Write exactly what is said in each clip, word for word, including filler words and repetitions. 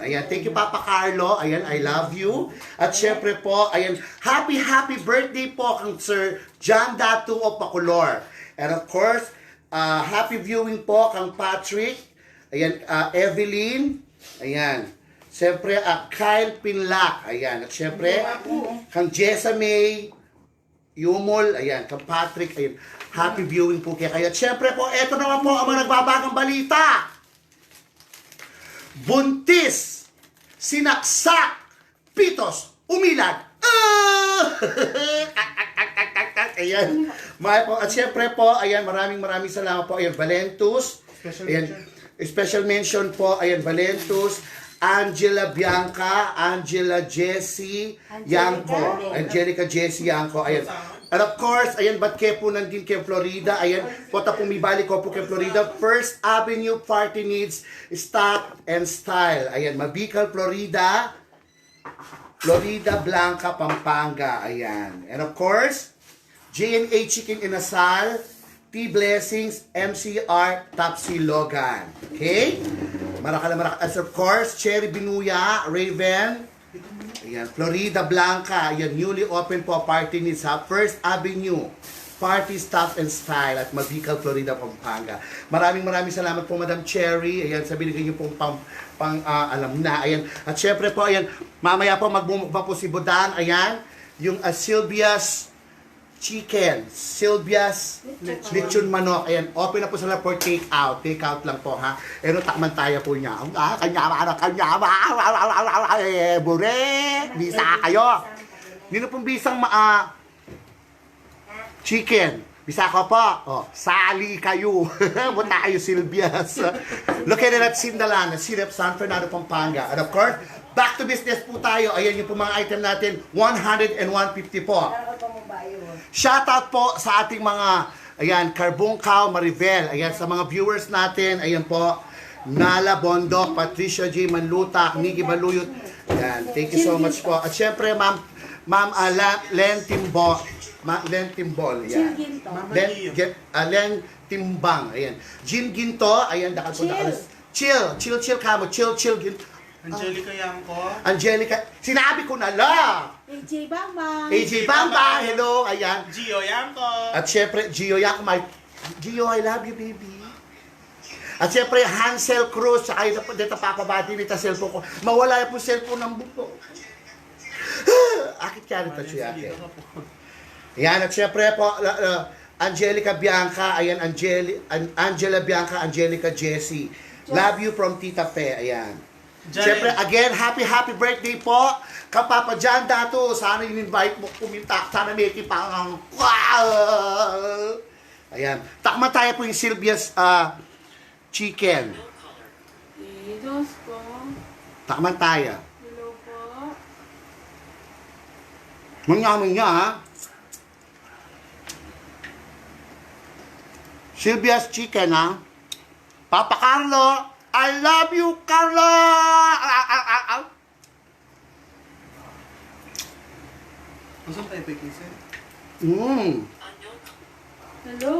Ayan, thank you, Papa Carlo. Ayan, I love you. At syempre po, ayan, happy, happy birthday po kang Sir John Datu of Bacolor. And of course, ah, happy viewing po kang Patrick. Ayan, ah, Evelyn. Ayan. Siyempre, ah, Kyle Pinlac. Ayan. At siyempre, kang Jessa May Yumol. Ayan. Kang Patrick. Ayan. Happy viewing po kaya kayo. At siyempre po, eto naman po ang mga nagbabagang balita. Buntis, sinaksak, pitos, umilag. Ah! Ayan. Mahal po. At syempre po, ayan, maraming, maraming salamat po. Ayan, Valentus. Special Ayan. mention. Special mention po. Ayan, Valentus, Angela Bianca, Angela Jessie, Angelica. Yangco. Angelica Jessie Yangco. Ayan. And of course, ayan, ba't ke po nandin ke Florida? Ayan, pota pumibalik ko po ke Florida. First Avenue Party Needs Stop and Style. Ayan, Mabikal, Florida. Florida Blanca, Pampanga. Ayan. And of course, J and A Chicken Inasal, Tea Blessings, M C R, Topsy Logan. Okay? Marakal na marakal. As of course, Cherry Binuya, Raven. Ayan, Florida Blanca. Ayan, newly open po party ni sa First Avenue. Party Staff and Style at Mabikal, Florida, Pampanga. Maraming, maraming salamat po, Madam Cherry. Ayan, sa binigay niyo pong pang, pang, ah, alam na. Ayan. At syempre po, ayan, mamaya po magmumukbang po si Budang. Ayan, yung, ah, Sylvia's Chicken, Sylvia's Lechon Manok. Ayan, open na po sila for take out. Take out lang po, ha. Pero takman tayo po niya. Ah, kanya, ano, kanya, eh, bure. Bisa kayo. Nino pong bisang ma-, ah, Chicken. Bisa ko po. Oh, sali kayo. Punta kayo, Silvias. Located at Sindalan, City of San Fernando, Pampanga. And of course, back to business po tayo. Ayan yung po mga item natin, one hundred and one fifty po. Shoutout po sa ating mga, ayan, Carbungkaw, Marivel. Ayan, sa mga viewers natin, ayan po. Nala Bondok, Patricia J Manlutak, Nikki Baluyot. Ayan, thank you so much po. At syempre, Ma'am, Ma'am, ah, La-, Len Timbo-, Ma-, Len Timbol, ayan. Chill Ginto. Len, Ge-, ah, Len Timbang, ayan. Jean Ginto, ayan, dakal po, Chill. dakal. Chill, chill, chill ka mo, chill, chill, Ginto. Angelica Yangco. Angelica, sinabi ko na la. A J Bambang. A J Bambang, hello, ayan. Gio Yangco. At syempre, Gio Yangco, my, Gio, I love you, baby. At syempre, Hansel Cruz, tsaka yung deta papabati nita cellphone ko. Mawala yung cellphone ng buko. Akit kaya nita siya, akit. Yan, at syempre po, la-, la-, Angelica Bianca, ayan, Angeli-, An-, Angela Bianca, Angelica Jessie. Love you from Tita Fe, ayan. Jai. Siyempre, again, happy, happy birthday po. Kapapa John Dato, sana in-invite mo puminta. Sana may kipang, wow! Ayan. Takman tayo po yung Silvia's, ah, chicken. Eh, Diyos ko. Takman tayo. Hello po. Manya, manya, ha? Silvia's chicken, ha? Papa Carlo, I love you, Carlo! Ah, ah, ah, ah. Asan tayo, Pekis, eh? Mm. Hello?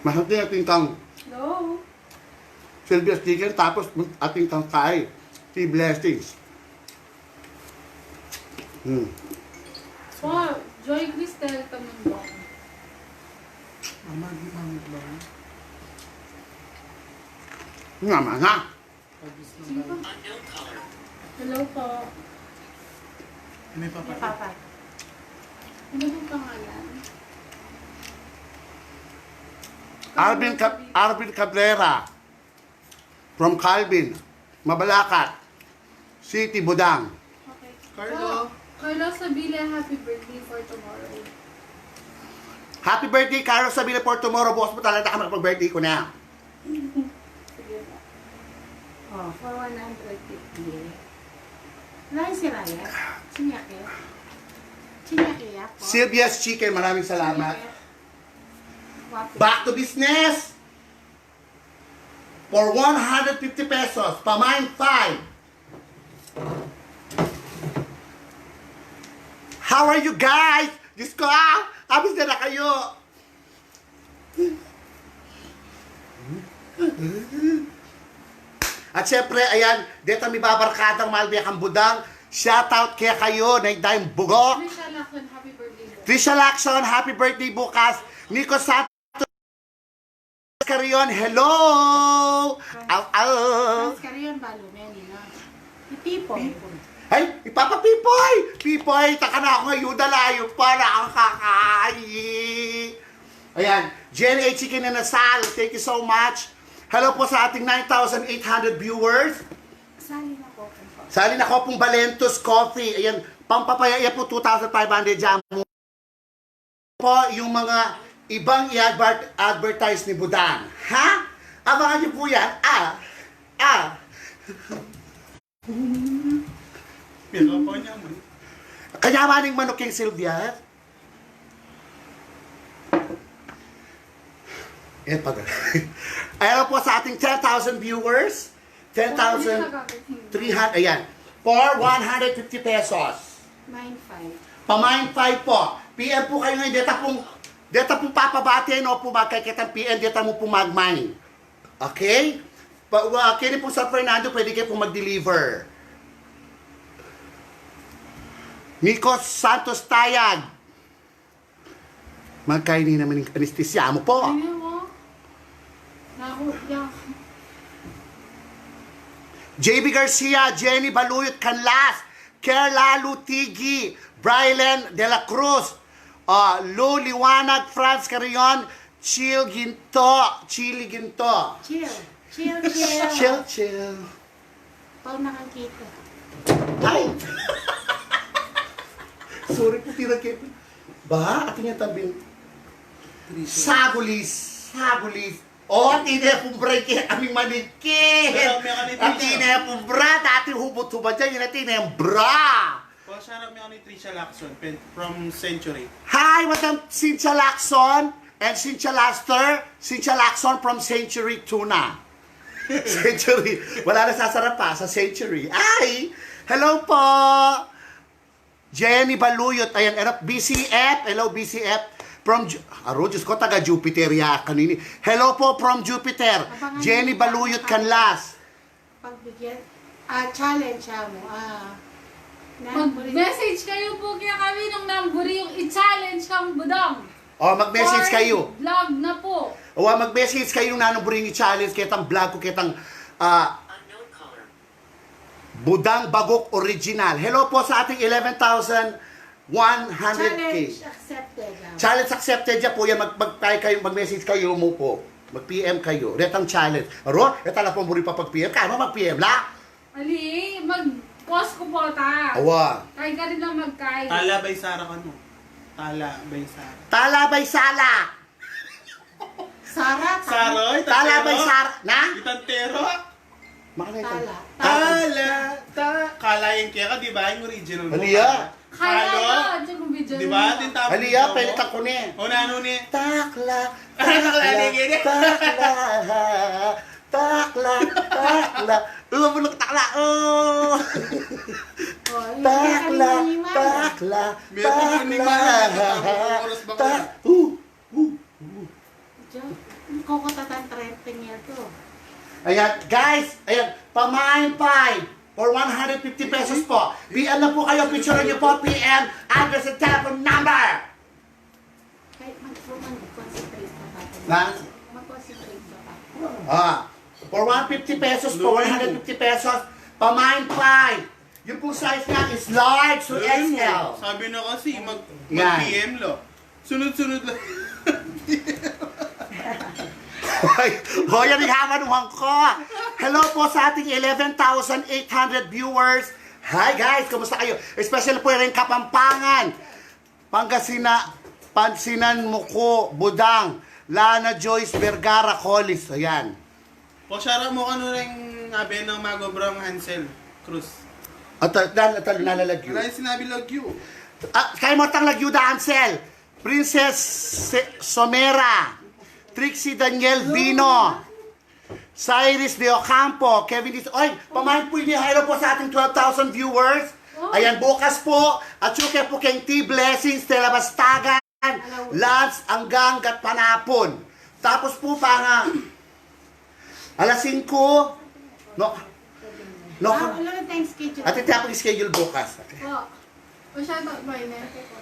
Masarap din ating kang Hello? Silvia's chicken, tapos ating kang Thai. Tea Blessings. Hmm. Po, Joy Cristel Tamundong. Mama, di mama ba? Nga, mana? Obvious na ba? Hello po. May papa. May papa. Ano pong pangalan? Arvin Cab-, Arvin Cabrera. From Calvin, Mabalacat City, Budang. Okay. Carlo. Carlo Sabile, happy birthday for tomorrow. Happy birthday, Carlo Sabile, for tomorrow. Bukas pa talaga makapag-birthday ko na. Sige na. Oh, for one hundred fifty. Wala si Ryan. Sinyake. Sinyake ako. Silvia's Chicken, maraming salamat. Sinyake. Back to business. For one hundred fifty pesos, pamain five. How are you guys? Diyos ko, ah! Abis na kayo! At syempre, ayan, deta mi babarkadang malbe kang Budang. Shout out kekayu, na idayang bugok. Trisha Lacson, happy birthday bukas. Trisha Lacson, happy birthday bukas. Nico Santos Carrion, hello! Aw, aw! Franz Carrion, balu, Manny, no? I Pipoy. Ay, i Papa Pipoy! Pipoy, taka na ako ngayon, dalayo pa na ang kakayi. Ayan, Jen H. Kinanasal, thank you so much. Hello po sa ating nine thousand eight hundred viewers. Sali na po. Sali na ko pong Balentos Coffee. Ayan, pampapaya po, two thousand five hundred dyan po yung mga ibang i-advert-, advertise ni Budan. Ha? Abangan niyo po yan. Ah, ah. Pinakaw pa niya, man. Kaya maning manok yung Sylvia. Eh, pag-, ayan po sa ating ten thousand viewers. Ten thousand three hundred, ayan. For one hundred fifty pesos. Mine five. Pamain five po. P M po kayo ngayon. Deta pong, deta pong papabate, no, po magkakitang P M, deta mo po magmain. Okay? Pa, wa, kini po sa Fernando, pwede kayo po mag-deliver. Nico Santos Tayag. Magkaini naman yung anesthesia mo po. Ay, mo. Naku, yak. J B Garcia, Jenny Baluyot Canlas, Kerla Lutigi, Brylen de la Cruz, ah, Lou Liwanag, Franz Carrion, Chill Ginto, Chili Ginto. Chill. Chill, chill. Chill, chill. Pau na kang kita. Ay! Sorry po, tira ke. Ba, atin yung tabi. Sagulis, sagulis. O, atin na pong bra, kaya kaming manikit. Pero may kanipis, atin na pong bra, dati hubot-hubad dyan, yun atin na yung bra. Well, shout out mi kay Trisha Lacson, pen-, from Century. Hi, Madam Cynthia Lacson and Cynthia Laster. Cynthia Lacson from Century Tuna. Century. Wala na sasarap pa sa Century. Ay! Hello po! Jenny Baluyot. Ayan, hello, B C F. Hello, B C F. From Ju-, aro, Diyos ko, taga Jupiter ya kanini. Hello po from Jupiter. Abangan Jenny niyo Baluyot pa. Canlas. Pagbigyan, ah, challenge siya mo. Ah, na-, Mag-message kayo po kaya kami nung nang buri yung i-challenge kang Budang. O, mag-message kayo. Vlog na po. O, mag-message kayo nung nanung buri yung i-challenge, ketang vlog ko, ketang, ah, Budang Bagok Original. Hello po sa ating eleven thousand one hundred K. Challenge accepted, ah. Challenge accepted ya po. Yan, mag-, mag-, kayo, mag-message kayo mo po. Mag-P M kayo. Retang challenge. Aro, reta la pong buri pa pag-P M. Kaya mo mag-P M la? Ali, mag-post ko po ta. Awa. Kay ka rin lang magkay. Tala bay Sara kanu. Tala bay Sara. Tala bay Sala. Sara, Sara, tala. Oy, Tala bay tantero. Sara. Na? Itantero. Makana ito. Tala. Tala, ta-, kalain kaya ka, di ba? Yung original mo, Aliya. Kala. Kalo. Yun, yung video. Di ba? Tintapon Aliya, mo. Pwede ta ko ni. O, nanu ni? Takla, Takla, takla, ni gini. Takla, takla, takla. Ulo, bulok, takla, o. O, yun, Takla, kaya kanina. Takla, Meron takla. Kanina, oras ba Ta-, kayo? Uh, uh, uh. Diyan, kokotatan trending yan to. Ayan, guys, ayan, pamain pie for one hundred fifty pesos po. P M na po kayo, picture niyo po, P M, address and telephone number. Ay, mag-, mag-concentrate pa tayo. Na? Mag-concentrate pa tayo. Ah, for one fifty pesos po, one hundred fifty pesos, pamain pie. Yung pong size niya is large to Ayun mo, X L. Sabi na kasi, mag-, Yan. mag-P M lo. Sunod-sunod lang. Hoy, hoy, ang hamanuhan ko. Hello po sa ating eleven thousand eight hundred viewers. Hi guys, kumusta kayo? Especially po yung Kapampangan. Pangasinan, Pansinan, Muko, Budang, Lana Joyce Vergara Collis. Ayan. Pasyara mo kanu ring abe nang magobrang Hansel Cruz. At, at, at, nalalagyo. Wala yung sinabi lagyo. Ah, kay mo tang lagyo da, Hansel. Princess Se-, Somera. Trixie Daniel Vino, Cyrus De Ocampo, Kevin Dis-, oy, pamain pu ini, hello po sa ating twelve thousand viewers. Ayan, bukas po, at suke po keng Tea Blessings, Tela Bastagan, lunch hanggang gatpanapun. Tapos po, panga, alas singko, no, no, Ah, wala na tayong schedule. Ate, tiya pang schedule bukas. Okay. Po. O, shout out, boy, na ito po.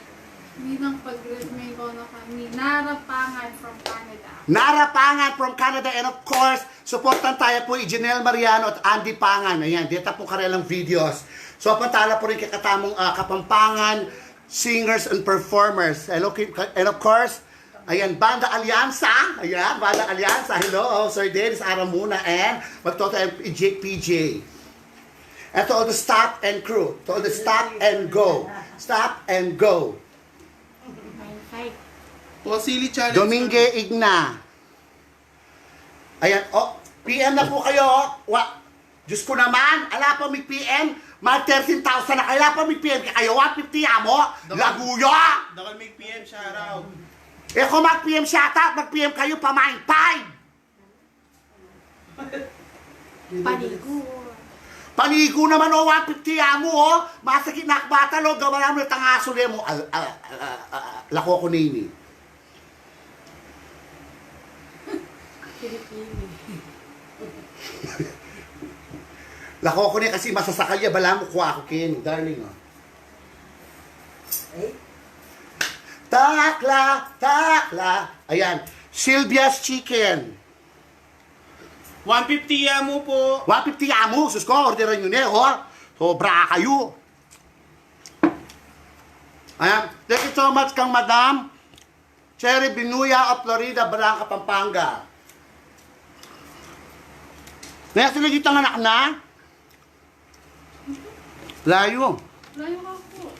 Ninang pag-greet mo yung kono kami. Nara Pangan from Canada. Nara Pangan from Canada, and of course, suportan taya pu i Janelle Mariano at Andy Pangan. Ayan, deta pu karelang videos. So, pantala pu rin kekatamung, ah, Kapampangan singers and performers. Hello, ki-, and of course, ayan, Banda Alianza. Ayan, Banda Alianza. Hello, Sir Dennis Aramuna and Magtoto and P J, P J. And to all the staff and crew, to all the stop and go. Stop and go. Nine five. Po, Silly Challenge Domingue kami. Igna. Ayan, o, P M na po kayo. Wa, Diyos ko naman, ala pa mi P M, mag thirteen thousand na kayo, ala pa mi P M kekayo, one fifty amo, Dakal, laguyo. Dakal mi P M shoutout. E ko mag P M shoutout, mag P M kayo, pamain five. Panigu. Panigu naman, o, one fifty amo, o. Masakit na akbata, lo, gawa namu na tangasul e mu. Al-, al-, al-, al-, al-, lako ko na ini. Pilipino. Lako ko na kasi masasakal ya, balamu kua ko keni, darling, o. Ay? Takla, takla. Ayan, Silvia's Chicken. One fifty ya mu po. One fifty ya mu, sus ko, orderan yu ne, ho? Sobra kayu. Ayan, thank you so much kang Madam Cherry Binuya of Florida, Barranca, Pampanga. Next, lagi tanganak na. Layu. Layu ka po.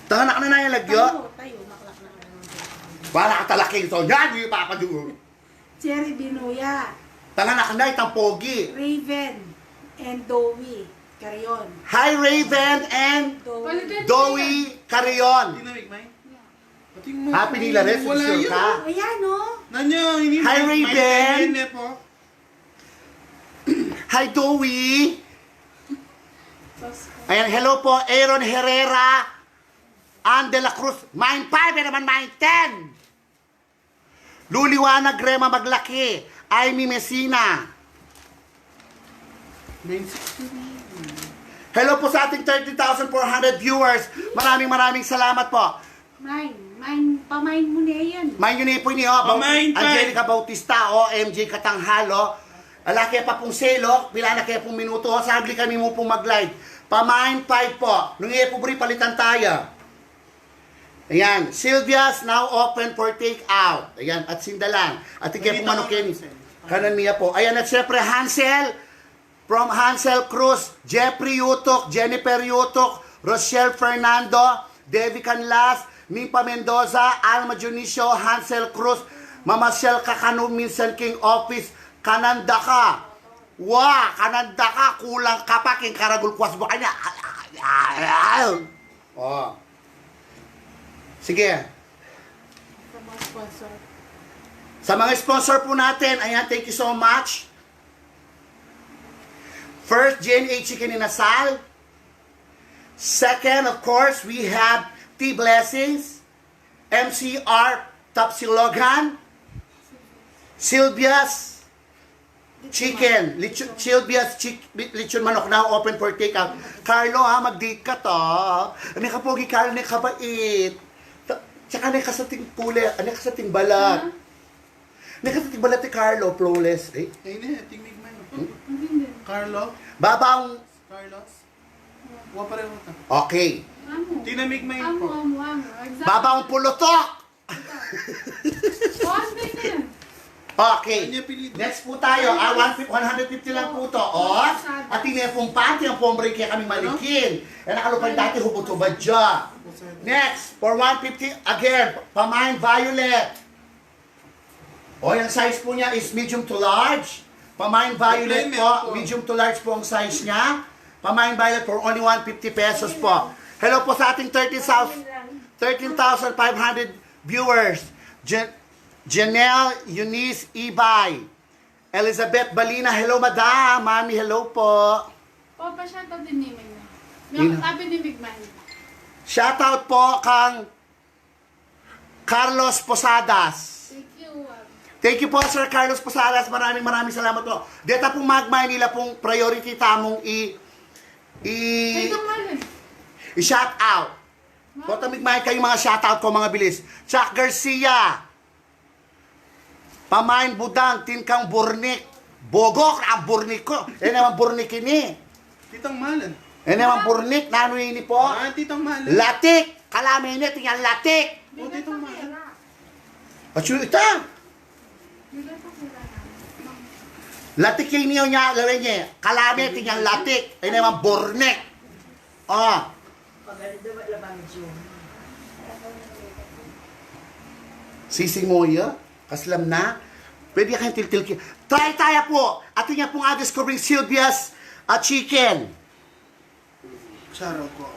Tanganak na na yung lagyo. Tayo, tayo, maklak na kayo. Wala ka talaga yung Sonya, di pa pa doon. Cherry Binuya. Tanganak na itang pogi. Raven and Dowie Carion. Hi, Raven and Dowie. Dowie Carion. Dinamig, May. Ating mo. Happy Nila Res, wala sure yun. Ka? Ayan, o. Nanya, ini Hi, May, Raven. May, May, May po. Hi, Dowie. Ayan, hello po, Aaron Herrera, Ann de la Cruz, Mine five, e naman Mine ten. Luliwanag Rema Maglaki, Aimee Messina. Hello po sa ating thirty thousand four hundred viewers. Maraming, maraming salamat po. Mine, mine, pamain mu ne yan. Mine yu ne po ini, o. Pamain five. Angelica Bautista, o, M J Katanghal, o. Ala ke pa pung selo, pila na ke pung minuto, o. Saglit kami mu pung mag-live. Pamain five po. Nung e po buri, palitan taya. Ayan, Sylvia's now open for take out. Ayan, at sindalan. At ike po manok yan. Kanan mi ya po. Ayan, at syempre, Hansel, from Hansel Cruz, Jeffrey Yutok, Jennifer Yutok, Rochelle Fernando, Devi Canlas, Mimpa Mendoza, Alma Dionisio, Hansel Cruz, mamasyal ka kanu minsan king office, kananda ka. Wa, kananda ka, kulang ka pa king karagul kwas bukanya. O. Sige. Sa mga sponsor. Sa mga sponsor po natin, ayan, thank you so much. First, J and H Chicken Inasal. Second, of course, we have Tea Blessings, M C R, Topsy Logan, Sylvia's, Chicken, lechon, Sylvia's chick-, lechon manok now open for takeout. Carlo, ha, mag-date ka to. Ano ka, pogi, Carlo, ne kabait. Ta-, tsaka ne kasating pule, ne kasating balat. Ha? Ne kasating balat ni Carlo, flawless, e. Ay, ne, ating migman. Hmm? Carlo? Babaw. Carlos? Wa pareho ta. Okay. Amu. Tinamig may amu, po. Amu, amu. Exactly. Babaw pulutok. One minute. Okay. Next po tayo. Ah, one fifty, one hundred fifty lang po to. O, at ine pong panty, ang pombre kaya kami malikin. E, nakalupan dati, hubot-hubad dya. Next, for one fifty, again, pamain violet. O, ang size po niya is medium to large. Pamain violet po, medium to large po ang size niya. Pamain violet for only one fifty pesos po. Hello po sa ating thirteen thousand, thirteen thousand five hundred viewers. Jen-, Janelle Eunice Ibay. Elizabeth Balina, hello, madam. Mami, hello po. Papa, shoutout din ni Migmay. Ina. Abi ni Migmay. Shoutout po kang Carlos Posadas. Thank you, ah. Thank you po, Sir Carlos Posadas. Maraming, maraming salamat po. Deta pung Migmay, nila pung priority tamung i, i, Ay, ito nga nun. I-shout out. Wow. Pota Migmay kayu, mga shout out ko, mga bilis. Chuck Garcia. Pamain Budang, atin kang Burnik. Bogok, ang Burnik ko. E naman Burnik ini. Titang Malan. E naman Burnik, nanu ini po? Ah, Titang Malan. Latik. Kalame ini, atin yang latik. O, Titang Malan. Atsu ita. Latik ini o nya, lawe nya. Kalame, atin yang latik. E naman Burnik. Ah. Pagalido, wala bang June? Sising Moya, kaslam na. Pwede kayang tiltil ki-, try taya po. Atin ya pung a-discovering Sylvia's, ah, chicken. Sarap ko.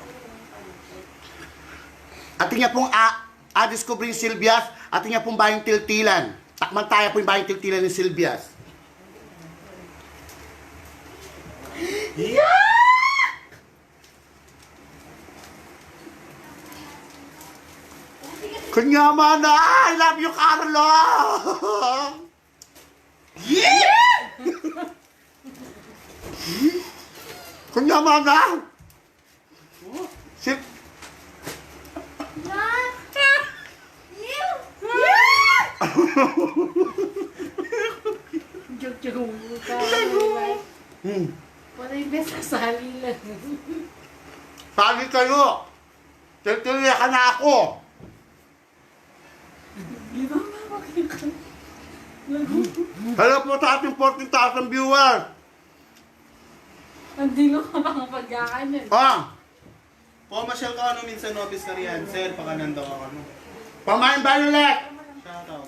Atin ya pung a-, a-discovering Sylvia's, atin ya pung bayung tiltilan. Takman taya pu ing bayung tiltilan ning Sylvia's. Yeah! Kanya mana, I love you, Carlo! Yeah! Kanya mana? Si Joke, joke. Hmm. Wala yung best kasali lang. Sali kayo. Titiriya ka na ako. Di ba, mama, kita? Hello po sa ating fourteen thousand viewers. Ang dilo ka, mga pagkain, eh. Ah. Pamasyal ka, ano, minsan, Nobis Karian, sir, pakanan daw ako, ano. Pamain Violet. Shout out.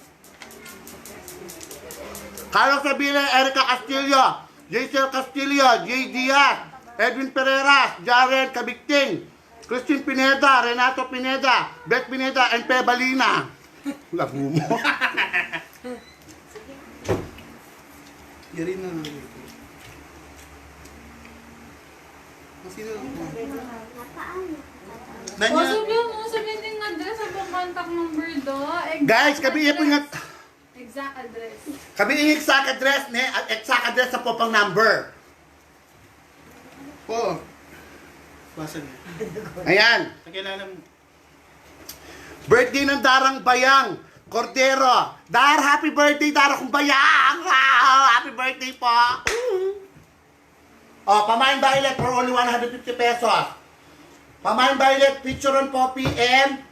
Carlos Sabile, Erica Castillo, Jaisel Castillo, Jay Diaz, Edwin Pereras, Jaren Cabicting, Christine Pineda, Renato Pineda, Beth Pineda, and Pe Balina. Lagu mo. Yari na lang ito. Kasi na lang po. O, Danya. Sabihin mo, sabihin din nga address, sa pang contact number do. Exact Guys, kami address. Ipon nga. Exact address. Kami ing exact address, ne? At exact address sa po pang number. Po. Basa niya. Ayan. Kakilala mo. Birthday ng Darang Bayang Cordero. Dar, happy birthday, Dara kong Bayang! Wow! Happy birthday po! Oh, pamain Violet for only one hundred fifty pesos. Pamain Violet, picture on po, P M,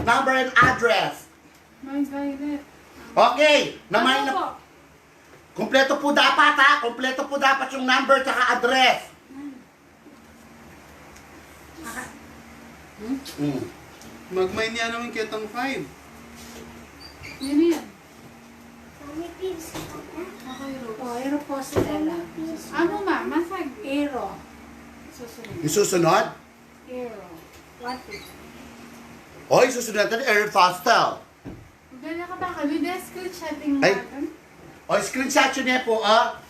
number and address. Pamain Violet. Okay, namain Ano na po? Kompleto po dapat, ha? Kompleto po dapat yung number tsaka address. Hmm. Magmay niya naman kitang five. Yun yan. Mami, please. Okay, Rose. Oh, Aero Postel. Ano, ma? Masag. Aero. Susunod. Yung susunod? Aero. What is? Oy, susunod natin, Aero Postel. Gana ka ba kami? Dahil screenshotting Ay. Natin. O, screenshot yun eh po, ah.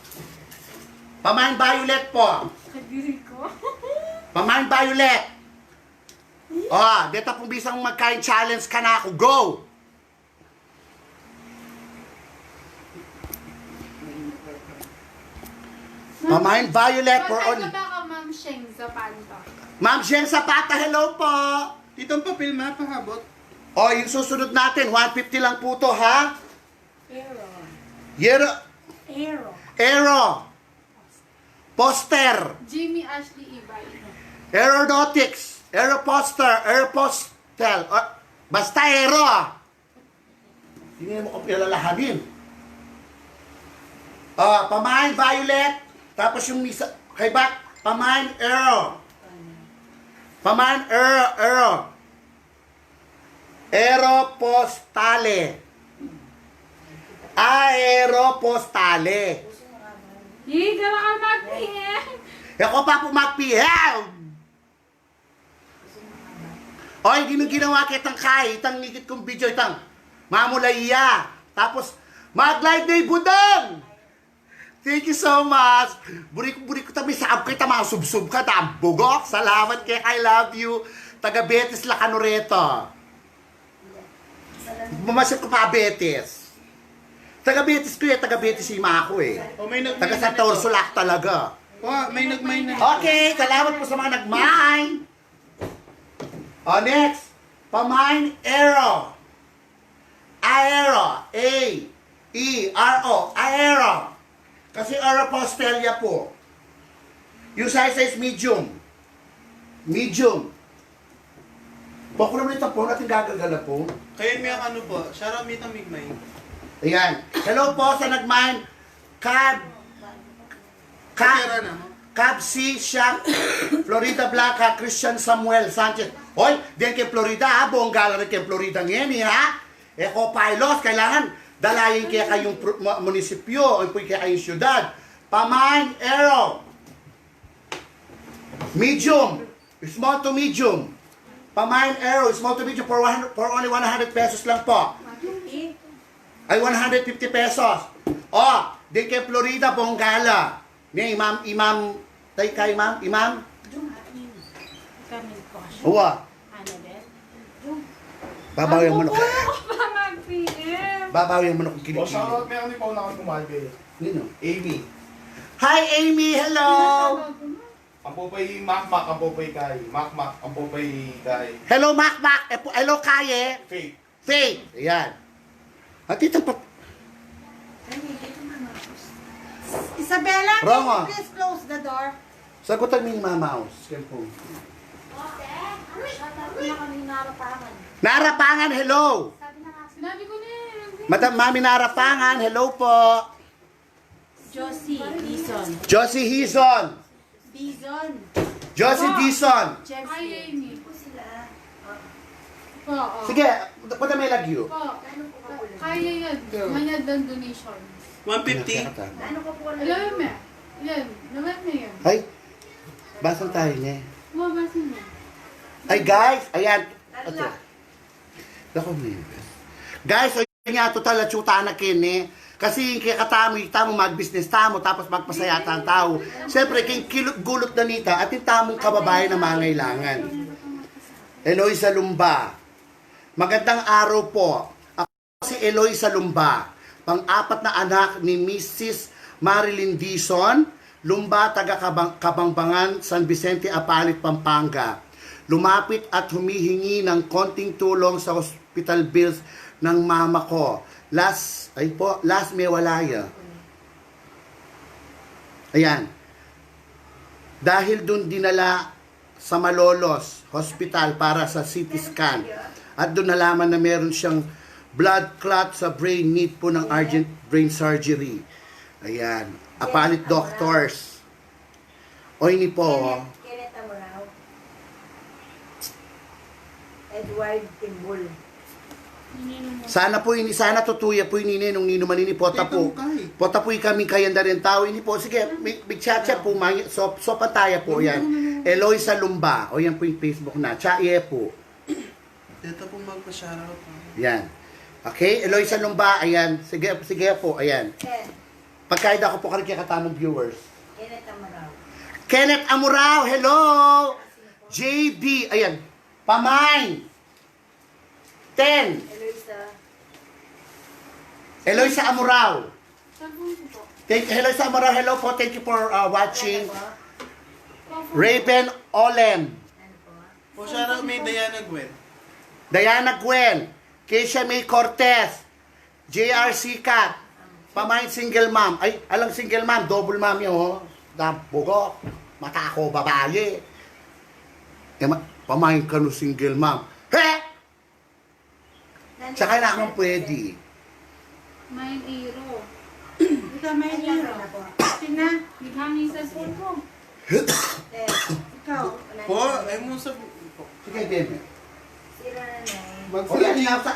Pamain Violet po. Kadiri ko. Pamain Violet. O, deta pong bisang magkain challenge ka na ako. Go! Pamain Violet for Patay on. Ka ba ka, Ma'am Sheng Zapata? Ma'am Sheng Zapata, hello po. Titong papel, ma, pahabot. O, yung susunod natin, one fifty lang po to, ha? Aero. Yero. Aero. Aero. Poster. Jimmy Ashley Ibay. Aeronautics. Aeroposter. Aeropostel. Ah, basta Aero, ah. Hindi mo ko pinalalahanin. Ah, pamain Violet. Tapos yung misa, kay Bat, pamain Aero. Pamain Aero, Aero. Aeropostale. Aeropostale. Di, gara ka mag-P M. E ko pa po mag-P M. Oy, di mo ginawa kitang kai, itang ngikit kong video, itang mamulaya. Tapos, mag-live na i Budang! Thank you so much! Buri ku, buri ku, tami, saab keta, masubsub ka, tambugok. Salamat keka, I love you. Taga Betis la kanu reta. Mamasyal ku pa Betis. Taga Betis ku e, taga Betis ima ku e. O, may nag-, taga may Santa nag-, Ursula ku talaga. O, may nag-, may nag- Okay, salamat po sa mga nag-mine. O, next. Pa-mine Aero. Aero. A E R O. Aero. Kasi Aeropostella po. Yung size, size medium. Medium. Pokro mo ito po, natin gagagala po. Kayo may ano po, shout out mi itang migmay. Ayan. Hello po sa nag-mine. Cab, Cab, Kapira na mo. Cab C Shop, Florida Blanca, Christian Samuel Sanchez. Hoy, diyan kay Florida, ha? Bongga la rin kay Florida ngayon, eh, ha? E co-pilots, kailangan dalayin kaya kayong pr-, mu-, munisipyo, o po kaya kayong syudad. Pa-mine Aero. Medium. Small to medium. Pa-mine Aero, small to medium for one hundred, for only one hundred pesos lang po. Ay, one hundred fifty pesos. O, din kay Florida, bongga la. Ni, imam, imam, tay ka, imam, imam? Kami po. Uwa. Ano din? Babawi ang manok. Ako po, ako pa mag-P M. Babawi ang manok, kilig. O, shoutout meron ni Pao na kumalbe. Nino? Amy. Hi, Amy. Hello. Ang po pa'y Makmak, ang po pa'y Kay. Makmak, ang po pa'y Kay. Hello, Makmak. E po, hello, Kay, e. Faith. Faith. Ayan. At itang pat- Isabella, can you please close the door? Sagutan mo yung mama, o. Cellphone. Narapangan, hello. Sinabi ko na yan. Madam Mami Narapangan, hello po. Josie Dizon. Josie Hizon. Dizon. Josie Dizon. Jeffrey. Ay, Amy. Oo. Sige, pwede may lagyu. Po. Kaya yan. Manyad ng donation. One fifty. Alam mo, yan. Naman na yan. Ay, basang tayo niya. Mabasa niya. Ay, guys, ayan. Ito. Naku, Mibes. Guys, o nya, total, atsu tana keni. Kasi kaya katamu, itamu, mag-business tamu, tapos magpasaya tang tau. Siyempre, king kilut-gulut na nita, atin tamung kababayan a mangailangan. Eloisa Lumba. Magandang araw po. Ako si Eloisa Lumba, pang-apat na anak ni Missus Marilyn Dizon, Lumba, taga Kabang-, Kabangbangan, San Vicente, Apalit, Pampanga. Lumapit at humihingi ng konting tulong sa hospital bills ng mama ko. Last, ay po, last May wala ya. Ayan. Dahil dun dinala sa Malolos Hospital para sa C T scan. At dun nalaman na meron siyang blood clot sa brain, need po ng urgent brain surgery. Ayan. Apalit doctors. O, ini po. Kenneth, Kenneth Amorao. Edward Timbul. Sana po ini, sana tutuya po ini, nung ninu man ini, pota po. Pota po kami kayan da rin tau. Ini po, sige, mi-, mi-chat-chat po, may, so, so, pantaya po yan. Eloisa Lumba. O, yan po yung Facebook na. Chat, ye po. Dito po magpa-shoutout po. Yan. Okay, Eloisa Lumba, ayan. Sige, sige po, ayan. Pagkain ako po karin kaya katamung viewers. Kenneth Amurao. Kenneth Amurao, hello! J B, ayan. Pamay. Ten. Eloisa. Eloisa Amurao. Thank, hello, Samara. Hello po. Thank you for, uh, watching. Raven Olen. Po, shoutout mi Diana Gwen. Diana Gwen. Keisha May Cortez. J R Sikat. Pamain single mom. Ay, alang single mom. Double mom yun, oh. Dambugo. Mata ko, babae. Eh, ma-, pamain kanu single mom. He! Tsaka na akong pwede. May iro. Ikaw, may iro. Tina, naghangin sa cellphone ko. Ikaw. Po, ay mo sa... Sige, baby. Zero na nine. O, yan, yung sa...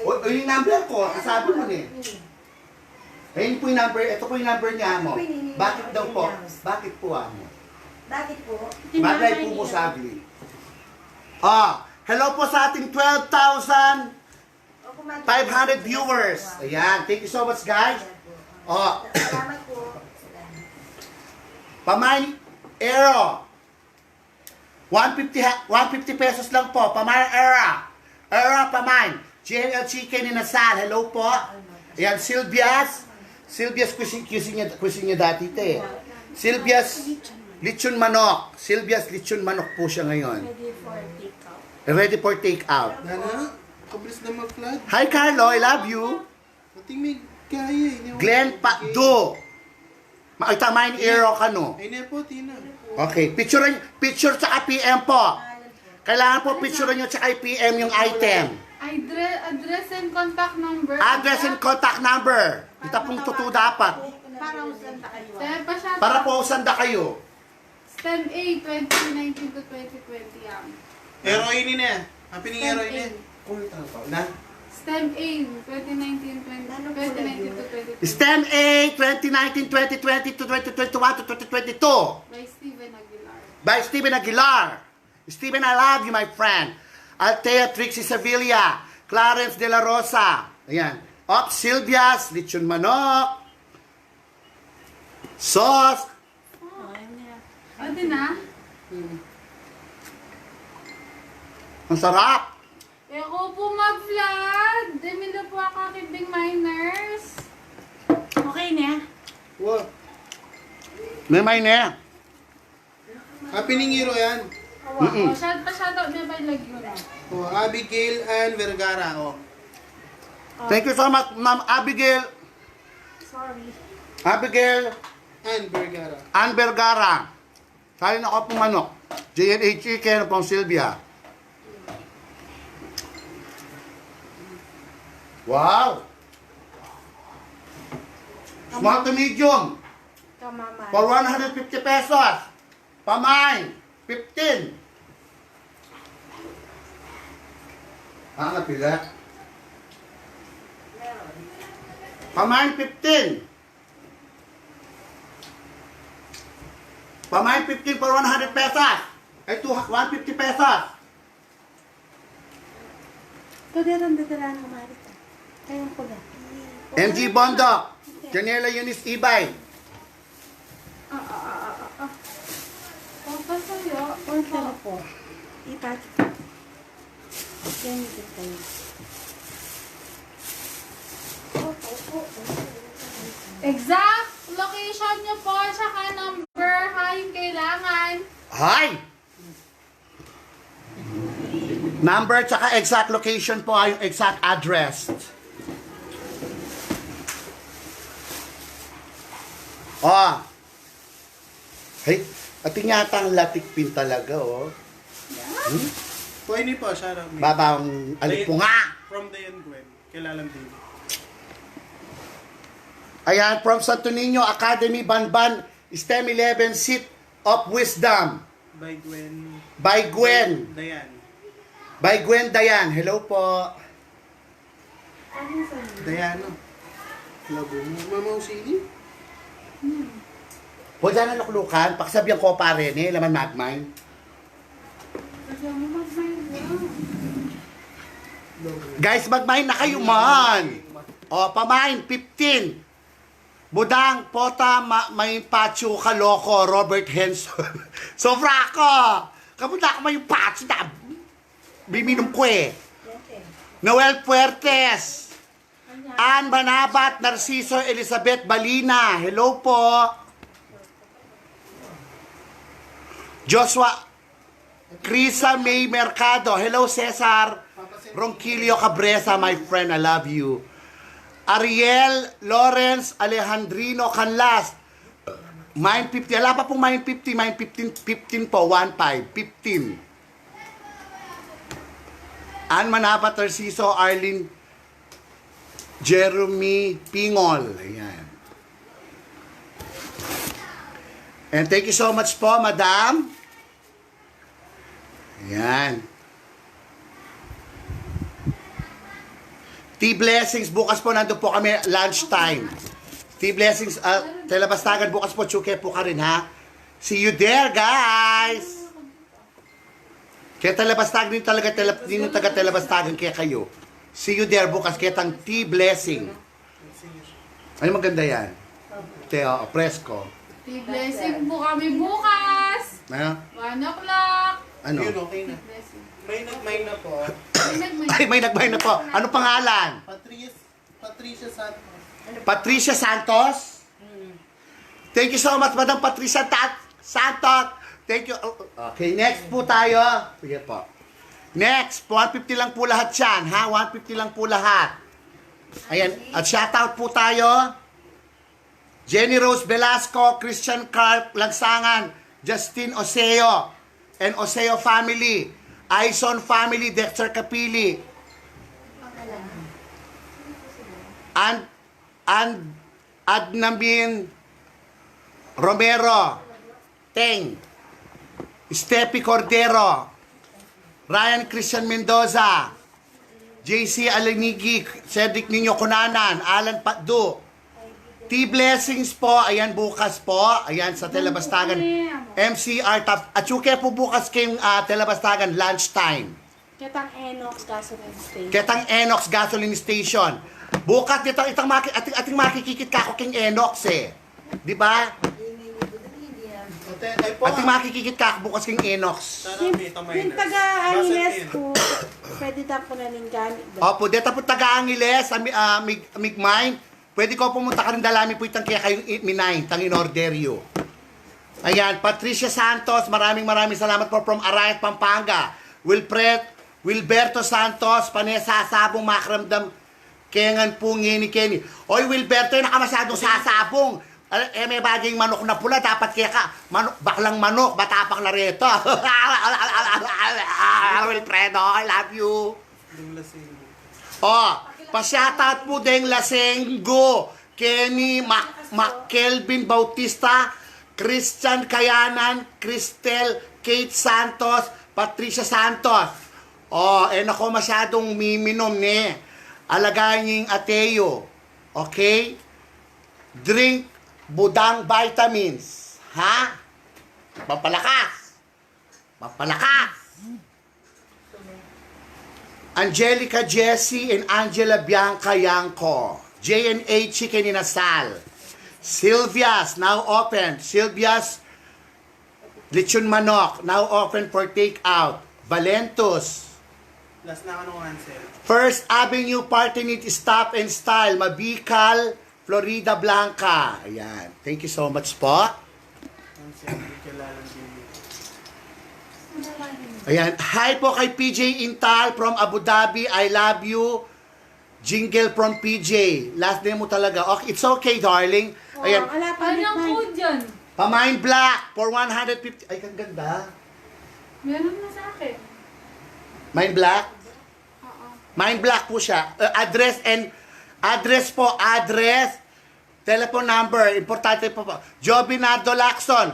O, yung number ko, kasabi mo na eh. Ayun po yung number, ito po yung number niya mo. Bakit daw po? Bakit po, amo? Bakit po? Bagay po mo saglit. Ah, hello po sa ating twelve thousand Five hundred viewers. Ayan. Thank you so much, guys. Oh. Salamat po. Pamain Aero. One fifty ha-, one fifty pesos lang po. Pamain Aero. Aero, pamain. G N L Chicken Inasal. Hello po. Ayan, Silvia's. Silvia's Cuisine, Cuisine niya, Cuisine niya dati, te. Silvia's Lechon Manok. Silvia's Lechon Manok po siya ngayon. Ready for take out. Ready for take out. Nana, kabilis na mag-flood. Hi, Carlo. I love you. Ating may gaya, eh. Glenn Pakdo. Ma-, ay, tama yung Aero ka, no? Ay, na po, Tina. Okay, picture, picture tsaka P M po. Kailangan po picture nyo tsaka i-P M yung item. Addre-, address and contact number. Address and contact number. Kita pong tutu dapat. Para usanda kayo. Sir, pa-shoutout. Para po usanda kayo. STEM A, twenty nineteen to twenty twenty yan. Aero ini na. Happy New Year, STEM A. Ini. Kung ito pa na. STEM A, twenty nineteen, twenty, twenty nineteen to twenty twenty. STEM A, twenty nineteen, twenty twenty to twenty twenty-one to twenty twenty-two. By Steven Aguilar. By Steven Aguilar. Steven, I love you, my friend. Althea Trixie Sevilla. Clarence De La Rosa. Ayan. Op Silvia's, Lechon Manok. Sauce. Pwede na? Ang sarap. E ko po mag-vlog. Demi na po akakibing minors. Okay na. Wa. May minor. Happy New Year yan. Mm-mm. O, shout, pa-shoutout niya pa yung lagyo na. O, Abigail Ann Vergara, o. Thank you so much, Ma'am Abigail. Sorry. Abigail Ann Vergara. Ann Vergara. Kain ako pong manok. J N H E, kaya na pong Sylvia. Wow! Small to medium. Kamaman. For one hundred fifty pesos. Pamain, fifteen. Ah, napila. Pamain, fifteen. Pamain, fifteen for one hundred pesos. Ay, two, one fifty pesos. Pwede rin dadalahan ng Marita. Ayun ko na. M G Bondo, Janela Eunice Ibay. Ah, ah, ah, ah, ah, ah. Papa, sa'yo. Or telepo. Ipat. Yan yung tayo. Exact location nyo po, tsaka number, ha, yung kailangan. Hi! Number tsaka exact location po, ay, yung exact address. Oh. Hey, atin yata ang latik pin talaga, oh. Hmm? Pwede po, shout out me. Babang alipunga. From Dayan Gwen. Kailalang din. Ayan, from Santo Niño Academy, Banban, STEM eleven, Seat of Wisdom. By Gwen. By Gwen. Dayan. By Gwen Dayan. Hello po. Dayano. Lagu mo. Mamaw sili? Wala na luklukan. Pakisabihan ko, pare, ni laman magmine. Guys, magmine na kayo man. O, pamain, fifteen. Budang, pota, ma-, may patsu ka loko, Robert Henson. Sobra ako! Kamu na ako may patsu na biminum ko eh. Noel Fuertes. Ann Manabat, Narciso Elizabeth Balina. Hello po. Joshua Crisa May Mercado. Hello, Cesar. Ronquillo Cabresa, my friend, I love you. Ariel Lawrence Alejandrino Canlas. Mine fifty. Ala pa pong mine fifty, mine fifteen, fifteen po, one five, fifteen. Ann Manapa Tarciso, Arlene Jeremy Pingol. Ayan. And thank you so much po, madam. Ayan. T Blessings, bukas po nandun po kami lunch time. T Blessings, ah, Telebastagan, bukas po, tsuke po ka rin, ha? See you there, guys! Kaya Telebastagan, yung talaga, tele, yung taga Telebastagan, kaya kayo. See you there bukas, ketang Tea Blessing. Ay, maganda yan. Te, o, presko. Tea Blessing po kami bukas. Ano? One o'clock. Ano? Yun, okay na. Tea Blessing. May nag-mine na po. May nag-mine. Ay, may nag-mine na po. Ano pangalan? Patrice, Patricia Santos. Patricia Santos? Mm. Thank you so much, Madam Patricia Ta-, Santos. Thank you. Okay, next po tayo. Sige po. Next, one fifty lang po lahat yan, ha? One fifty lang po lahat. Ayan, at shoutout po tayo. Jenny Rose Velasco, Christian Clark Lansangan, Justin Oseo, and Oseo family, Aison family, Dexter Capili, and, and Adnamin Romero, Teng, Steffi Cordero, Ryan Christian Mendoza, J C Alinigi, Cedric Niño Cunanan, Alan Patdu. Tea Blessings po, ayan bukas po, ayan sa Telebastagan. M C R Tap. At suke po bukas king, ah, Telebastagan, lunchtime. Ketang Enox Gasoline Station. Ketang Enox Gasoline Station. Bukas dito, itang maki-, ating, ating makikikit ka ako king Enox eh. Di ba? Ate, ay po. Ating makikikit ka bukas king Enox. Sana may tamay. Yung taga Angeles po, pwede daw po na rin gamit daw. Opo, deta po taga Angeles, ami-, ah, mig-, mig-mine. Pwede ko pumunta ka rin, dala mi po itang kaya kayong i-, minine, tang in-order you. Ayan, Patricia Santos, maraming maraming salamat po from Arayat, Pampanga. Wilfred, Wilberto Santos, pane sasabong makiramdam kengan pung ngeni keni. Oy, Wilberto, e na ka masyadong sasabong. Al-, e, me baging manok na pula, dapat keka, manok, baklang manok, matapang na reto. Wilfredo, I love you. O, pa-shoutout po deng Lasenggo, Kenny, Mac-, Mac Kelvin Bautista, Christian Kayanan, Cristel, Kate Santos, Patricia Santos. O, e na ko masyadong miminom, ne. Alagaan ing ate yu. Okay? Drink Budang vitamins. Ha? Pampalakas. Pampalakas. Angelica Jessie and Angela Bianca Yanko. J and H Chicken Inasal. Sylvia's now open. Sylvia's Lechon Manok, now open for takeout. Valentus. Last na, ano, Ansel? First Avenue Party Need Stop and Style, Mabikal, Florida Blanca. Ayan. Thank you so much po. Ansel, hindi kilala si... Ayan. Hi po kay P J Intal from Abu Dhabi. I love you. Jingle from P J. Last name mo talaga. Okay, it's okay, darling. Ayan. Wala pa. Ano po dyan? Pa-Mind Black for one hundred fifty. Ay, ang ganda. Meron na sa akin. Mind Black? Oo. Mind Black po siya. Uh, address and, address po, address. Telephone number, importante po po. Joby Nardo Lacson,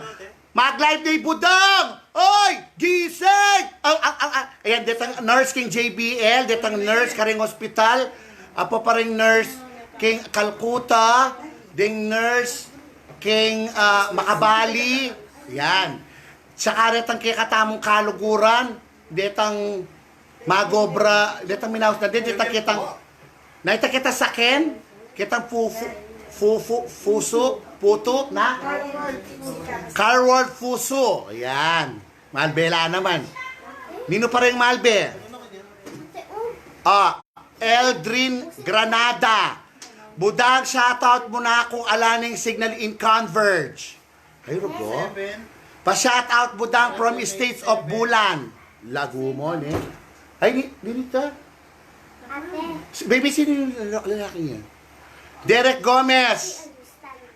mag-live na i Budang! Oy! Gising! Aw, aw, aw, aw. Ayan, detang nurse king J B L, detang nurse karing hospital, apo pa ring nurse king Calcutta, ding nurse king, ah, Makabali. Ayan. Saka detang kekatamung kaluguran, detang mag-obra, detang minaus na din, detang ketang, na ita keta saken, ketang fufu, fufu, fusu, putu, na? Carward Fusu. Ayan. Malbe la naman. Ninu pa ring Malbe? Ah, Eldrin Granada. Budang, shoutout mu na ku, ala neng signal in Converge. Ay, rugo. Pa-shout out, Budang, from States of Bulan. Lagu mo, ne? Ay, ni, ni Rita? Si, baby, sino yung lala-, lalaki niya? Derek Gomez.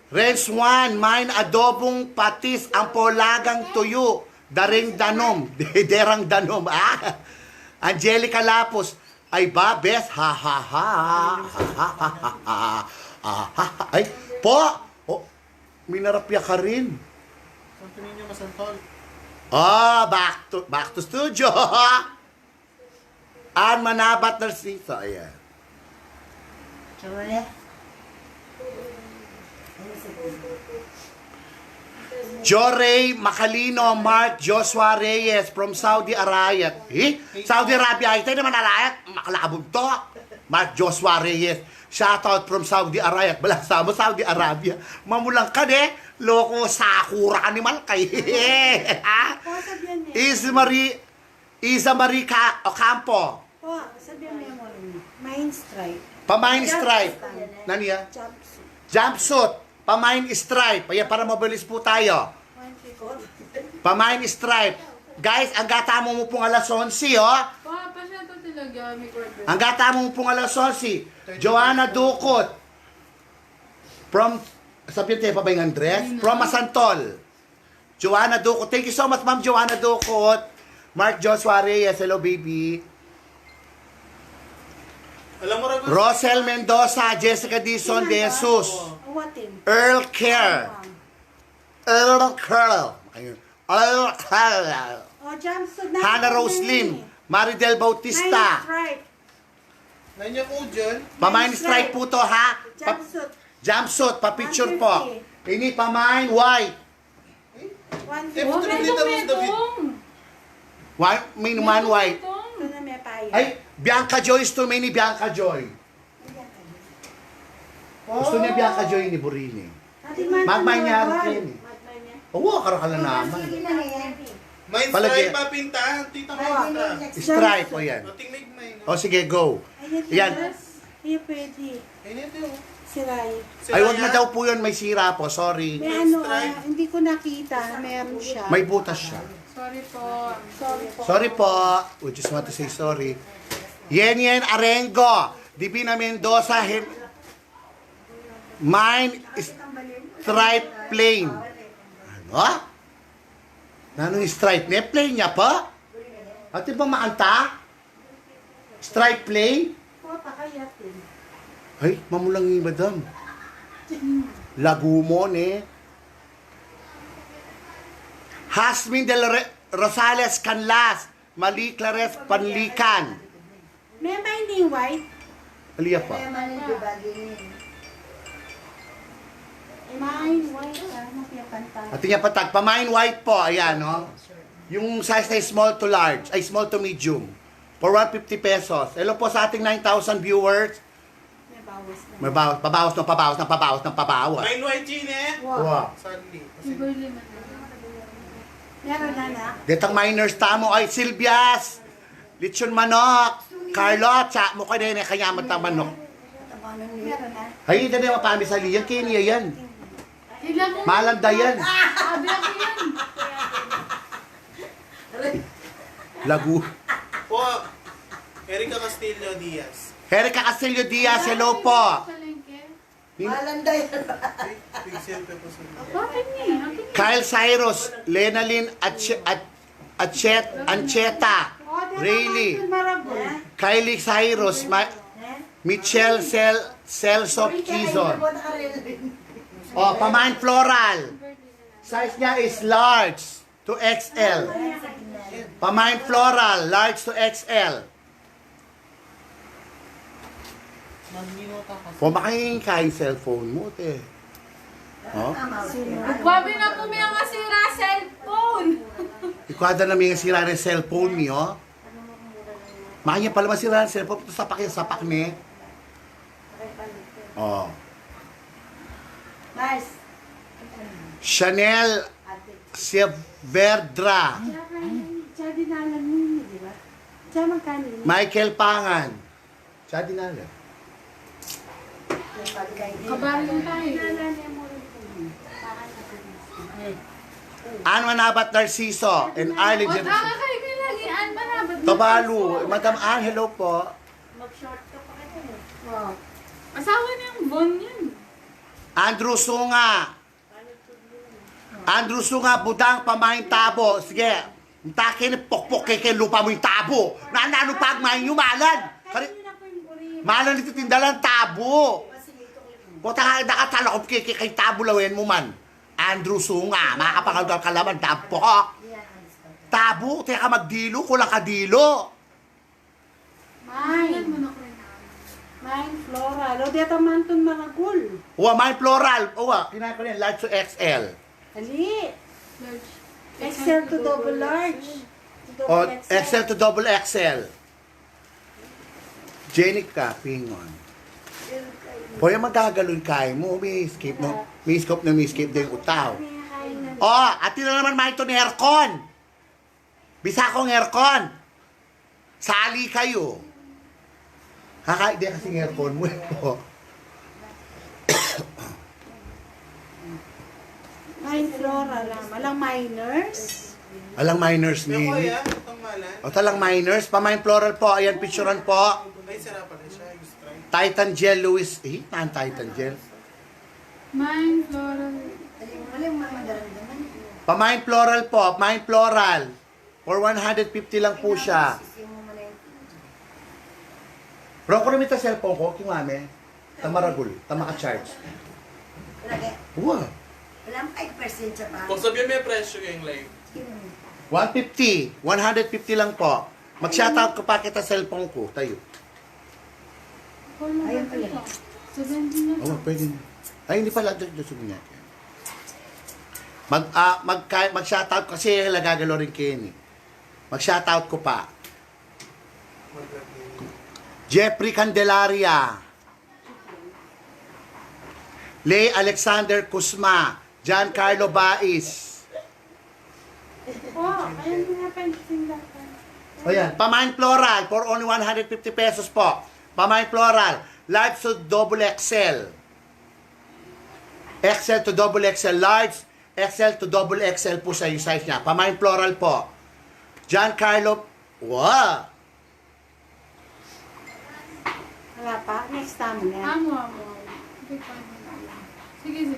Renz Juan, main adobong patis, ampong lagang tuyu. Daring danum. Derang danum. Ah! Angelica Lapus. Ay ba, bes? Ha, ha, ha. Ha, ha, ha, ha. Ha, ha, ha. Ay, po! O, minarapya ka rin. Santo Niño, Masantol. Ah, back to, back to studio. An Manabat, Narciso, ayan. Joray. Joray Macalino, Mark Joshua Reyes from Saudi Arabia. Eh? Saudi Arabia, ita naman Arabia, makalabog to. Mark Joshua Reyes. Shout out from Saudi Arabia. Bala sa mo, Saudi Arabia. Mamulang ka de. Loko, sakura animal kay. Ha? Isa Marie, Isa Marie Ca-, Ocampo. Po, sabihan mo yung Mine Stripe. Pa Mine Stripe. Nani ya? Jumpsuit. Jumpsuit. Pa Mine Stripe. Ayan, para mabilis po tayo. Pa Mine Stripe. Guys, ang gata mo mo pong alas onse, oh. Pa, pa siya to talaga, may quarter. Ang gata mo mo pong alas onse. Joanna Ducot. From, sabihin tayo pa ba yung Andres? From Masantol. Joanna Ducot. Thank you so much, Ma'am Joanna Ducot. Mark Joshua Reyes, hello, baby. Alam mo, Ragos, Rosel Mendoza, Jessica Dizon de Jesus, Awatin. Earl Care, Earl Care, ayun. Earl Care, O, jumpsuit na Hannah ako Rose ngayon Lim, eh. Maridel Bautista. Nine stripe. Nanya ko dyan. Pa Mine Stripe po to, ha? Pa, jumpsuit, pa picture po. One fifty. Ini pa Mine White. One fifty. Eh, puto na literal, David. White, Mine, Mine White. Ito na may payo. Ay, Bianca Joy, gusto mo ini Bianca Joy. Gusto niya Bianca Joy ni Burini. Ate, Magmanyari Magmanyari. Ken eh. Oo, karakal na naman. Sige na yan. May palagi. Stripe pa pintahan, tita mo. Stripe, o yan. O, tingnan mo, no? O, sige, go. Ayan, yan. Ayan, pwede. Ayan, ito, oh. Siray. Ay, wag na daw po yun. May sira po. Sorry. May ano, ah, hindi ko nakita. Meron siya. May butas siya. Sorry po. Sorry po. Sorry po. We just want to say sorry. Yen Yen Arengo. Divina Mendoza. Hem-, Mine Stripe Plain. Ano? Nanung stripe ne? Plain ya pa? Ati ba maanta? Stripe plain? Ay, mamulang ni madam. Lagu mo ne. Hasmin del Re-, Rosales Canlas, Mali Clares Panlican. May, may ni white? Aliya pa. Mine white, ah, mapiyapantag. Ati niya patag, pa Mine White po, ayan, no? Yung size na small to large, ay, small to medium. For one fifty pesos. Hello po sa ating nine thousand viewers. May bawas na. May bawas, pabawas ng pabawas ng pabawas ng pabawas. Mine White, Gine? Wow. Wow. Sunday. Meron na na. Detang minors tamo, ay, Silvias. Lechon manok. Carlot, sa mo ka din, eh, kanya mata manok. Meron na. Ay, ito na yung mapamisali. Yan, kaya niya yan. Sila mo. Malanda yan. Sabi ako yan. Lagu. Po, Erica Castillo Diaz. Erica Castillo Diaz, hello po. Palengke. Malanda yan. Ay, pixel ka po sa Akin ni, akin ni. Kyle Cyrus, Lenalyn Ache-, At-, Achet-, Ancheta, Rayleigh, Kylie Cyrus, Ma-, Michelle Cel-, Celso Kizon. O, pa Mine Floral. Size niya is large to X L. Pa Mine Floral, large to X L. Magmute ka kasi. Pumakain ka yung cellphone mo, te. O? Grabe na po, may nga sira cellphone. Ikaw ada na may sira rin cellphone niyo. Makanya pala masira ang cellphone, ito sapak yung sapak ni. O. Nice. Chanel Saavedra. Tsaka yung, tsaka dinalan mo yun, di ba? Tsaka magkano yun? Michael Pangan. Tsaka dinalan. Kabarin tayo. Dinalan niya mo rin po yun. Ann Manabat Narciso and Arlene Jen. Wag ka kayo lagi, Ann Manabat Narciso. Tabalu. Madam Ann, hello po. Mag-short ka pa kayo. Wow. Asawa niyang Von yan. Andrew Sunga. Andrew Sunga, Budang, pa Mine Tabo. Sige. Ang takin, pokpok ke, ke lupa mo yung Tabo. Na, na, ano pag Mine yung malan? Kari-, malan ito tindalan, Tabo. Kota nga, nakatalakop ke, ke, kay Tabo lawen mo man. Andrew Sunga, makapangalgal ka laman, Tabo. Tabo, teka magdilo, kulang ka dilo. Mine. Mine Floral. O, deta mantun maragul. Wa, Mine Floral. Wa, kinain ko na yan. Large to X L. Ali. Large. X L to double large. O, double X L. X L to double X L. Jenny ka, pingon. Hoy, ang magagalun kay mo, may skip no, may skip no, may skip din utaw. O, atin na naman, may ton aircon. Bisa kong aircon. Sali kayu. Kaka, di kasi aircon mo, eh, po. May floral, ah. Alang minors? Alang minors ni. Ako, ya, itong malan. O, talang minors. Pamain floral po. Ayan, picturan po. Ay, sira pala siya. Yung stripe. Titan Gel, Louis. Eh, naan Titan Gel? Main floral. Pamain floral po. Main floral. For one hundred fifty lang po siya. Pero kung ita cellphone ko, king mame, tamaragul, tamaka-charge. Lagi. Wow. Walang five percent sa pa. Kung sabihin may presyo yung live. One fifty, one hundred fifty lang po. Mag-shoutout ko pa kita cellphone ko, tayo. Ayun pala. Seventeen na. Oo, pwede na. Ay, hindi pala, doon, doon, sabi niya. Mag, ah, mag, mag-shoutout kasi lagagalo rin kayo ni. Mag-shoutout ko pa. Jeffrey Candelaria. Lay Alexander Cusma. Giancarlo Bais. Oh, ayun nga, pansin lang po. O yan, pamain floral for only one hundred fifty pesos po. Pamain floral, large to double X L. X L to double X L, large, X L to double X L po sa yung size niya. Pamain floral po. Giancarlo, wow! Wala pa? Next time na. Amo, amo. Hindi pa, hindi pa. Sige, sige.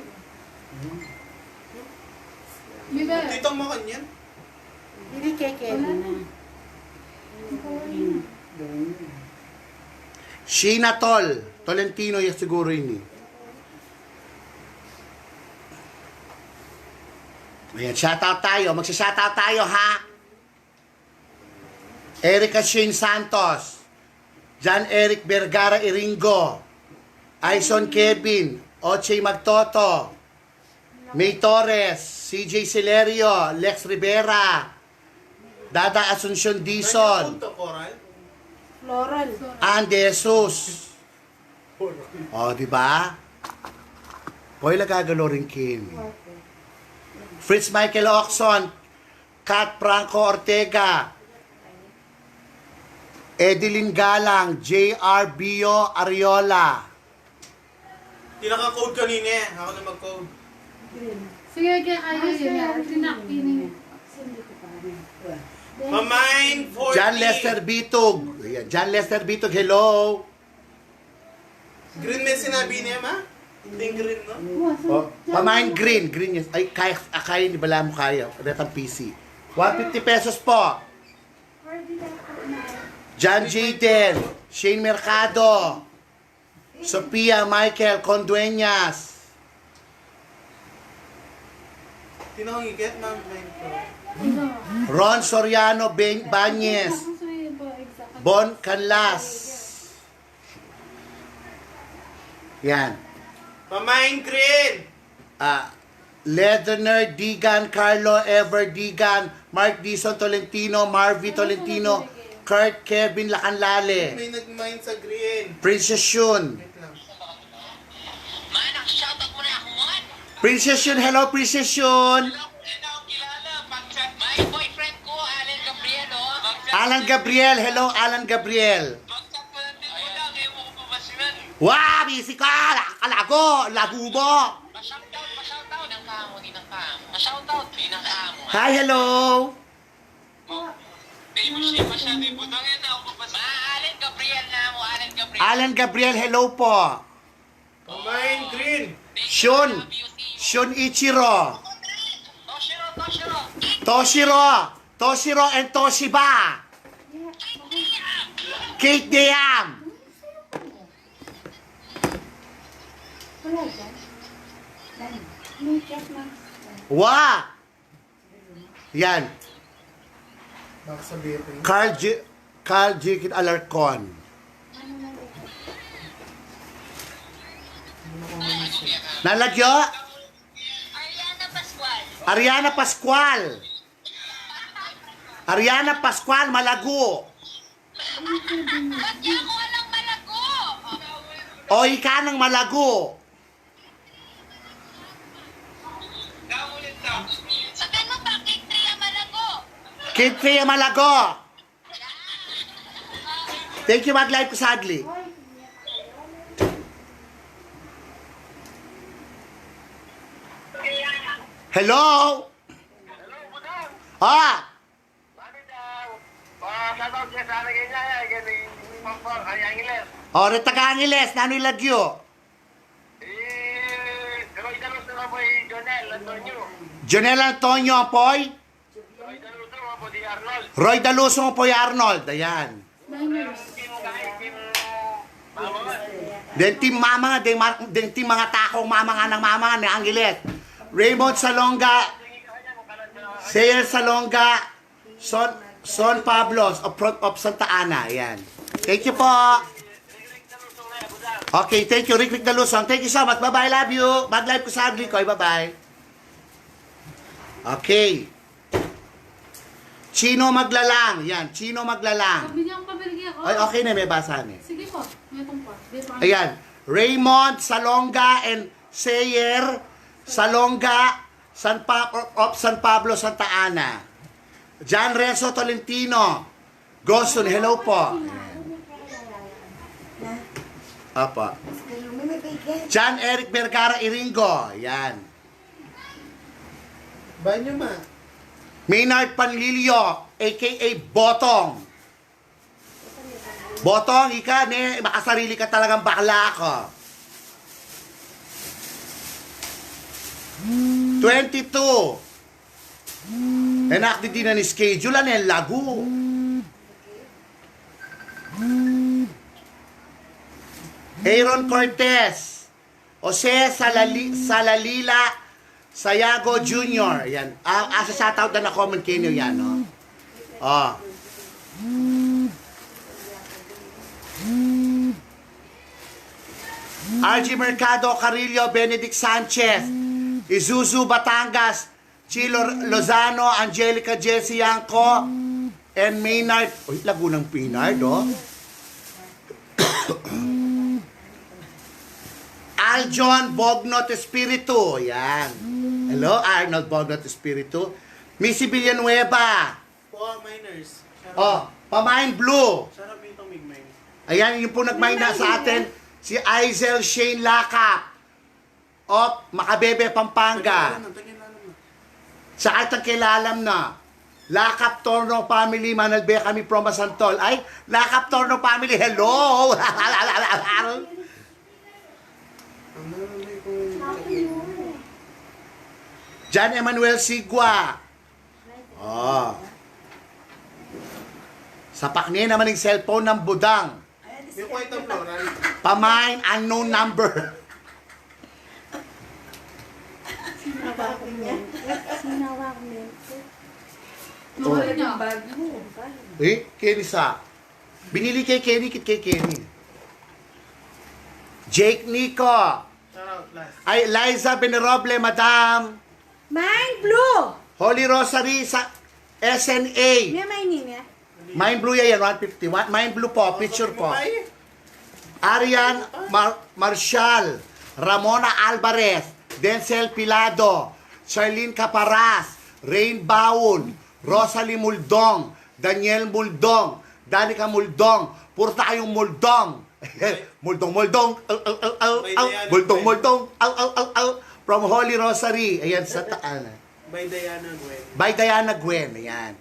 Bebe. Titong mo kanyan? Hindi kay Kevin na. Sheena Tol. Tolentino ya siguro ini. Ayan, shoutout tayo. Magsa-shoutout tayo, ha? Erica Shane Santos, John Eric Vergara Iringo, Aison Kevin, Oche Magtoto, May Torres, C J Celerio, Lex Rivera, Dada Asuncion Dizon, Floral. Ann De Jesus. O, di ba? Hoy, lagagalo rin kin. Fritz Michael Oxon, Kat Franco Ortega, Edeline Galang, J R Bio Ariola. Tinaka-code kanina eh. Ako na mag-code. Sige, kaya kayo yun. Tinakpinin. Pamain forty. John Lester Bitug. Ayan, John Lester Bitug, hello. Green may sinabi niya, ma? Ting green, no? O, pamain green. Green yan. Ay, kaya, ah, kaya ni bala mo kaya. Retang P C. One fifty pesos po. John Jaden, Shane Mercado, Sophia Michael Condueñas. Tinong iket, ma'am, thank you. Ron Soriano Ben-, Bañez, Bon Canlas. Yan. Pamain green. Ah, Leatherner Digan, Carlo Ever Digan, Mark Dison Tolentino, Marvy Tolentino, Kurt Kevin Lacanlale, May nag-mine sa green. Princess Shun. Wait lang. Manang, shoutout mo na ako, man. Princess Shun, hello, Princess Shun. Wala ko na akong kilala. Pag-chat, my boyfriend ko, Alan Gabriel, oh. Mag-chat Alan Gabriel, hello, Alan Gabriel. Mag-chat mo lang din mo lang, eh, mo ko papasinan. Wa, busy ka. Kalago, lagu mo. Pa-shoutout, pa-shoutout. Ninang kamo, ninang kamo. Pa-shoutout, ninang kamo. Hi, hello. Famous siya masyado yung butang yan, ako pa sa Alan Gabriel na mo, Alan Gabriel. Alan Gabriel, hello po. Pamain green. Shun. Shun Ichiro. Toshiro, Toshiro. Toshiro. Toshiro and Toshiba. Kate Deam. Wa. Yan. Baka sabihin ko yun. Carl G-, Carl G. Alarcon. Nalagyo? Ariana Pascual. Ariana Pascual, malagu. O ika nang malago. Sabihan mo pa, Kitria Malago. Kitria Malago. Thank you, mag-live ku saglit. Hello? Ah! O, reta Angeles, nanu ing lagyu? Jonel Antonio, ampo i? Roy Daluso, ampo i Arnold. Ayan. Deng team Mamang, deng, mar- deng team Mangatako Mamang, nang Mamang, nang Angeles. Raymond Salonga, Sayer Salonga, Son, Son Pablo of, of Santa Ana. Ayan. Thank you po. Okay, thank you, Rick Rick Daluson. Thank you so much. Bye-bye, love you. Mag-live ku saglit, koy. Bye-bye. Okay. Chino Maglalang. Yan, Chino Maglalang. Sabi niya, ang pabili ako. Ay, okay na, may basa na. Sige po, may pang po. Ayan. Raymond Salonga and Sayer Salonga, San Pa- of San Pablo, Santa Ana. John Renzo Tolentino. Gosun, hello po. Ayan. Apa. John Eric Vergara Iringo. Yan. Banyo, ma. Maynard Panlilio, A K A Botong. Botong, ika ne, makasarili ka talagang bakla ka. Twenty-two. Enak di dinan schedule, ane lagu. Aaron Cortez, Jose Salali- Salalila, Sayago Junior. Yan. A- asa shoutout na na comment keni yan, no? O. R G Mercado, Carillo, Benedict Sanchez, Isuzu, Batangas, Chilo Lozano, Angelica Jessie Yanco, and Maynard. Uy, lagu nang Maynard, o. Aljon Bognot Espiritu, yan. Hello, Arnold Bognot Espiritu. Missy Villanueva. Po, minors. O, pamain blue. Sarap nitong migmay. Ayan, yung po nagmay na sa atin, si Aizel Shane Lakap of Macabebe, Pampanga. Sa atang kilalam na. Lakap Torno family, manalbe kami from Masantol. Ay, Lakap Torno family, hello! John Emmanuel Sigua. O. Sapak ne naman ing cellphone nang Budang. Pamain unknown number. Sinawak niya. Sinawak niya. Eh, keni sa. Binili kay Kenny, kit kay Kenny. Jake Nico. Ay, Liza Beneroble, madam. Mind blue. Holy Rosary sa S N A. May, may name ya? Mind blue ya yan, one fifty-one. Mind blue po, picture po. Arian Mar- Marshall, Ramona Alvarez, Denzel Pilado, Charlene Caparas, Rain Baul, Rosalie Muldong, Daniel Muldong, Danica Muldong, puro tayong Muldong. Muldong, Muldong, al, al, al, al, al, Muldong, Muldong, al, al, al, al. From Holy Rosary, ayan, sa taan. By Diana Gwen. By Diana Gwen, ayan.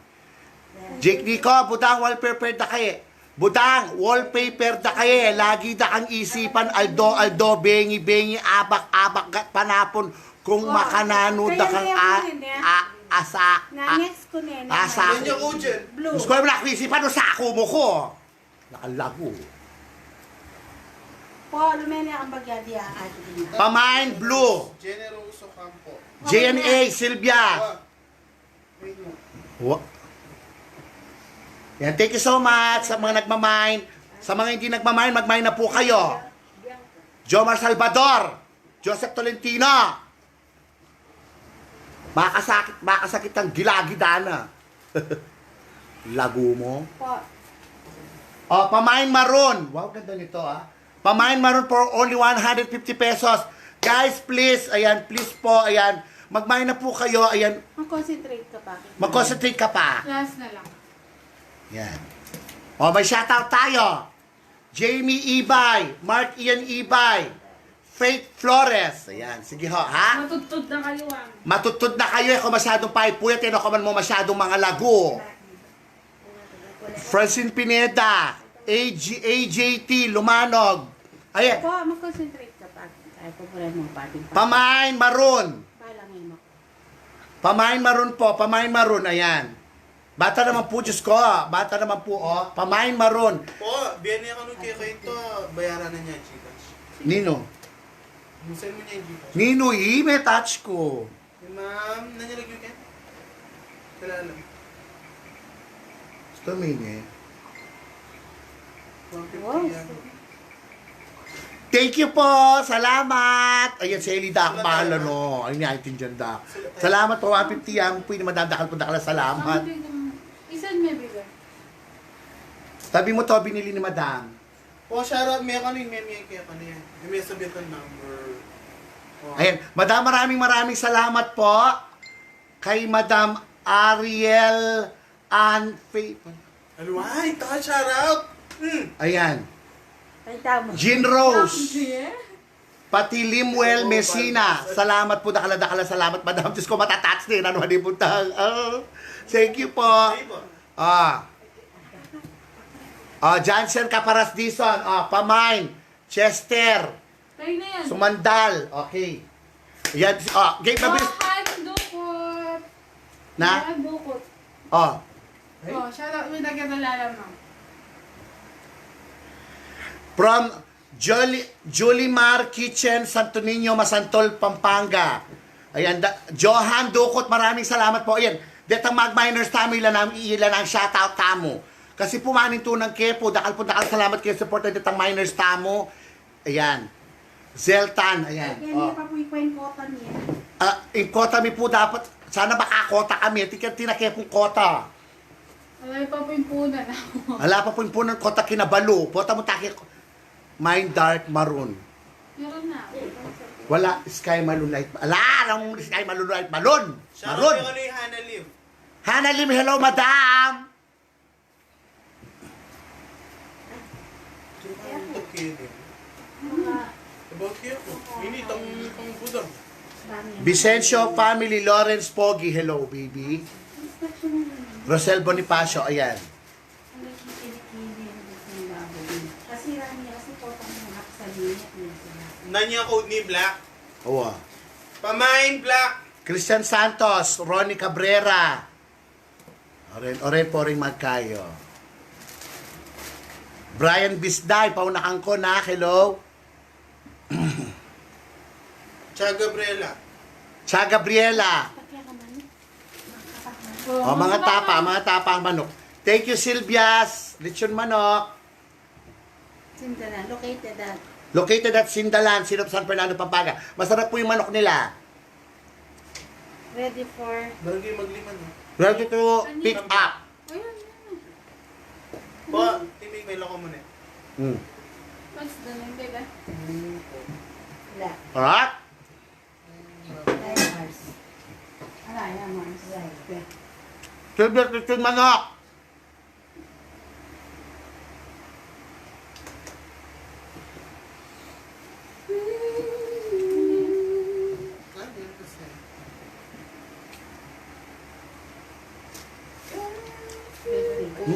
Jake Nico, Budang, wallpaper da kaye. Budang, wallpaper da kaye. Lagi da kang isipan, aldo-aldo, bengi-bengi, abak-abak, gat panapun, kung makananu da kang a, a, asa, a, asa. Yan yung Ujin. Blue. Gusto ko yung naku isipan, usaku mu ku. Nakalagu. Po, lumene ang bagya di ang ating. Pamain blue. Generoso Campo. J N A, Sylvia. Wa- Yan, thank you so much sa mga nagmamain. Sa mga hindi nagmamain, magmain na po kayo. Jomar Salvador, Joseph Tolentino. Makasakit, makasakit ang gilagid, ana. Lagu mo. Po. O, pamain maroon. Wow, ganda nito, ah. Pamain Maroon for only one hundred fifty pesos. Guys, please, ayan, please po, ayan. Mag-mine na po kayo, ayan. Mag-concentrate ka pa. Mag-concentrate ka pa. Last na lang. Yan. O, may shoutout tayo. Jamie Ibay, Mark Ian Ibay, Faith Flores. Ayan, sige ho, ha? Matutod na kayo, ah. Matutod na kayo, eh, kung masyadong paipuyat, eh, no, kung man mo masyadong mga lagu. Francine Pineda, A G, A J T Lumanog. Ayan. Po, mag-concentrate ka pa. Ay, po pala mga pating pa. Pamain Maroon. Pala ngayon ako. Pamain Maroon po, Pamain Maroon, ayan. Bata naman po, Diyos ko, bata naman po, oh. Pamain Maroon. Po, biyani ako nung kaya kayo to, bayaran na niya Gcash. Nino? Send mo niya yung Gcash. Nino, i, may touch ko. Eh, ma'am, nanyalag yung ken? Kailangan lang. Gusto mo ini? One fifty Wow. yan. Thank you po! Salamat! Ayan, si Elida Akmal, ano. Ayun nga, intindihan da. Salamat po, one fifty yan. Pwede madadakal po, dakal salamat. Isan may bigay? Tabi mo to, binili ni Madam. Po, shoutout, may kanu yung may may kaya kanu yan. Yung may sabitan number. Oh. Ayan, Madam, maraming maraming salamat po kay Madam Ariel Ann Faith. Alway, ta shoutout. Hmm. Ayan. Ay, tama. Jean Rose. Jean? Pati Limuel Messina. Salamat po, dakala-dakala salamat, Madam. Diyos ko, matatats din. Ano, di po tang-, oh, thank you po. Ay po. Ah. Ah, Johnson Caparas Dizon. Ah, Pamain. Chester. Tayo na yan. Sumandal. Okay. Yan. Ah, game na bis. Johan Dukot. Na? Johan Dukot. Oh. Oh, shoutout mo na kita lalam, ma'am. From Juli-, Julimar Kitchen, Santo Niño, Masantol, Pampanga. Ayan, da, Johan Dukot, maraming salamat po. Ayan, detang mag-miners tamu, ila nang, ila nang shoutout tamu. Kasi po, manintunang ke po, dakal po, dakal salamat kayu support na detang miners tamu. Ayan. Zeltan, ayan. Yan, Oh. Yan pa po yung kota niya. Ah, ing kota mi po dapat, sana makakota kami. Tika, tinake pong kota. Alay pa po yung punan ako. Ala pa po yung punan kota Kinabalu. Pota mo taki Mine dark maroon. Meron na. Wala, sky maroon light. Ala, anong sky maroon light? Maroon! Shoutout Maroon! yung ano yung Hana Lim. Hana Lim, hello, madam! About here po. Ini itang, itang budang. Vicencio family, Lawrence Pogi, hello, baby. Rosel Bonifacio, ayan. Kasi rani kasi po pang mga sa linya niya sila. Nanya code ni Black. Owa. Pamain Black. Christian Santos, Ronnie Cabrera. Oren, oren po rin magkayo. Brian Bisday, paunakan ko na, hello. Cha Gabriela. Cha Gabriela. Pati ka man. O, mga tapa, mga tapa ang manok. Thank you, Silvias. Lechon manok. Sindalan, located at Located at Sindalan, Sinop, San Fernando, Pampanga. Masarap po yung manok nila. Ready for Barangay Magliman, no? Ready to pick up. Ayun, yun. Po, timing may loko mo na. Hmm. What's the name, baby? Hmm, po. La. Alright? Ay, Mars. Ala, yan, Mars. Right. Silvias, lechon manok.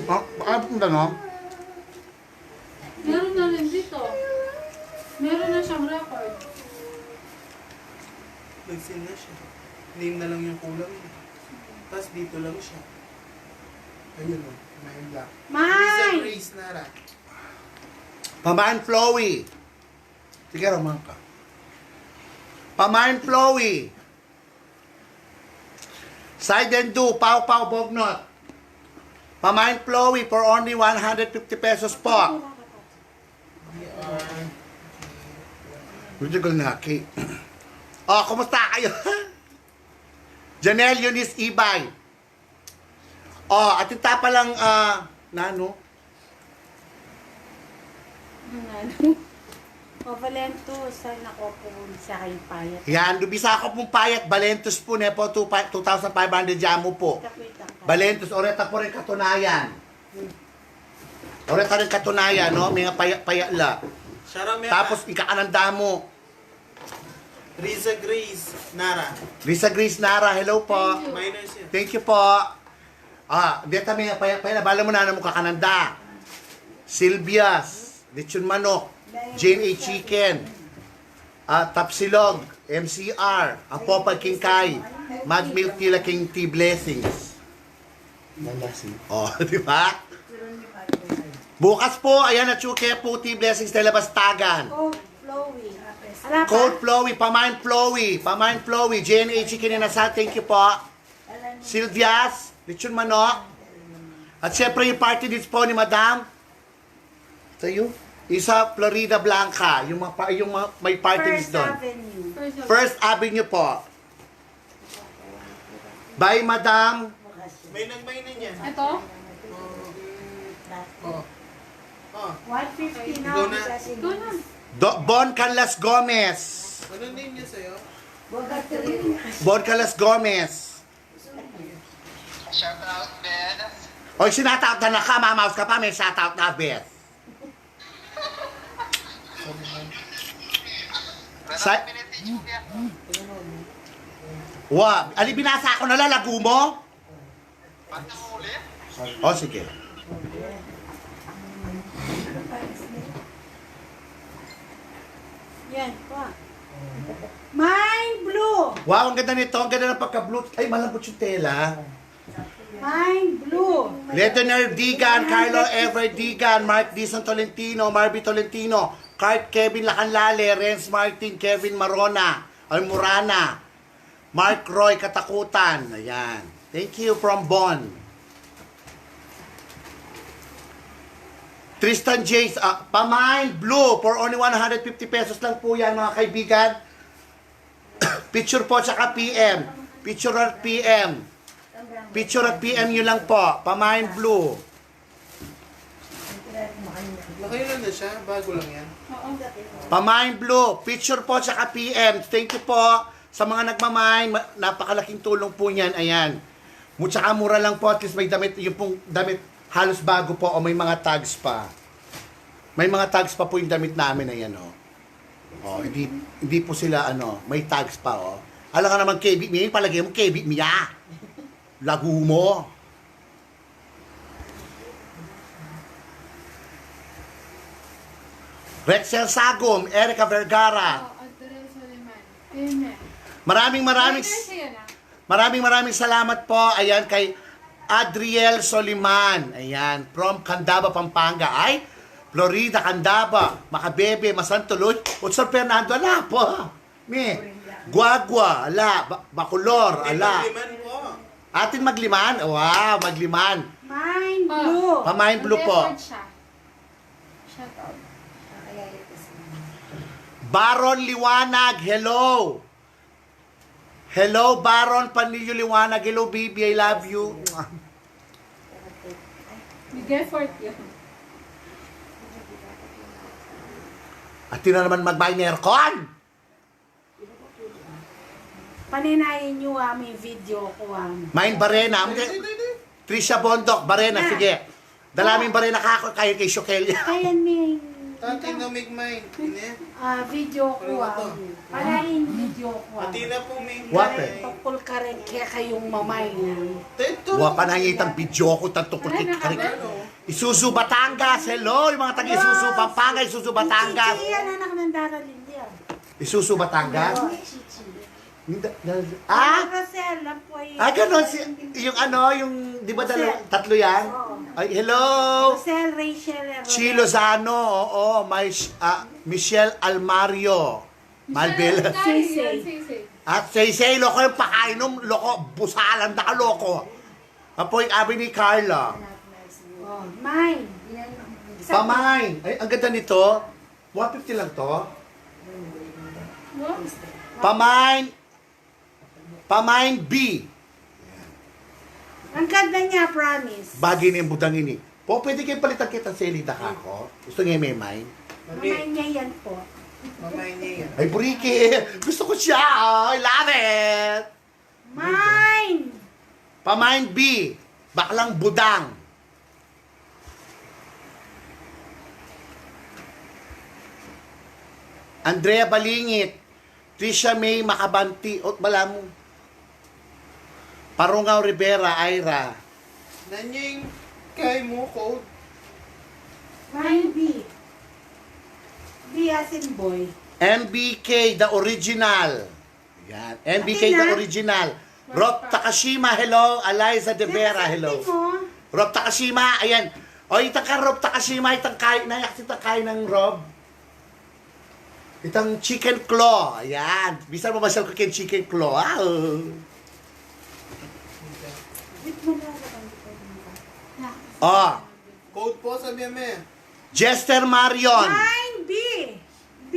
Ah, ah, punta, no? Meron na rin dito. Meron na siyang record. Nag-send na siya. Name na lang yung kulang, eh. Tapos dito lang siya. Ayun, o. May black. May! Race na ra. Pamain Flowy. Sige, Roman ka. Pamain Flowy. Side and do, Pau Pau Bognot. Pamain Flowy for only one hundred fifty pesos po. Medyo galnaki. O, kumusta kayo? Janelle Eunice Ibay. O, at ita pa lang, ah, nano? Ang ano? O, Valentus, ay nako pu, sa kayung payat. Yan, dubisa ku pung payat, Valentus pu, ne pu, two, two thousand five hundred ya mu pu. Kita, kita. Valentus, oreta pu ring katunayan. Oreta ring katunayan, no? Mengapayat-payat la. Shout out, Meta. Tapus, ing kakananda mu. Risa Grace Nara. Risa Grace Nara, hello pu. Thank you. Minor siya. Thank you pu. Ah, deta mengapayat-payat la, bala mu na, nanu mu kakananda. Silvia's Lechon Manok, J and A Chicken, ah, Tapsilog, M C R, Apo Pagkingkay, Mad Milk Tila King Tea Blessings. Nandasin. O, di ba? Bukas pu, ayan, atsu ke pu, Tea Blessings de la Bastagan. Code Flowy. Ala pa? Code Flowy, pamain Flowy, pamain Flowy, J and A Chicken Inasal, thank you pu. Silvia's Lechon Manok. At syempre, yung party needs pu ni Madam. Sa'yo? Isa, Florida Blanca, yung, mga pa- yung mga, may parties First doon. Avenue. First Avenue. First Avenue pu. Bye, Madam. May nagmay na niya. Ito? Oo. Oo. One fifty na. Ikaw na. Ito na. Do- Bon Canlas Gomez. Ano name niya sa'yo? Bon Canlas Gomez. Shout out, Ben. Oy, sinataot na ka, mamaus ka pa, may shout out na, Ben. Sa- Wa, ali binasa ko na, lalagu mo? O, sige. Yan, kuha. Mine blue. Wow, ang ganda nito. Ang ganda ng pagka-blue. Ay, malambot yung tela. Mine blue. Leonard Digan, Carlo Ever Digan, Mark Dison Tolentino, Marby Tolentino, Cart Kevin Lacanlale, Renz Martin, Kevin Marona, ay, Murana, Mark Roy Katakutan. Ayan. Thank you from Bon. Tristan Jace, ah, pamain blue for only one hundred fifty pesos lang po yan, mga kaibigan. Picture po tsaka P M. Picture at P M. Picture at P M nyo lang po. Pamain blue. Nakailan na siya? Bago lang yan. Pamain blue. Picture po tsaka P M. Thank you po sa mga nagmamain. Ma- Napakalaking tulong po niyan. Ayan. Mu- Tsaka mura lang po. At least may damit. Yung pong damit, halos bago po. O may mga tags pa. May mga tags pa po yung damit namin. Ayan, o. O, hindi, hindi po sila, ano, may tags pa, o. Alam ka naman, K B mi, palagay mo, K B mi, ah. Lagu mo. Rexel Sagum, Erica Vergara. O, Adriel Soliman. Amen. Maraming, maraming Later siya na. Maraming, maraming salamat po. Ayan, kay Adriel Soliman. Ayan, from Candaba, Pampanga. Ay, Florida, Candaba, Macabebe, Masanto, Loy, Utson, Fernando, ala po. Mi, Guagua, ala, Ba- Bacolor, ala. Magliman po. Atin Magliman? Wow, Magliman. Mine blue. Pamain blue po. Nag-effort siya. Shout out. Baron Liwanag, hello. Hello, Baron Panilio Liwanag. Hello, baby. I love you. Nag-effort yun. At yun na naman magmain aircon. Paninayin nyo, ah, may video ko, ah. Main barena. Hindi, hindi, hindi. Trisha Bondoc, barena, sige. Dala ming barena ka, ako, kayo kay Shokelia. Kaya may Tati, no, mig mine. Ini? Ah, video ko, ah. Panayin video ko, ah. Pati na po, mig Wape. Tungkol ka rin kaya kayong mamay. Tento. Wa pa nangitang video ko, tang tungkol kay Karin. Isuzu Batangas, hello, yung mga taga Isuzu Pampanga, Isuzu Batangas. Chichi, yan, anak ng Dara Lilia. Isuzu Batangas? Oo, Chichi. Hindi, dahil- Ah? Rosel, lang po yun. Ah, ganon. Si, yung ano, yung, di ba dalawa, tatlo yan? Oo. Ay, hello. Rosel, Rachel, and Chi Rosel. Lozano, oo. May, ah, Michelle Almario. Malbel. Michelle Almario, Sisay. Sisay. At Sisay, loko yung pakainom, loko, busalan na ka, loko. Apo yung abi ni Carla. Oh, mine. Pamain. Ay, ang ganda nito. One fifty lang to. Wow. Pamain. Pamain B. Ang ganda niya, promise. Bagay na yung budang ini. Po, pwede kayo palitan kita sa Elida kako? Gusto niya may mine? Mamain niya yan po. Mamay niya yan. Ay, buriki! Gusto ko siya! I love it! Mine! Pamain B, baklang budang. Andrea Balingit, Trisha May Makabanti, ot balamu. Parungaw Rivera, Ira. Nanying kay mo code? Mine B. B as in boy. M B K, the original. Yan. M B K, the original. Rob Takashima, hello. Eliza De Vera, hello. Rob Takashima, ayan. O, itang ka Rob Takashima, itang kain na, itang kain ng Rob. Itang chicken claw, ayan. Bisan mamasyal ko keng chicken claw, ah. Oh. Code po, sabi mo eh. Jester Marion. Mine B. B.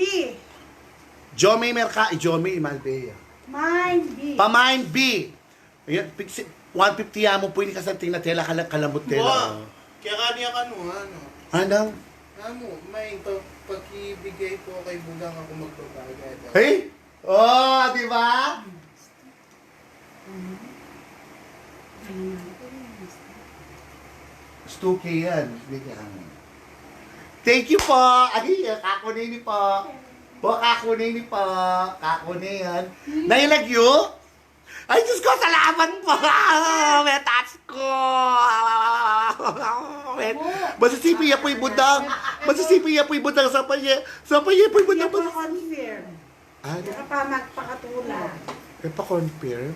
Jomi Merca-, i Jomi, i Malbea. Mine B. Pamain B. Ayan, piksi-, one fifty ya mu pu ini kasanting na tela, kala-, kalamut tela. Wa, kaya kaniya kanu, ano? Ano? Namu, may pa-, pakibigay po kay Budang ako magbabagay. Hey? Oh, di ba? Stuki yan. Bigyan. Thank you po. Ay, kakuni ni po. Po, kakuni ni po. Kakuni yan. Nailagyo? Ay, Diyos ko, salamat po. May taas ko. May, masisipi ya pu i Budang. Masisipi ya pu i Budang sa panye. Sa panye pu i Budang. Confirm. Ah, kaya pa magpakatula. E pa-confirm?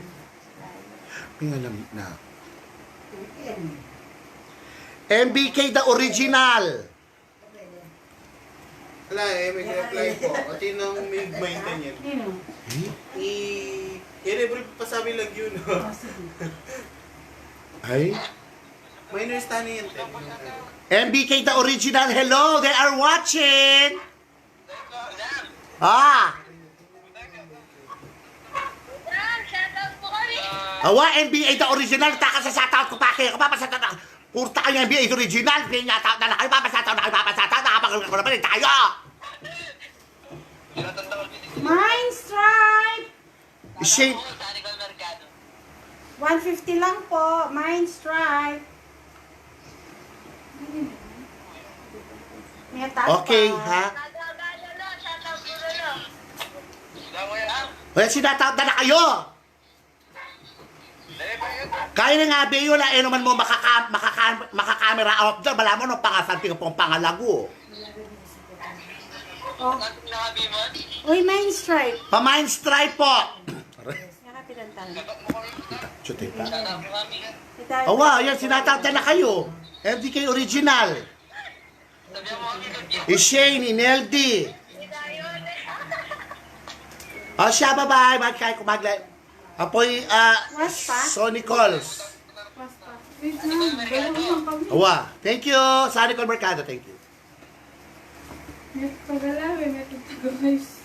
May alam na. M B K the original. Ala, e, may reply po. At yun ang may maintain yan. Nino? I, yan e, brief pasabi lang yun. Ay? May understanding yan, ten. M B K the original, hello, they are watching. Ah. Awa, N B A the original, taka sa shoutout ku pa kaya, kapapasata na. Purta kaya N B A the original, pinya tau na kayu, papasata na kayu, papasata na, kapagal ko naman tayo. Mine Stripe! Shane. One fifty lang po. Mine Stripe. May taas pa. Okay, ha? Well, sinatawag na na kayo. Kaya na nga, Beo, la, e naman mo makaka-, makaka-, makakamera out dyan. Bala mo, no, pangasanting pong pangalagu. Oh. Uy, Mine Stripe. Pa-Mine Stripe po. Nakapitan tayo. Chuti pa. Awa, yan, sinatawag na kayo. M D K original. I Shane, i Neldy. O siya, bye-bye. Magkay kumagle. Apoy, ah, Sonny Calls. Wait lang, dalawa lang kami. Awa. Thank you, Sonny Call Mercado. Thank you. May pagalawi, may pagkagawis.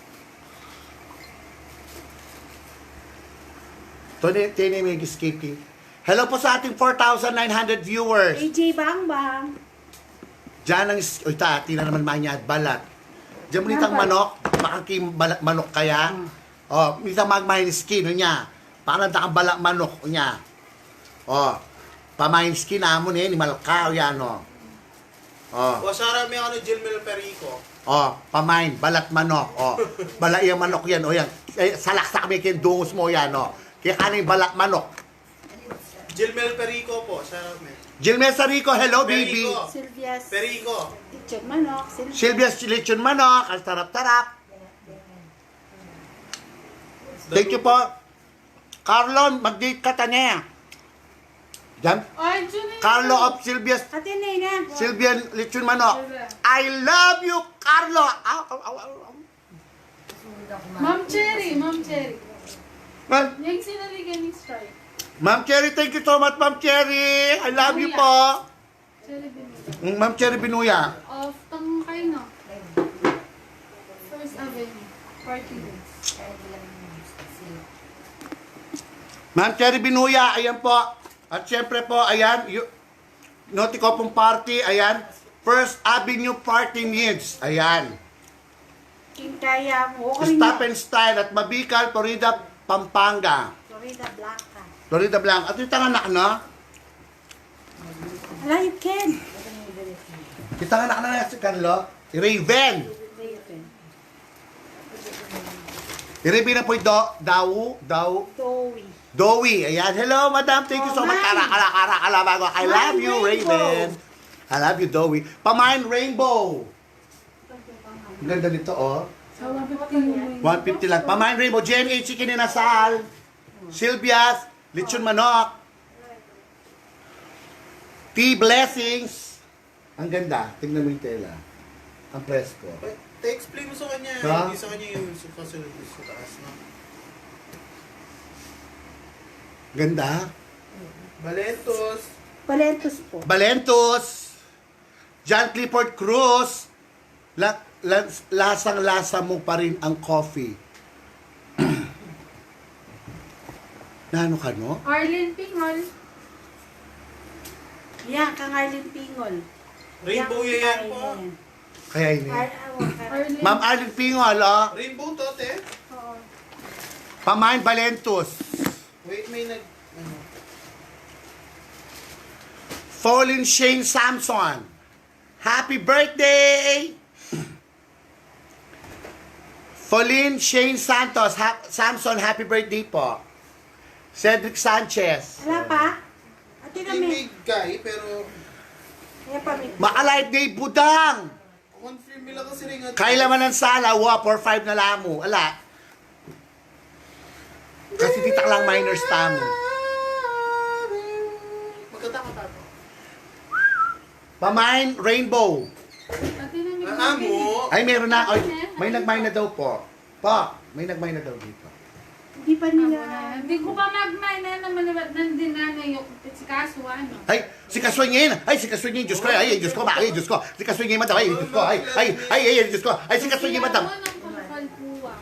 Tony, Tony, may escaping. Hello po sa ating four thousand nine hundred viewers. A J Bangbang. Diyan ang is-, oy, ta, tina naman manyad balat. Diyan mo nitang manok, bakang kim balat manok kaya? Hmm. O, nitang magmain skin, no niya? Parang takang balat manok, o niya? O, pamain skin, amo ni, ni Malka, o yan, o. O. O, Sarah, may ano, Jilmel Perico. O, pamain, balat manok, o. Bala iya manok yan, o yan. E, salaksak mi keng dungus mo yan, o. Kaya kaning balat manok. Jilmel Perico po, shout out, man. Jilmel Sarico, hello, baby. Perico. Silvia's Perico. Lechon manok. Sil- Silvia's lechon manok, ang sarap-sarap. Thank you po. Carlo, mag-date ka tane. Diyan? Ay, Jun, Carlo of Silvia's, Ate Nena. Silvia lechon manok. Silvia. I love you, Carlo. Aw, aw, aw, aw, aw. Ma'am Cherry, Ma'am Cherry. Ma'am. Yang sinaligan ni Stripe. Ma'am Cherry, thank you so much, Ma'am Cherry. I love you po. Cherry Binuya. Mm, Ma'am Cherry Binuya. Of Tangkay, no? First Avenue. Party. Ma'am Cherry Binuya, ayan po. At syempre po, ayan, yu-, Noti ko pong party, ayan. First Avenue Party Needs, ayan. King kaya mo. Okay Stop na. And Style at Mabikal, Florida, Pampanga. Florida Blanca. Florida Blanca. At itang anak na? Ala, you can. Itang anak na si Carlo? Raven. Raven. Raven na po ito. Daw, daw. Dowie. Dowie. Ayan. Hello, madam. Thank you so much. Ma'am. Kara, kara, kara, kara, bago. I love you, Raven. Raven. I love you, Dowie. Pamain Rainbow. Ang ganda nito, oh. Sa one fifty yung One fifty lang. Pamain Rainbow, J M H Chicken Inasal. Sylvia's, Lechon Manok. Tea Blessings. Ang ganda. Tingnan mo yung tela. Ang presko. Te-explain mo sa kanya, ha? Hindi sa kanya yung sa kasunod sa taas, no? Ganda. Balentos. Balentos po. Balentos. John Clifford Cruz, la, la, lasang-lasa mo pa rin ang coffee. Nanu ka, no? Arlene Pingol. Yan, kang Arlene Pingol. Rainbow yan po. Kaya ini. Ar-, ah, wag ka. Arlene. Ma'am Arlene Pingol, oh. Rainbow to, te? Oo. Pamain Balentos. Wait, may nag-, ano? Pauline Shane Samson. Happy birthday! Pauline Shane Santos, ha-, Samson, happy birthday po. Cedric Sanchez. Wala pa? Ate kami. Hindi, guy, pero Kaya pa, may Makalay Dave Budang. Confirm nila kasi rin nga. Kailan man ang sala? Wa, four five na lamu. Ala. Kasi ditak lang minors tamu. Magkataka tayo. Pamain Rainbow. Ate na, may Ah, amo. Ay, meron na. Ay, may nagmain na daw po. Pa, may nagmain na daw dito. Hindi pa nila. Hindi ko pa magmain na naman, nandin na na yung si Kaso, ano. Ay, si Kaso niya yun. Ay, si Kaso niya yun. Diyos ko, ay, ay, Diyos ko, ay, Diyos ko. Si Kaso niya yun, madam. Ay, Diyos ko, ay, ay, ay, ay, Diyos ko. Ay, si Kaso niya yun, madam. Ano ang kalkuwang?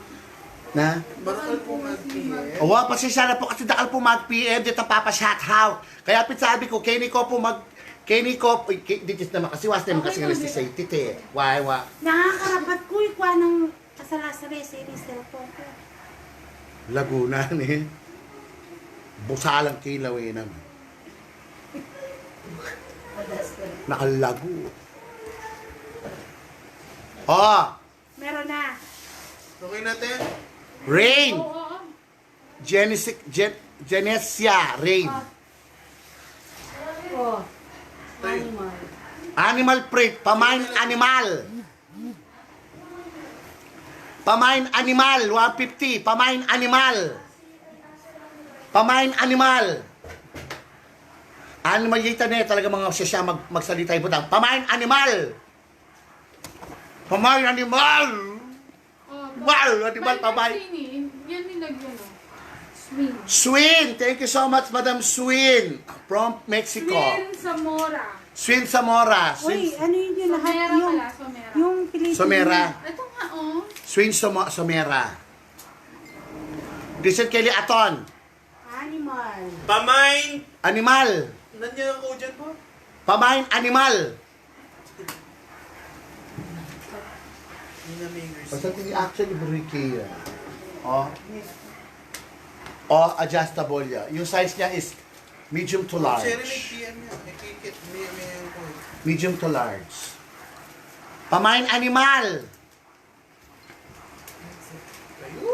Na? Barakal po mag-P M. Awa, pasensya na po kasi dakal po mag-P M, di ta papashout out. Kaya pin sabi ko, keni ko po mag-, keni ko, uy, ke-, di, di naman kasi, was name kasi nga si Tite. Why, wa? Nakakarapat ko, ikuha ng kasalasabi sa ini cellphone ko. Laguna ni. Busalang kilaw, eh, nang. Nakalagu. Oh! Meron na. Okay na, te? Rain! Oo, oo. Genesis, Gen-, Genesia, Rain. Oh. Oh. Animal. Animal print, pamain animal. Pamain animal, one fifty, pamain animal. Pamain animal. Animal yita ne, talaga mga siya, siya mag-, magsalita yung butang. Pamain animal. Pamain animal. Oh, animal, animal, pamain. Yan yung nag-, ano, Swin. Swin, thank you so much, Madam Swin, from Mexico. Swin Zamora. Swin Zamora. Uy, Swin ano yun, yung lahat Somera yung, pala, Somera. Yung Pilipino. Somera. Ito nga, oh. Swin Somo-, Somera. Vincent Kelly Aton. Animal. Pamain. Animal. Nandiyan ako dyan po. Pamain animal. Basta tini actually, Bricky, ah. Oh. Oh, adjustable ya. Yung size niya is medium to large. Sir, may P M yan. May ticket, may, may ano po. Medium to large. Pamain animal. Ayo.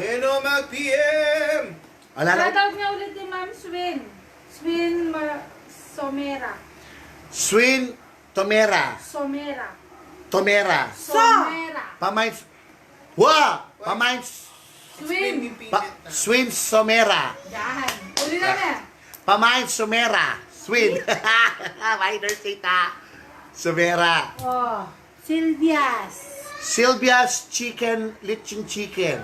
Ayan o, mag-P M. Ala na. Shoutout nga ulit ni Ma'am Swin. Swin Ma-, Somera. Swin Tomera. Somera. Tomera. Somera. Pamain s-, wa! Pamain s-, Swin. Pa-, Swin Somera. Yan. Uli na na. Pamain Somera. Swin. Minor sita. Somera. Oh. Silvia's. Silvia's chicken, lechon chicken.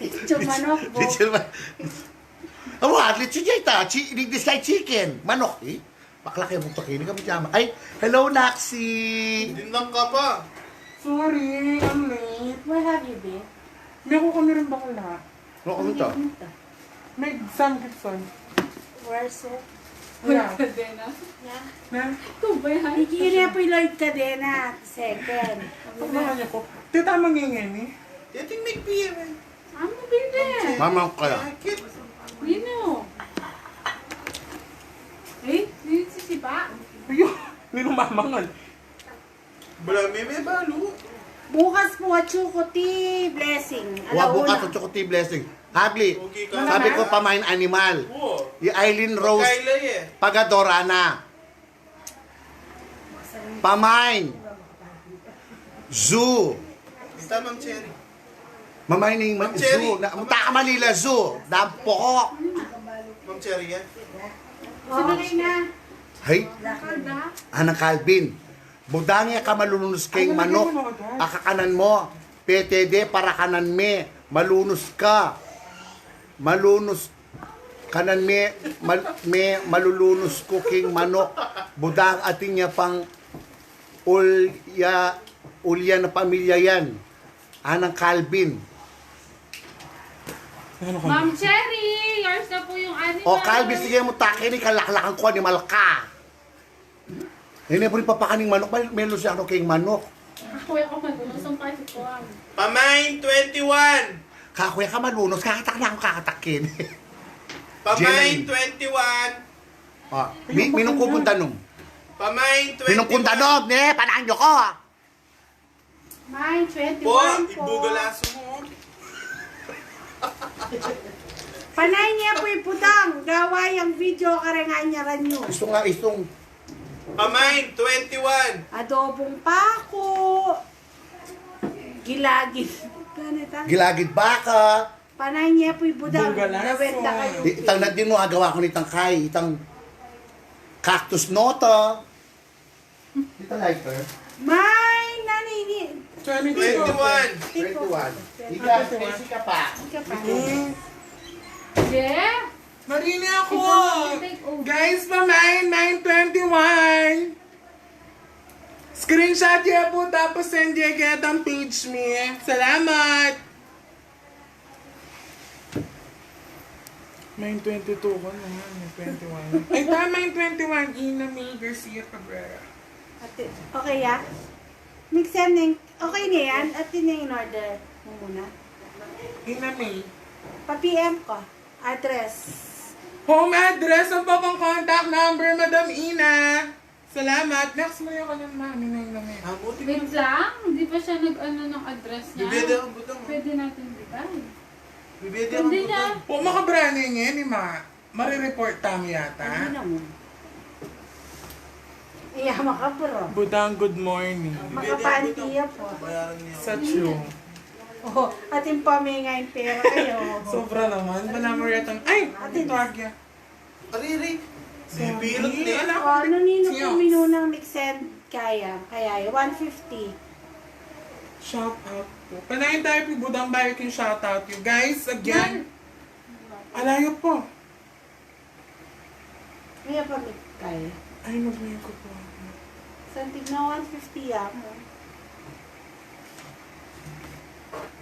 Lechon manok, bo. Lechon ma-, awa, lechon ya ita. Chi-, in English kay chicken. Manok, eh. Bakla kayu, buktok ini kami dyan. Ay, hello, Naxi. Dinlang ka pa. Sorry, I'm late. Where have you been? Meron kami rin bakla. Ano kami to? May exam, Gibson. Where's it? Yeah. Cadena. Yeah. Na? Ito ba yan? Ikikiri po yung Lloyd Cadena, second. Ang mahal niya po. Tita, mangingin eh. Titing may P M eh. Amo, baby. Mamang kaya. Kit. Nino? Eh, nino si Siba? Ayun, nino mamangan? Bala, may, may balo. Bukas po at Chukuti Blessing. Wa, bukas at Chukuti Blessing. Kagli, okay, sabi ko, pamain animal. Oo. I Eileen Rose Pagadorana. Pamain. Zoo. Basta, Ma'am Cherry. Mamain ning Ma'am Cherry. Zoo. Na, Ma'am taka Manila Zoo. Dampo ko. Ma'am Cherry, yan. Sino na? Hay. Anang Calvin. Budang ya ka malunus keng manok. Akakanan mo. Pete de para kanan me. Malunus ka. Malunus kanan me, mal-, me, malulunus ku king manok. Budang atin ya pang ulya, ulya na pamilya yan. Anang Calvin. Ma'am Cherry, yours na po yung animal. O, Calvin, sige mu, taki ni kalaklakan ku animal ka. Ini puri papakaning manok, mal-, melos ya ano king manok. Kuya ko, may gulusong pa si Kuya. Pamain twenty-one. Kakuya ka malunus, kakatak na akong kakatak kini. Pamain twenty-one. Ah, mi-, minungkupun tanum. Pamain twenty-one. Minungkupun tanum, ne, pananyo ko. May twenty-one po. Ibugalaso mo. Panay niya po ipudang, gawa yang video karengan niya ranyo. Istung nga, istung. Pamain twenty-one. Adobong pako. Gilagid. Ganita. Gilagid baka. Panay niya po ibudang. Bugalaso. Gawin na kayo. Di, itang na din mo, agawa ko nitang kay, itang cactus nota. Dito, lighter. May nanini. Twenty-two. Twenty-one. Twenty-one. Ika, Stacy ka pa. Ika pa. Mm. Yeah. Marini ako. Ikaw ang take over. Guys, pa mine, mine twenty-one. Screenshot ya po, tapos send ya kaya tang page mi. Salamat. May twenty-two ko na, may twenty-one. Ay, tama yung twenty-one. Ina May Garcia Cabrera. Ate, okay, ya? Mix yan, Neng. Okay na yan. Ate, na in order mo muna. Ina May. Pa-P M ko. Address. Home address, ang papang contact number, Madam Ina. Salamat. Next mo yung ano, mami, na yung lamig. Wait lang, hindi pa siya nag-ano ng address niya. Bibede ang butang. Pwede natin bigay. Bibede ang butang. Hindi niya. O, makabrani niya, ni ma. Marireport tayo yata. Hindi naman. Iya, makapuro. Butang, good morning. Makapantiya po. Bayaran niya. Sa true. Oh, ating pamingay pera kayo. Sobra naman. Banamuriatang, ay! Atin. Ito, agya. Ariri. Bibirot ni. Anak ko, ano nino po minunang mix and kaya? Kaya, one fifty. Shout out po. Panayin tayo po, budang bayo king shout out you. Guys, again. Alayo po. Kaya pa, Mikay. Ay, magmay ko po. Santig na one fifty ya mo.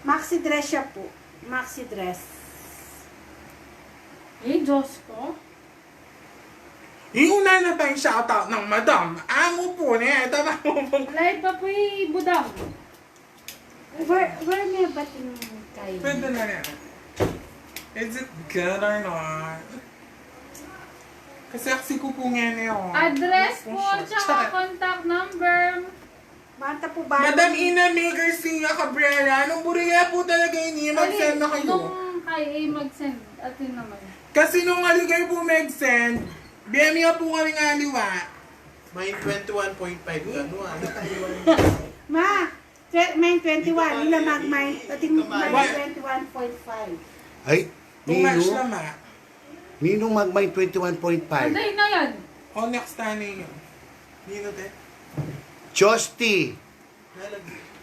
Maxi dress siya po. Maxi dress. Eh, Diyos ko. Iuna na tayong shoutout ng madam. Amo po niya. Ito na po. Live pa po, eh, budang. Where, where may bating kayo? Pwede na yan. Is it good or not? Kasi aksi ko po ngayon eh, oh. Address po, tsaka contact number. Bata po ba? Madam Ina May Garcia Cabrera, nung buri ya po talaga ini, mag-send na kayo. Nung kaya, eh, mag-send. Atin naman. Kasi nung aligay po mag-send, biyami nga po kami nga liwa. May twenty-one point five ka, no? Ma! Twe-, may twenty-one, ila mag may, ating may twenty-one point five. Ay, Nino. Nino mag may twenty-one point five. Anday na yan. O, next na yun. Nino, te? Josti.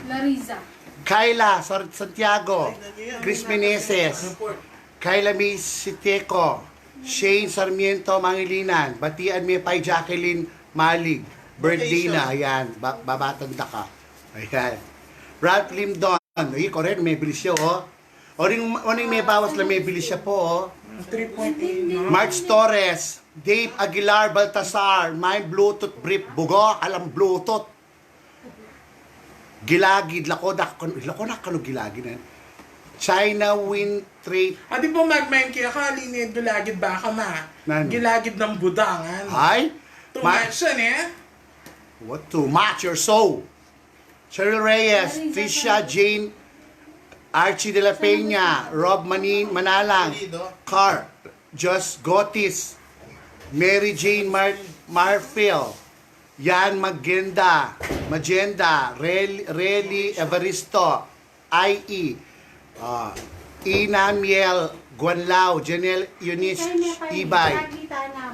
Lariza. Kayla Sar-, Santiago. Chris Meneses. Kayla May Siteco. Shane Sarmiento Mangilinan. Batian me pay Jacqueline Malig. Birthday na, ayan. Ba-, babatan da ka. Ayan. Ralph Limdon. Ay, ko rin, may bilis siya, oh. O rin, o rin may bawas lang, may bilis siya po, oh. Three point eight, no? March Torres, Dave Aguilar Baltasar, may Bluetooth brief. Bugo, alam Bluetooth. Gilagid, lako da kanu, lako na kanu gilagid, eh. China Win Trade. Ati po magmain kaya ka, linya gilagid baka ma. Nanu? Gilagid ng budangan. Ay? Too Ma- much yan, eh. What too much or so? Cheryl Reyes, Trisha Jane, Archie de la Peña, Rob Manin, Manalang, Carl, Josh Gotis, Mary Jane Mar- Marfil, Yan Magenda, Magenda, Rel- Rely Evaristo, I E, ah, Ina Miel Guanlao, Janelle Eunice Ibay,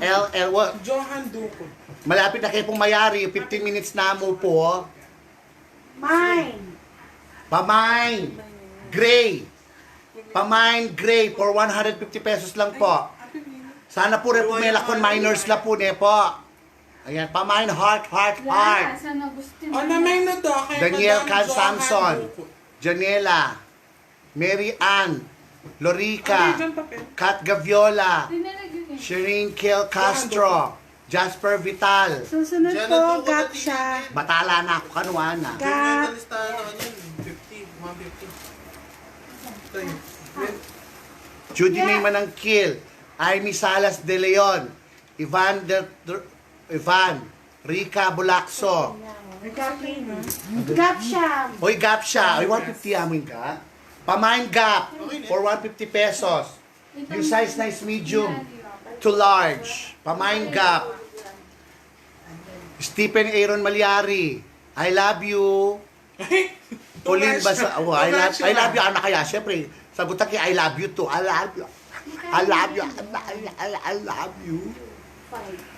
L L, what? Johan Duco. Malapit na kayo pong mayari, fifteen minutes na mu po. Mine. Pamain. Gray. Pamain Gray for one hundred fifty pesos lang po. Sana po re po may lakon minors la po, ne po. Ayan, pamain heart, heart, heart. Yan, San Agustin. O, na may na to. Kaya Daniel pala Can Johan Samson. Duco. Janela. Mary Ann. Lorica. Ano yung papel? Kat Gaviola. Tinanag yun eh. Shireen Kel Castro. Jasper Vital. Susunod Diyan po, na to, gap kapatid. Siya. Batala na ako, kanuha na. Gap. Yung listahan na kanyan, fifty, one fifty. Tayo. Judy May Manangkil, Amy Salas de Leon, Ivan de, Ivan, Rica Bulacso. Gap yun. Gap siya. Oy, gap siya. Oy, one fifty amin ka. Pamain gap for one fifty pesos. Yung size na is medium to large. Pamain gap. Stephen Aaron Malyari, I love you. Pauline Basa, oh, I love, I love you. Ano kaya? Siyempre, sagot aki, I love you too. I love you. I love you. I, I, I, I love you.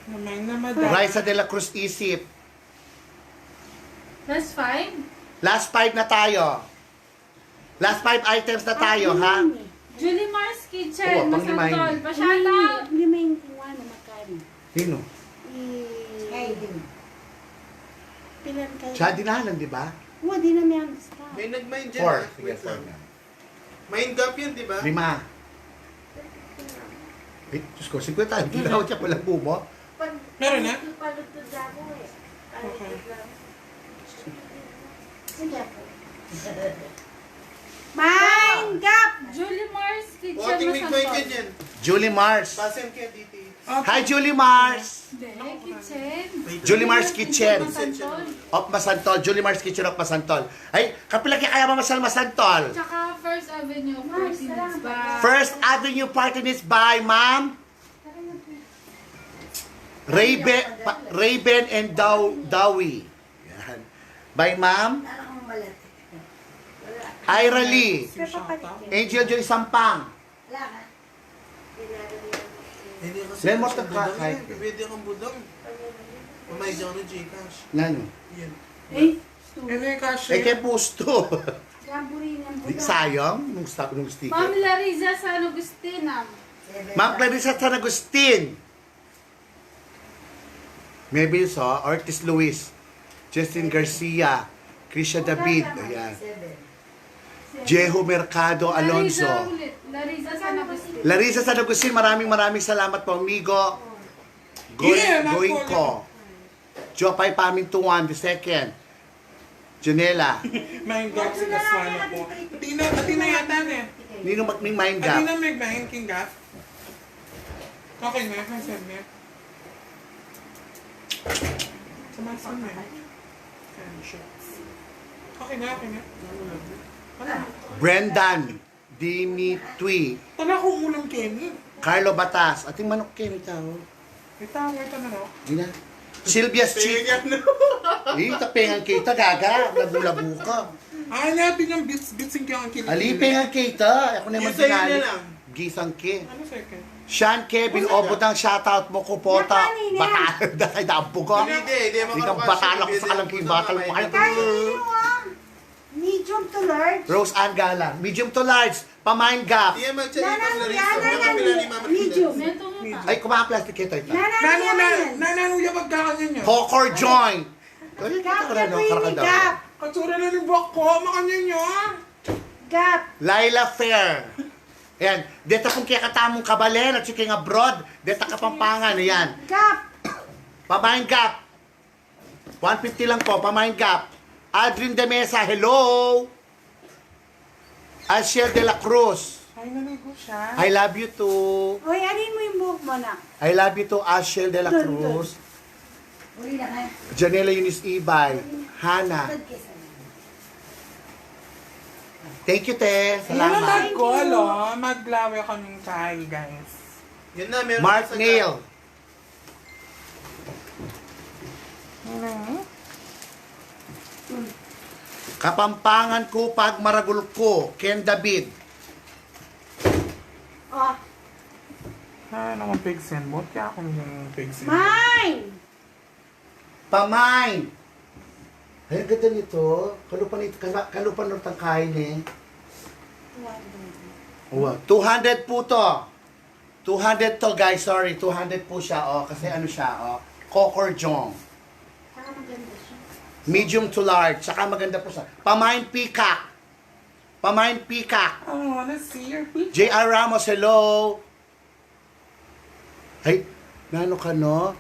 Naman na, madam. Raisa de la Cruz Isip. Last five? Last five na tayo. Last five items na tayo, ha? Julie Mars Kitchen, Masantol. Pa-shoutout. Lima yung kuha na magkano? Sino? Ay, din. Pilan kayo? Siya dinanan, di ba? Wa, di na may gusta. May nagmain dyan, Four. Sige, four na. Main gap yun, di ba? Lima. Eh, Diyos ko, singkwenta. Hindi na ako siya pala bumo. Meron na? Okay. Sige po. Main gap! Julie Mars Kitchen Masantol. Julie Mars. Pasen kaya dito. Hi, Julie Mars! Hindi, kitchen. Julie Mars Kitchen. Masantol. Of Masantol. Julie Mars Kitchen of Masantol. Ay, kapila kaya kaya mamasal Masantol? Tsaka First Avenue, Martinez by. First Avenue Partinez by Ma'am Raven, pa- Raven and Daw, Dawi. Yan. By Ma'am Ira Lee. Angel Joy Sampang. Hindi kasi Lemon pwede kang budang budang eh. Pwede kang budang. Mamay dyan ka ng Gcash. Nanu? Yan. Eh, Ano yung cash? Eh, kaya pusto. Di, sayang, nung, sta- nung sticker. Ma'am Larissa San Agustin, ah. Ma'am Clarissa San Agustin. Mabel, so, Ortiz Luis, Justin Garcia, Krisha David, ayan. Jehu Mercado Alonso. Larissa ulit. Larissa San Agustin. Larissa San Agustin, maraming maraming salamat po, amigo. Going, going ko. Jopay Pamintuan the second. Janela. Main gap si Kaswana po. Atina, Atina yata na eh. Nino mag-, may main gap? Atina may main king gap. Okay na, ang send na. Sumasan na. Friendships. Okay na, okay na. Ano? Brendan Dimitri. Tala ko ulam, Kenny. Carlo Batas. Ating manok, Kenny, tao. Ito, ito na, no? Di na. Sylvia's Chicken. Pengan, no? Eh, ita pengan kita, gaga. Labu-labu ka. Ay, na, binyang bits, bits yung kiyang kilig. Ali, pengan kita. Ako naman binali. Gisang ke. Ano second? Sean Kevin Obodang, shoutout mo ko, pota. Bata, da kay dampo ka. Hindi, hindi, hindi, hindi ka bata lang sa kalang king bata lang. Ay, Medium to large. Rose Ann Galang. Medium to large. Pamain gap. Nananu yan, nananu yan. Medium. Ay, kumaka plastic kita, ita. Nananu yan, nananu yan. Nananu yan, magkakanyan yan. Hokor joint. Gap na po yun, gap. Katsura na ni Bako, makanyan yan. Gap. Laila Fair. Ayan. Deta pung kekatamung kabalen at saka abroad. Deta Kapampangan. Ayan. Gap. Pamain gap. One fifty lang po, pamain gap. Adrin de Mesa, hello. Asher de la Cruz, Ay, naligo siya. I love you too. Oy, ano mo yung buhok mo na? I love you too, Asher de la Cruz. Uli na kayo. Janela Eunice Ibay. Hana. Thank you, te. Salamat. Magkolo, maglawe kaming chai, guys. Yun na, meron Mark sa Neil. Kapampangan ku pagmaragul ku, Ken David. Oh. Ay, naman pigsin. Ba't kaya akong pigsin? Mine! Pamain! Ay, ang ganda nito. Kalupa nito, kala-, kalupa nito ang kain eh. Wow, two hundred po to. Two hundred to, guys. Sorry, two hundred po siya, oh. Kasi ano siya, oh. Kokor Jong. Saka maganda siya. Medium to large. Saka maganda po siya. Pamain peacock. Pamain peacock. I wanna see your peacock. J R Ramos, hello. Ay, nanu ka, no?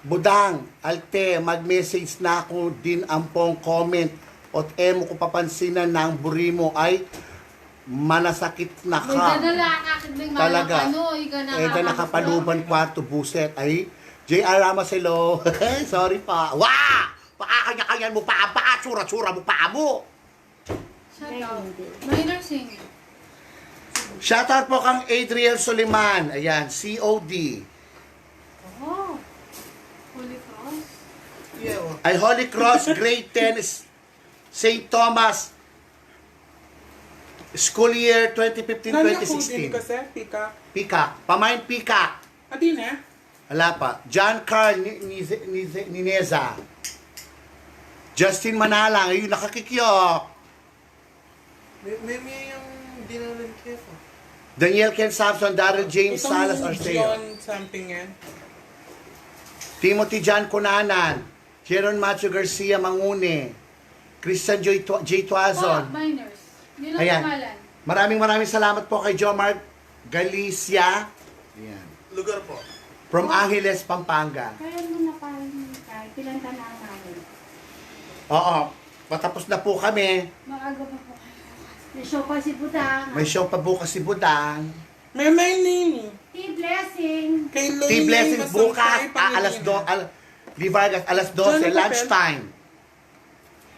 Budang, alte, mag-message na ku din ampong comment. Ot e mu ku papansinan nang buri mu ay manasakit na ka. May dadala na akin, may talaga. Malakano, ika na. E, nga da nakapaluban kwarto, buset. Ay, J R Ramos, hello. Sorry pa. Wa! Pakakanya-kanyan mu pa, baka tsura-tsura mu pa mu. Shout out. Minor singing. Shout out po kang Adriel Soliman. Ayan, C O D. Oh. Holy Cross. Yeah, oh. Ay, Holy Cross, grade ten, is Saint Thomas, school year twenty fifteen, Nani twenty sixteen. Ako din kasi, Pika. Pika. Pamain Pika. Adi na? Ala pa. John Carl Ni-, Nize-, Nize-, Nineza. Justin Manalang. Ayun, nakakikyok. May, may, may yung dinalan kaya ko. Daniel Ken Samson, Daryl James Salas Arceo. John something yan. Timothy John Cunanan. Jeron Matthew Garcia Mangune. Christian J. Tua-, J. Tuazon. Minors. Yun ang pangalan. Ayan. Maraming, maraming salamat po kay Jomar Galicia. Ayan. Lugar po? From Angeles, Pampanga. Kaya mo na pala yung kahit ilan ka na ang mahal. Oo. Patapos na po kami. Maaga pa po kayo. May show pa si Budang. May show pa bukas si Budang. May, may nini. Tea Blessing. Kay Lay Tea Blessing Masangkay, bukas, ah, alas Pangilinan. Do-, al-, di Vargas, alas dose, lunch time.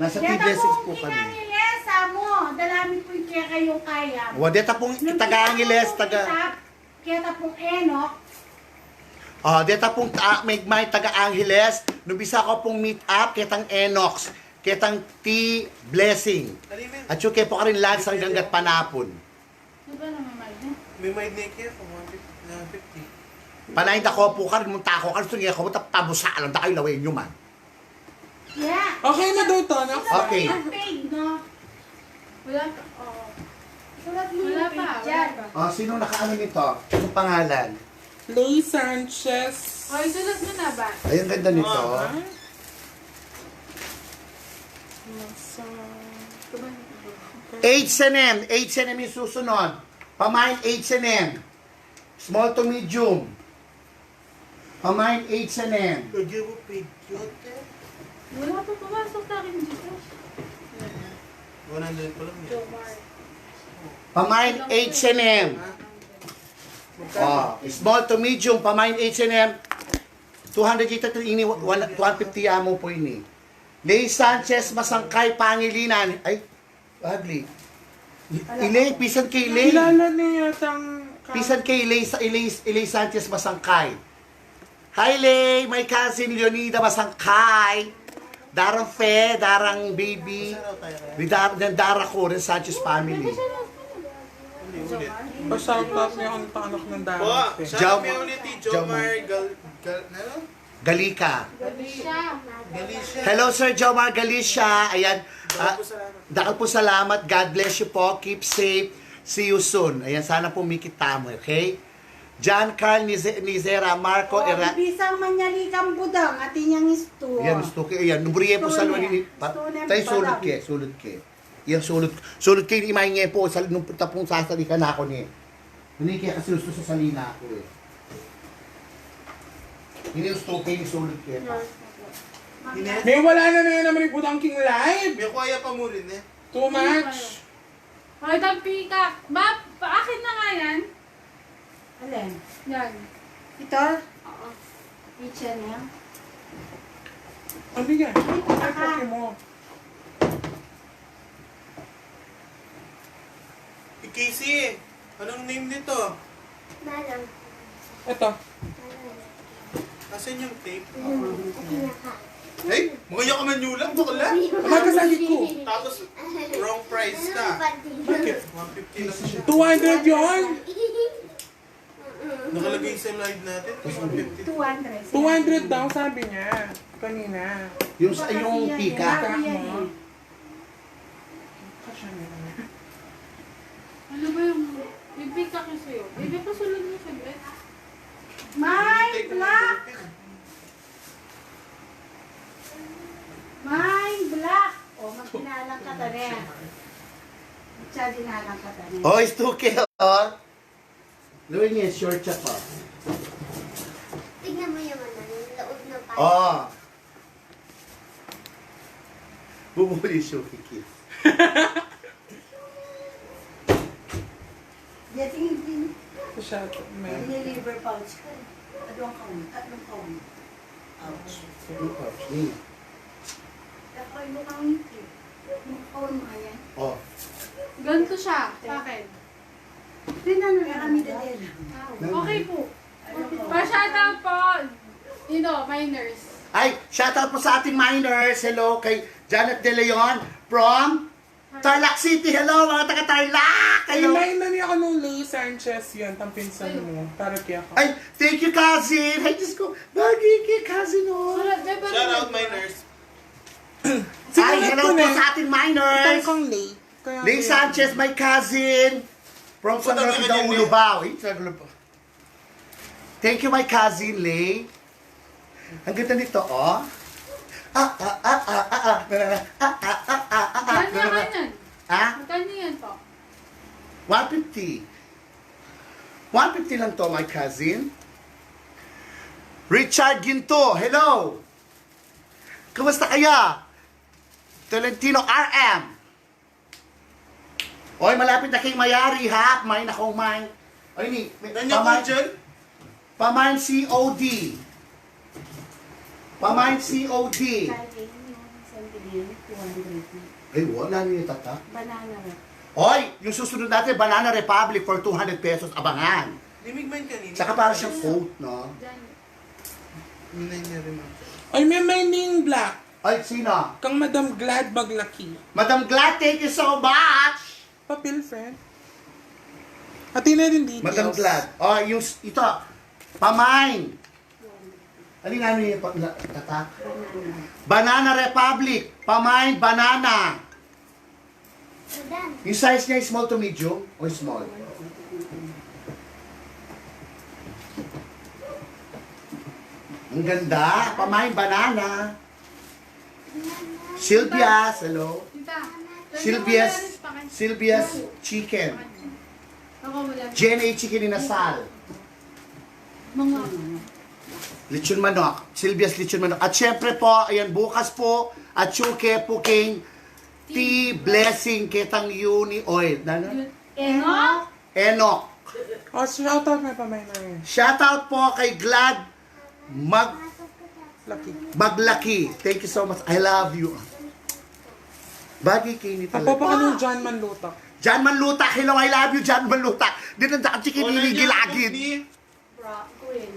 Nasa Tea Blessings po kami. Deta pung king Angeles, amo, dalami po yung kaya kayong kaya. Wa, deta pung taga Angeles, taga, keta pung Enoch. Ah, deta pung, ah, may, may taga Angeles, nung bisa ko pung meet up, ketang Enoch, ketang Tea Blessing. At yung kaya po karin lahat sa hanggang panapon. Di ba naman, Mike? May maid na kaya kung one fifty, one fifty. Panay da ko po karin, munta ko karin, sungi ko, tapamusa lang da kayo, lawen nyo man. Yeah. Okay na daw to, no? Okay. Ang paid, no? Wala pa. Oo. Sulat mo yung paid dyan. Wala pa. Oh, sino nakaano nito? Anong pangalan? Lay Sanchez. Oh, isulat mo na ba? Ay, ang ganda nito. Aha. Nasa H and M. H and M yung susunod. Pamain H and M. Small to medium. Pamain H and M. Lagyan mo picture, eh. Wala pa pumasok sa akin dito. One hundred pa lang yan. Jomar. Pamain H and M. Ha? Oh, small to medium, pamain H and M. Two hundred ita ini, one, one fifty amo po ini. Lay Sanchez Masangkay Pangilinan. Ay, ugly. I-, Ilay, pisan kay Ilay. Kilala niya yatang ka- Pisan kay Ilay, sa Ilay, Ilay Sanchez Masangkay. Hi, Lay! My cousin Leonida Masangkay. Darang Fe, darang baby. Ni Dar-, ni Dara ko, rin Sanchez family. Uli, uli. Pa-shoutout niya ang anak ng Darang Fe. Shout out mo ulit ni Jomar Gal-, Gal-, ano? Galika. Galicia. Galicia. Hello, Sir Jomar Galicia. Ayan. Dakal po salamat. God bless you po. Keep safe. See you soon. Ayan, sana po mikita mo, okay? John Carl Nize-, Nizera, Marco, oh, Era- bisang manyali kang Budang, atin yang istu. Ayan, istu ke. Ayan, nubriye po sa luan ini. Tayo sulut ke, sulut ke. Yang sulut, sulut ke, imay nge po, sa, nung tapung sasalikan ako ni. Ini kaya kasi gusto sa salina ako eh. Ini gusto ko yung sulit kaya pa. Ines? May wala na, na naman yung butang king live. May kuya pa mo rin eh. Too much. Hoy, Tampika. Ba, pa-, akin na nga yan. Alin? Yan. Ito? Oo. H and M? Ano yan? Ay, Pokemon. Ikisi, anong name nito? Manang. Ito. Manang. Asan yung tape? Ayun, ayun na ka. Ay, mga yakaman nyo lang, bakla. Ano ka sabi ko? Tapos, wrong price na. Bakit? One fifty lang siya. Two hundred yun? Nakalagay sa live natin, one fifty. Two hundred. Two hundred daw, sabi niya. Kanina. Yung sa, yung pika. Pika mo. Ano ba yung, yung pika ko sa'yo? Baby, pasulod mo saglit. May black! May black! O, magdinalang ka ta rin. Siya dinalang ka ta rin. O, istuke, o. Gawin niya, short siya pa. Tignan mo yung ano, yung loob ng pants. O. Bubuli siya, kikis. Yating din. Masyado, may May liver pouch ka. Tatlong kaun, tatlong kaun. Ouch. Yung pouch niya. Dakoy mo kang ngiti. Yung kaun mo yan. O. Ganito siya, sa akin. Tingnan mo. Kaya kami dadela. Okay po. Pa-shoutout po. Ito, miners. Ay, shoutout po sa ating miners. Hello kay Janet De Leon from Tarlac City. Hello, mga taga Tarlac. Hello. Ay, may nani ako nung Lou Sanchez yan, tampinsan mo. Para kaya ka. Ay, thank you, cousin. Ay, Diyos ko. Bagi kay cousin, o. Sulat, may pa rin. Shout out, miners. Ay, hello po sa ating miners. Itang kang Lou. Kaya Lou Sanchez, my cousin. From San Rafael, Lubao. Eh, San Rafael. Thank you, my cousin, Lay. Ang ganda nito, o. Ah, ah, ah, ah, ah, ah, na, na, na. Ah, ah, ah, ah, ah, ah, Magkano na, na, na. Yan? Ha? Magkano yan po? One fifty. One fifty lang to, my cousin. Richard Ginto, hello. Kumusta kaya? Tolentino R M. Oy, malapit na kay Mayari, ha? May nako, may. Oy, ni, may, Nanya pamay-, ko dyan? Pamain C O D. Pamain C O D. Kaya yun yung isang bilhin, two hundred na. Ay, wala niya tata. Banana Rep. Oy, yung susunod natin, Banana Republic for two hundred pesos. Abangan. Limig man kanina. Tsaka para siyang coat, no? Dyan. Minay niya rin, ma'am. Ay, may, may ning black. Ay, sino? Kang Madam Glad Maglaki. Madam Glad, thank you so much. Papel, friend. Atin na rin details. Madam Glad. O, yung s-, ito. Pamain. Ano yung ano yung pa-, la-, tata? Banana Republic. Pamain, banana. Yung size niya, small to medium o small? Ang ganda. Pamain, banana. Silvia's, hello. Tita, Silvia's, Silvia's Chicken. Ako, wala. G N A Chicken Inasal. Mga Lechon manok. Silvia's lechon manok. At syempre po, ayan, bukas po, at syuke po king Tea Blessing, ketang Uni Oil. Ano? Enoch? Enoch. O, shoutout na pa, may, may. Shoutout po kay Glad Mag-, Laki. Maglaki. Thank you so much. I love you. Bagi kini talaga. Apo pa kanu John Manlutak. John Manlutak. Hello, I love you, John Manlutak. Di na dati kini gilagid. Bra-, green.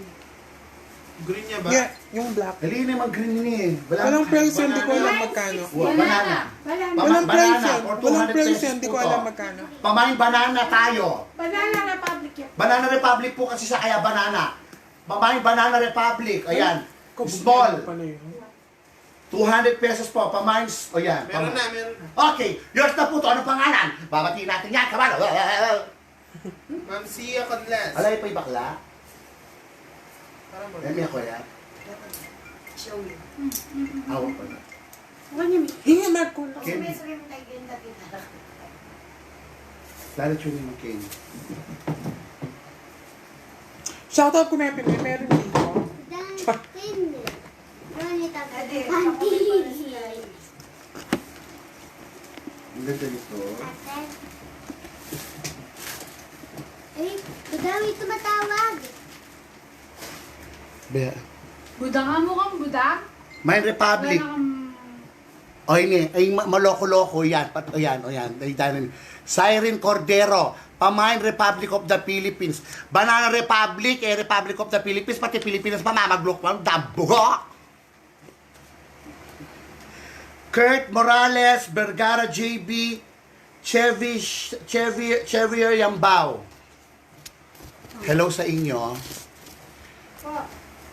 Green niya ba? Yeah, yung black. Dali naman, green ni eh. Walang price yun, di ko alam magkano. Wa-, banana. Banana. Walang price yun. Walang price yun, di ko alam magkano. Pamain banana tayo. Banana Republic yan. Banana Republic po kasi sa kaya banana. Pamain Banana Republic. Ayan. Small. Pala yun. Two hundred pesos po, pamain s-, o yan, meron pamain. Na, meron na. Okay, yours na po to. Anong pangalan? Babatiin natin yan, kabalo. Ma'am Sia Conles. Alay pa yung bakla? Parang bakla. Yan, may ako yan. Show you. Awak ko na. Huwag niya, mi-, Hingi, Marco. Ken. Sabi, sabi mo kay Ken, dati na. Lalo tune mo, Ken. Shoutout ko na yung Pinoy, meron dito. Dan, Ken. Ronnie Ang ganda nito. Eh, ba't daw ito matawag? Be. Budang ka mo kang budang? Mind Republic. Wala kang O, ini, ay, ma-, maloko-loko, yan, pat-, o, yan, o, yan, ay, dahil, Siren Cordero, pamain Republic of the Philippines. Banana Republic, eh, Republic of the Philippines, pati Pilipinas, pamamaglok, dambuga. Kurt Morales, Vergara J B, Chevy, Chevy, Chevy Yambao. Hello sa inyo. Po.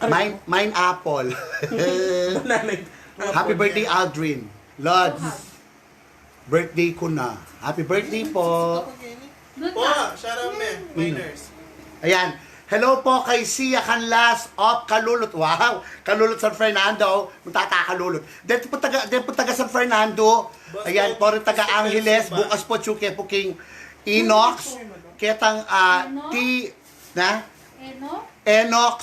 Mine, mine apple. Banana. Happy birthday, Aldrin. Lods. Birthday ko na. Happy birthday po. Po, shout out, me. Minors. Ayan. Hello po kay Sia Canlas of Calulut. Wow! Calulut, San Fernando. Matata Calulut. Den po taga, den po taga San Fernando. Ayan, pori taga Angeles. Bukas po, Chuke po king Inox. Ketang, ah, Enox? Ti-, na? Enox? Enox.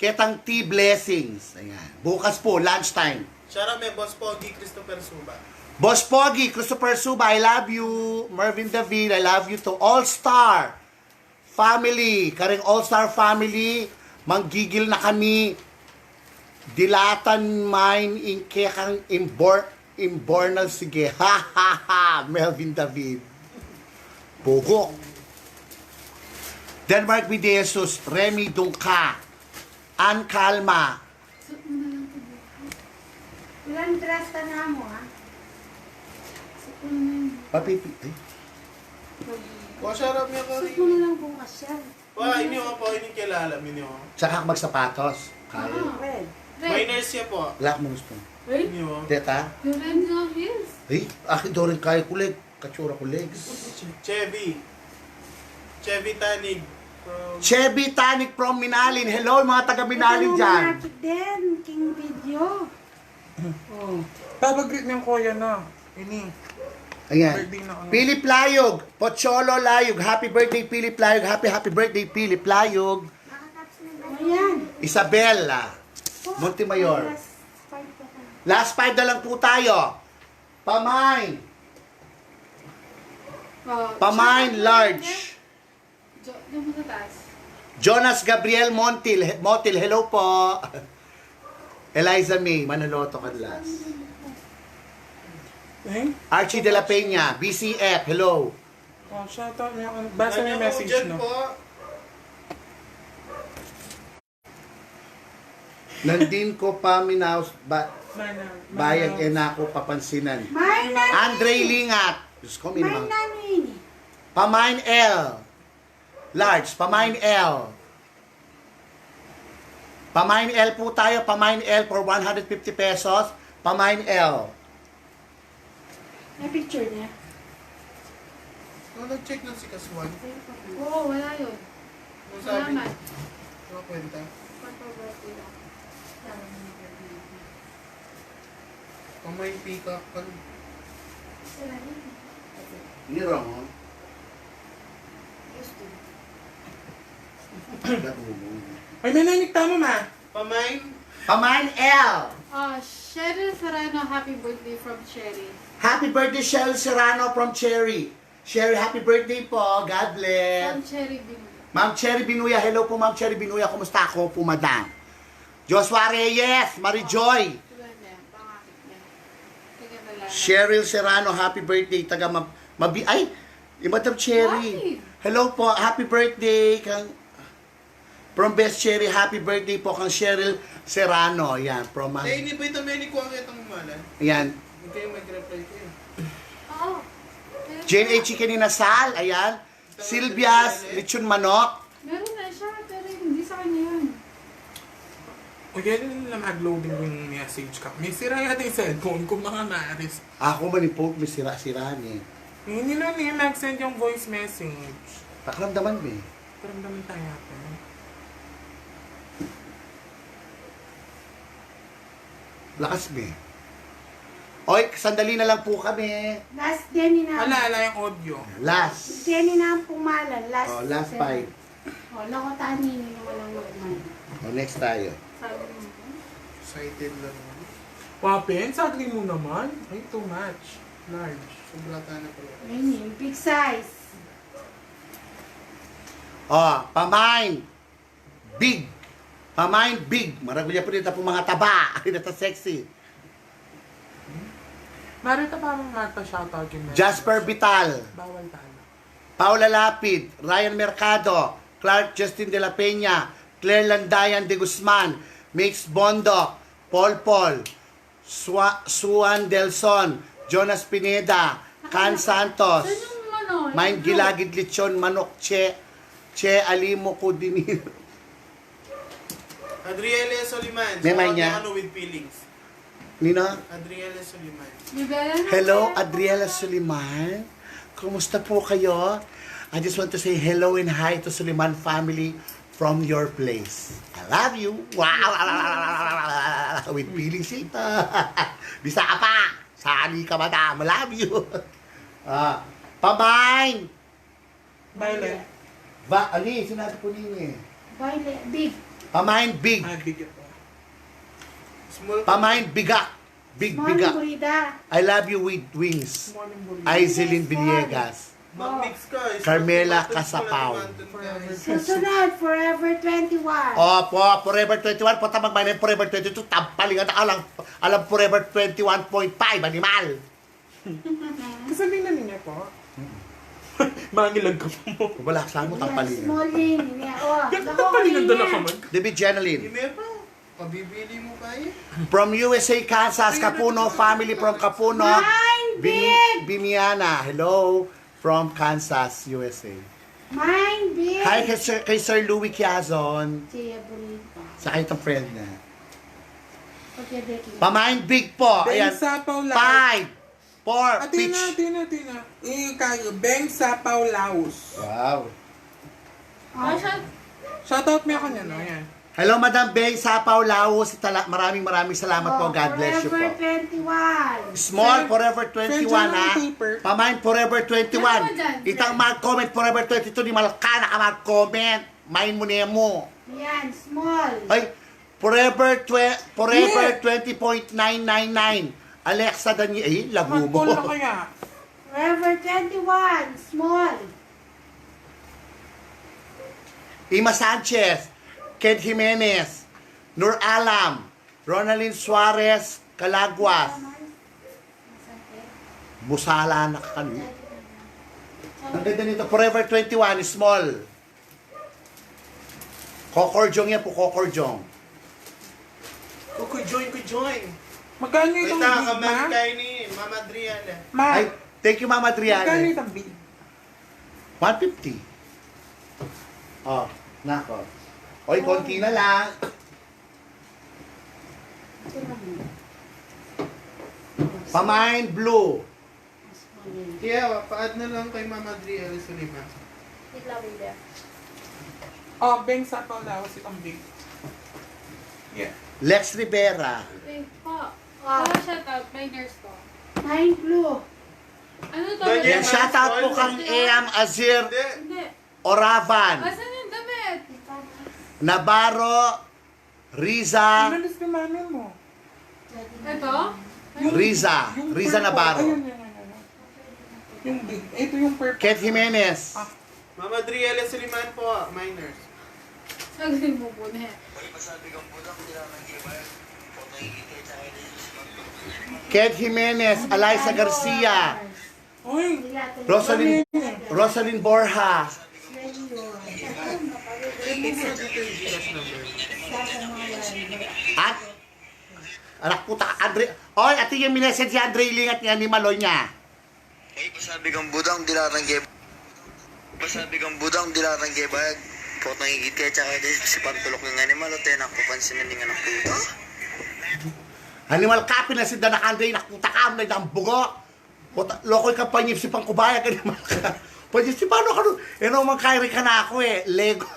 Ketang Tea Blessings. Ayan. Bukas po, lunchtime. Shout out, me, Boss Pogi, Christopher Suba. Boss Pogi, Christopher Suba, I love you. Mervin David, I love you too. All Star family, karing All Star family, manggigil na kami. Dilatan main ing kekang imbor-, imbornal sige. Ha, ha, ha. Melvin David. Bugok. Denmark Videsus, Remy Dungka, Ann Calma. Suot mo na lang ito bukas. Ilan dress ka na mo, ha? Suot mo na lang. Papipi, ay. Wa, sarap niya ko. Suot mo na lang bukas yan. Wa, ini o po, ini kilala, ini o. Tsaka magsapatos. Kaya. Ah. Red. Red. Minors siya po. Black mo gusto. Red? Ini o. Deta? Yung red na heels. Ay, akin daw rin kaya kulig. Katsura ko, legs. Chevy. Chevy Tanig. From Chevy Tanig from Minalin. Hello, mga taga Minalin dyan. Ito, manakit din, king video. Oh. Papa, greet mo yung kuya na. Ini. Ayan. Birthday na, ano. Philip Layog. Pocholo Layog. Happy birthday, Philip Layog. Happy, happy birthday, Philip Layog. Ayan. Isabella Montemayor. Last five na tayo. Last five na lang po tayo. Pamain. Oh, Pamain, tsaka large. Jo-, yung sa taas. Jonas Gabriel Montil, he-, Motil, hello po. Eliza May Manaloto, Canlas. Eh? Archie de la Peña, B C F, hello. Oh, shout out niya. Basa mo yung message, no? Nandin ko pa minaus ba-, Mana-, bayag manaus. E na ko papansinan. May nani. Andre Lingat. Diyos ko, may May mga nani. Pamain L. Large, pamain L. Pamain L po tayo, pamain L for one hundred fifty pesos. Pamain L. May picture niya? Nung nag-check ng si Kasuan, oo, wala yun. Nung sabi, salamat. Mga kwenta. Pagpabati lang. Kung may pick up ka. Sila yun. Nira mo? Gusto. Ay, may nainik tamo, ma. Pamain? Pamain L. Ah, Cheryl Serrano, happy birthday from Cherry. Happy birthday, Cheryl Serrano from Cherry. Cherry, happy birthday po. God bless. From Cherry Binuya. Ma'am Cherry Binuya, hello po, Ma'am Cherry Binuya. Kumusta ako po, madam? Joshua Reyes, Marijoy. Wala na, pangakit na. Tingnan na lang. Cheryl Serrano, happy birthday. Taga Mab-, Mabi-, ay, i Madam Cherry. Why? Hello po, happy birthday. Kang From Best Cherry, happy birthday po kang Cheryl Serrano. Yan, from, ah, eh, ini ba ito, may likuan kayo itong umalan? Yan. Hindi kayo mag-reply kayo. Oo. Jane H. Chicken Inasal, ayan. Silvia's Lechon Manok. Meron na siya, pero hindi sa kanya yun. O, yan na mag-loading yung message ka. May sira yata yung cellphone ko, mga maris. Ako man yung phone, may sira-sira niya. Hindi na niya mag-send yung voice message. Pakiramdaman mo eh. Pakiramdaman tayo natin. Lakas, be. Oy, sandali na lang po kami. Last din na. Ala, ala yung audio. Last. Din na ang pumalan. Last. Oh, last five. Oh, loko, tani, ini na walang lukman. Oh, next tayo. Sabi mo. Excited lang. Papen, sagli mu naman. Ay, too much. Large. Sobra tayo na pala. Ayan yung big size. O, pamain. Big. Pamain big. Maragul ya pu rita pu mga taba. Ay, nata sexy. Mari ta pa mang mata shoutout yung Jasper Vital. Bawal talo. Paula Lapid, Ryan Mercado, Clark Justin de la Peña, Claire Landayan de Guzman, Mix Bondo, Paul Paul, Sua- Suan Delson, Jonas Pineda, Can Santos, Saan yung ano? Main Gilagid Lechon Manok Che, Che Alimo Kudinil. Adriele Soliman. May Shout out niya. Ano with feelings. Nina? Adriele Soliman. Bibela na Hello, tayo. Adriela Suliman. Kumusta po kayo? I just want to say hello and hi to Suliman family from your place. I love you. Wow! With feelings ito. Bisa ka pa. Sali ka, madam. I love you. Ah, pamain. Violet. Ba, ali, sinabi ko ninyo eh. Violet, big. Pamain big. Ah, big ako. Small. Pamain bigak. Big Small bigak. Burida. I love you with wings. Small yung buli. Aizelin Small. Villegas. Mag-mix ka. Is Carmela mag-mix ka, Casapaw. mag-mix ka. Susunod, Forever twenty-one. Opo, Forever twenty-one. Punta magmain Forever twenty-two. Tampalingan na ka lang. Alam Forever twenty-one point five, animal. Kasali na niya po. Mangilag ka po mo. Wala sa mo, Yan, tampalingan. small ring. Yan, oh. Yan, Naku, tampalingan ring dala yan. ka man. David Janelin. Hindi pa. Pabibili mo pa eh. From U S A, Kansas, Kapuno family from Kapuno. Mine, Bimi- big. Bimiana. Hello from Kansas, U S A. Mine, big. Hi kay Sir, kay Sir Louis Quiazon. Siya, Burida. Sa kay itong friend na. Okay, Becky. Pamain big po. Beng Ayan. Sapaw Laos. Five, four, Atina, pitch. Atina, Atina. Ikayo, Beng Sapaw Laos. Wow. Oh, siya. Shoutout mo ako niya, no? Yan. Hello, Madam Beng Sapaw Laos. Tala- Maraming maraming salamat po. God bless you po. Forever twenty-one. Small Send- Forever send twenty-one, dyan ha? ang paper. Pamain Forever twenty-one. Ano ba dyan? Itang mag-comment Forever twenty-two, ni Malka na ka mag-comment. Main mu ne mu. Yan, small. Ay, Forever, twe- Forever Yeah. twenty point nine nine nine. Alexa Daniel, eh, lagu Mag-call na mo. Kaya. Forever twenty-one, small. Ima Sanchez, Ked Jimenez, Nur Alam, Ronaldin Suarez, Calaguas. Busala na ka kanu. Ang ganda nito, Forever twenty-one, small. Kokorjong yan po, Kokorjong. Kukujoin, kujoin. Magkano Wait itong na, big, ma? kamay kayo ni Mama Adriana. Ma, Ay, thank you, Mama magkano Adriana. Itong big? One fifty. Oh, nako. Oy, konti na lang. Pamain blue. Kaya, pa-add na lang kay Mama Adriana Sulima. Wait lang, wait lang. Oh, Beng Sapaw Laos itong big. Yeah. Lex Rivera. Wait po. Ah, shout out, my nurse po. Nine blue. Ano to? Daniel Yan, shout out po kang Eam Azir Hindi. Hindi. Oravan. Asan yung damit? Navarro, Riza, Inalis ni mami mo. Ito? Riza, Yung Riza purple. Navarro. Ayun, yun, yun, yun. Yung big. Ito yung purple. Ked Jimenez. Ah. Mama Adriana Suliman po, minors. Saglit mo po na. Ked Jimenez, Eliza Garcia, Uy! Rosalyn, Rosalyn Borja. Click mo muna dito yung Gcash number. At, anak puta, Andre, oy, ati yung minessage si Andre Lingat nga ni Maloy niya. Ay, pasabi kang budang, dilarang ke. Pasabi kang budang, dilarang ke bayad. Potang igit kaya tsaka di si pantulok ng animal, o tenak papansin na ning anak puta. Animal ka, pinasinda na ka, Andre, anak puta ka, may dambugo. Puta, lokoy ka, panyip si pangkubaya, ganyan man ka. Panyip si paano ka nun? E, no, man, kairi ka na ako, e. Lego.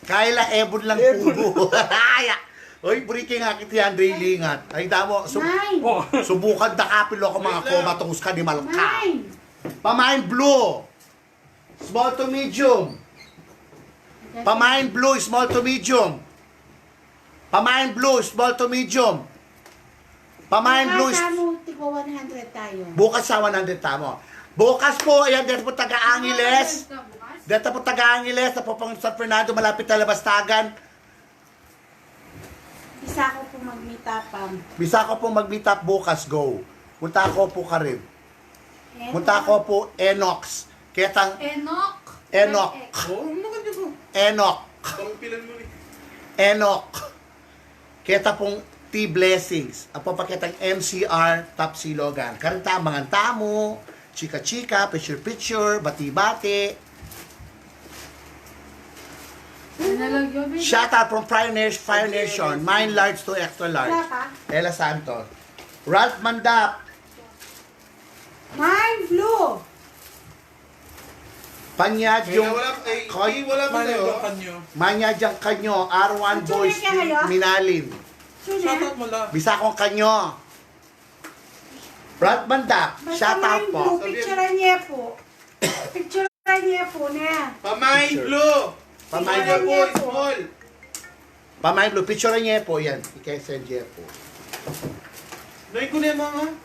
Kaila, ebon lang pugo. Aya. Oy, burike nga kiti Andre Lingat. Ay, damo. Sub- Nine. Oh. Subukan da kapil ako, mga koma, tungus ka, animal ka. Nine. Pamain blue. Small to medium. Pamain blue, small to medium. Pamain blue, small to medium. Pamain Blues. Bukas tamu, tigwa one hundred tamu. Bukas sa one hundred tamu. Bukas pu, ayan, deta pu taga Angeles. Deta pu taga Angeles, deta pu pang San Fernando, malapit na Labastagan. Bisa ku pu mag-meet up, am. Bisa ku pu mag-meet up bukas, go. Punta ku pu karin. Punta ku pu Enox. Ketang Enoch. Enoch. Enoch. Ketang T Blessings. Apo pa ketang M C R Top Silogan. Karin ta, mangan tamu, chika-chika, picture-picture, bati-bati. Shout out from Fire Nation, Fire Nation. Mine large to extra large. Ella Santos. Ralph Mandap. Mine blue. Panyad yung kanyo. Manyad yung kanyo. R one Boys Minalin. Shoutout mo la. Bisa kung kanyo. Brad Banda, shoutout po. Picture niya po. Picture niya po na. Pamain blue. Pamain blue. Small. Pamain blue, picture niya po yan. Ika-send niya po. Noy ko na, mama.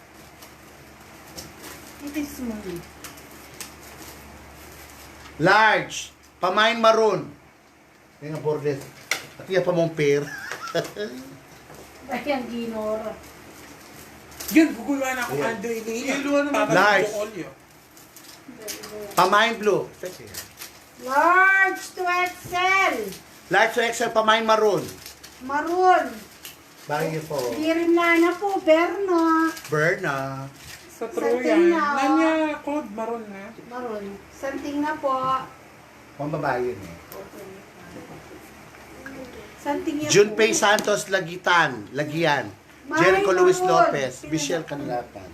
It is small. Large. Pamain maroon. Yan nga, bordes. At iya pa mong pair. Ay, ang ginora. Yun, guguluhan ako, Ayan. Ando ini. Large. Pamain blue. Large to X L. Large to X L, pamain maroon. Maroon. Bagay niyo po. Dirim na na po, Berna. Berna. Sa Troyan. Nanya code maroon na. Maroon. Santing na po. Pambabae yun eh. Santing niya Junpei po. Santos, Lagitan, Lagian. Mine Jericho Luis maroon. Lopez, Michelle Canlapan.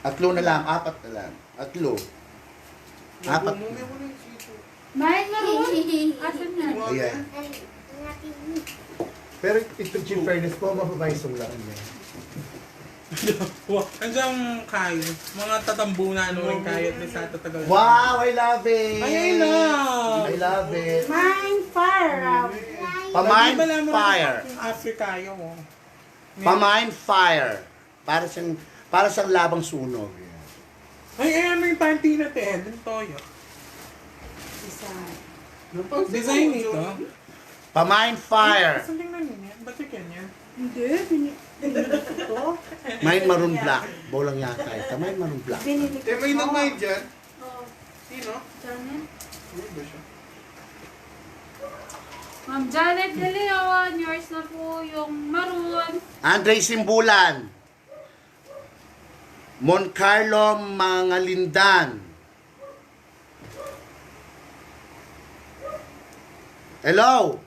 Atlo na lang, apat na lang. Atlo. Apat na. Mine maroon. Asan na? Ayan. Pero ito, in fairness po, mababa yung sulakan niya. Andiyan kayo. Mga tatambunan o yung kayo at sa tatagal. Wow, I love it. Ay, I love. I love it. Mine fire. Pamain fire. Africa yung. Pamain fire. Para siyang, para siyang labang sunog. Ay, ay, ano yung panty na, te? Yung toyo. Design. Design ito? Pamain fire. Saan tingnan niyo yan? Ba't yung ganyan? Hindi, bini-, binili ko to. Mine maroon black. Bolang yata ito. Mine maroon black. Binili ko to. Eh, may nagmay dyan? Oo. Sino? Janet. Sino ba siya? Ma'am Janet De Leon, yours na po yung maroon. Andre Simbulan. Mon Carlo Mangalindan. Hello?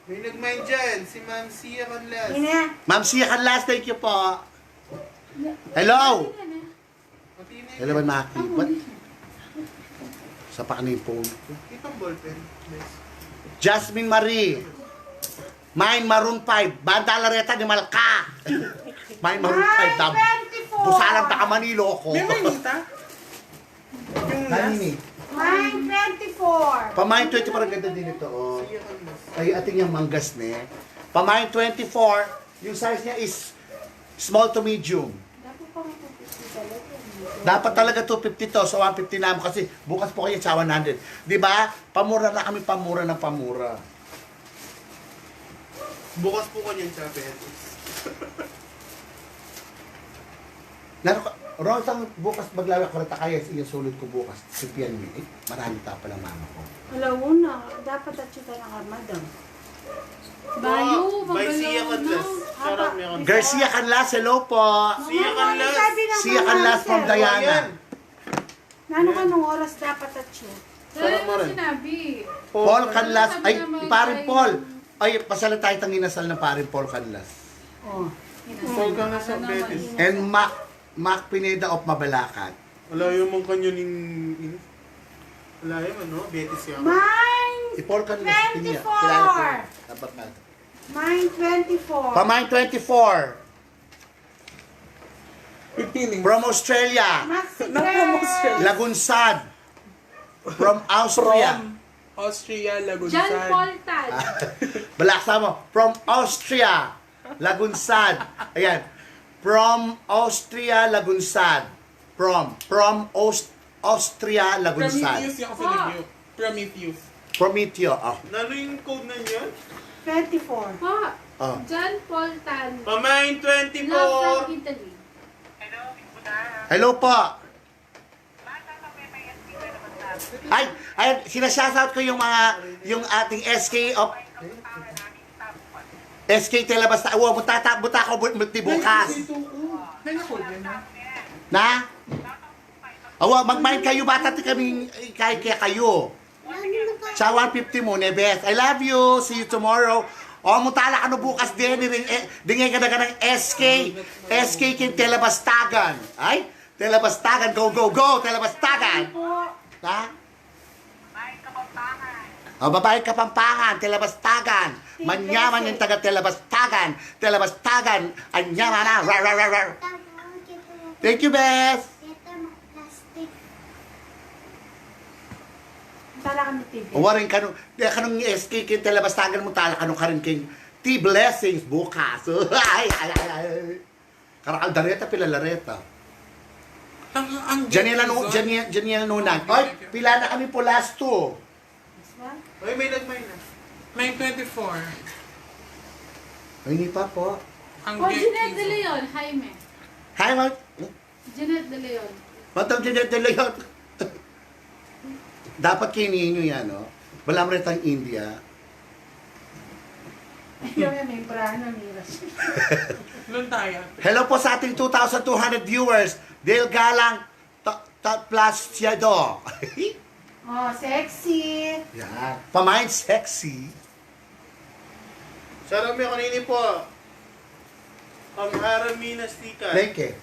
May nagmain dyan, si Ma'am Sia Canlas. Ina. Ma'am Sia Canlas, thank you po. Hello? Hello, Maki. Ba't? Sa pa kanina yung phone ko. Itong ballpen, miss. Jasmine Marie. Mine, Maroon five. Banda la reta, animal ka. Mine, Maroon five. Mine, twenty-four. Busalan baka Manilo ko. May Manita? Yung last. Nani ni? Mine, twenty-four. Pamain twenty-four, ang ganda din ito, oh. Ay, ating yung manggas, ne. Pamain twenty-four, yung size niya is small to medium. Dapat pang two fifty talaga. Dapat talaga two fifty to, so one fifty namu kasi bukas po kayo sa one hundred. Di ba? Pamura na kami, pamura na pamura. Bukas po kanyan sa Betis. Naro ka, Rosang bukas maglawe ako reta kaya sa iya sulit ko bukas. Simpian mi, eh, marami ta pala mama ko. Alauna, dapat at sita na ka, madam. Bayu, Bay Sia Canlas. Sarap niya. Garcia Canlas, hello po. Sia Canlas. Sia Canlas from Diana. Nanu ka nung oras dapat at siya? Sarap mo rin. Sinabi. Paul Canlas. Ay, parin Paul. Ay, pasalita itang inasal ng parin Paul Canlas. Oh. Paul Canlas of Betis. And Mac, Mac Pineda of Mabalacat. Wala yung mga kanya ning, ning, wala yung ano, Betis yan. Mine, Ipol ka na, twenty-four. Kilala ko yun. Tapat na. Mine, twenty-four. Pamain twenty-four. Fifteen. From Australia. Maxi Nang from Australia. Lagunsad. From Austria. From Austria, Lagunsad. John Paul Tad. Balaksa mo. From Austria. Lagunsad. Ayan. From Austria, Lagunsad. From, from Aust-, Austria, Lagunsad. Prometheus yung kasi review. Prometheus. Prometeo, oh. Nanu yung code na niyan? Twenty-four. Pa, Oh. John Paul Tan. Pamain Love from twenty-four. Italy. Hello po. Ay, ay, sinashoutout ko yung mga, yung ating S K of, S K Telabasta. Awa, buta, buta ko bu-, buti bukas. Nanu ko, yun, ha? Na? Awa, mag-mind kayo, bata, ti kami, kay, kay kayo. Sa one fifty mu, Nebes. I love you. See you tomorrow. O, mutala ka nu bukas din, ding, eh, ding, eh, gana-ganang S K. S K king Telebastagan. Ay, Telebastagan. Go, go, go, Telebastagan. Ha? O, babaeng Kapampangan, Telebastagan. Manyaman yung taga Telebastagan. Telebastagan. Anyaman na. Rar, rar, rar, rar. Thank you, Bes. Tala kami T V. Waring kanu, di kanu S K king Telebastagan, mutala kanu karin king T Blessings bukas. Ay, ay, ay, ay. Karakal da reta, pila la reta. Ang, ang Janiel, ano, Janiel, Janiel Nunag. Oy, pila na kami po last two? This one? Oy, may nagmay na. May twenty-four. Ay, hindi pa po. Ang Oh, Jeanette De Leon, Jaime. Hi, Mark. Jeanette De Leon. Matang Jeanette De Leon. Dapat kini nyo yan, no? Balamu retang India. Yung may brana, miras. Luntayan. Hello po sa ating two thousand two hundred viewers. Dale Galang, ta, ta, plus Shadow. Oh, sexy. Yan. Pamain sexy. Sarami kanini po. Ang Haramina Sikat. Leke.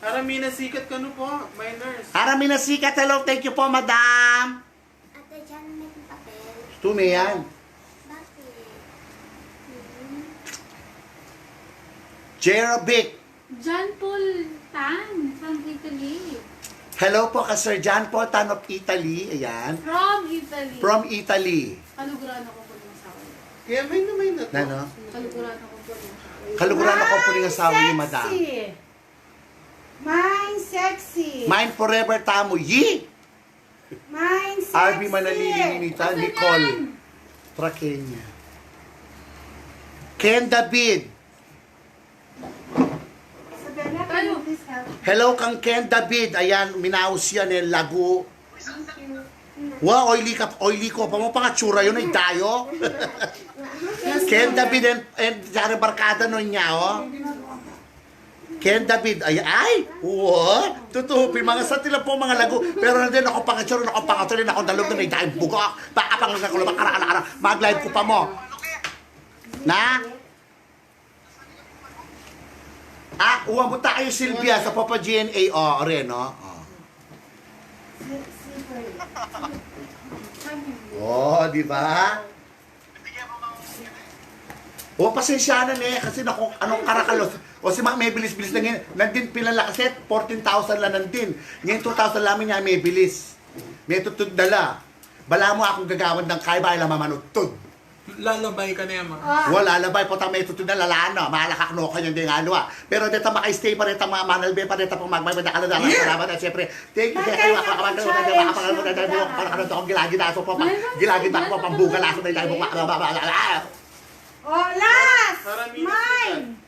Haramina Sikat kanu po, minors. Haramina Sikat, hello, thank you po, madam. Ate Jan, may papel. Tume yan. Bakit? Hmm. Jerobic. John Paul Tan from Italy. Hello po ka Sir John Paul Tan of Italy. Ayan. From Italy. From Italy. Kaluguran ako po ng asawa niya. Kaya may na, may na to. Nano? Kaluguran ako po ng asawa niya. Kaluguran ako po ng asawa niya, madam. Sexy. Mine sexy. Mine forever tamu. Yi! Mine sexy. R B Manalili, Nita, Nicole. Traqueña. Ken David. Isabella, can you please help? Hello kang Ken David. Ayan, minaus yan, eh, lagu. Thank you. Wa, oily ka, oily ko pa mu, pangatsura yun, ay dayo. Ken David and, and Jare Barcada, no, niya, oh. Ken David, ay, ay, wa, tutu, pi mga sa tila po mga lagu, pero nandin ako pangatsura, ako pangatsura, ako dalog na may dayang bugak, baka pang ako lumang ara-ara, mag-live ko pa mu. Na? Ah, uwan po tayo, Sylvia, sa Papa G N A. O, ore, no? O. O, di ba? O, pasensya na, ne, kasi naku, anong karakal, o. O, si ma, may bilis-bilis na ngayon. Nandin, pila la kasi, fourteen thousand la nandin. Ngayon, two thousand la mi nya, may bilis. May tutud na la. Balamu akung gagawan dang kaiba, ila mamanutud. Lalabay ka na, ma. Ah. Wa, lalabay, potang may tutud na, lala na. Malakak no, kanya ding ano, ah. Pero deta maka-stay pa, deta ma-, manalbe pa, deta pang magmay, deta ka na, deta salamat, at syempre, thank you, kaya kayo, makakamagkano, deta makapangal mo, deta mo, para ka na to, gilagid aso po, pa, gilagid ako po, pambugal aso, deta mo, makakamagkano. Oh, last! Mine!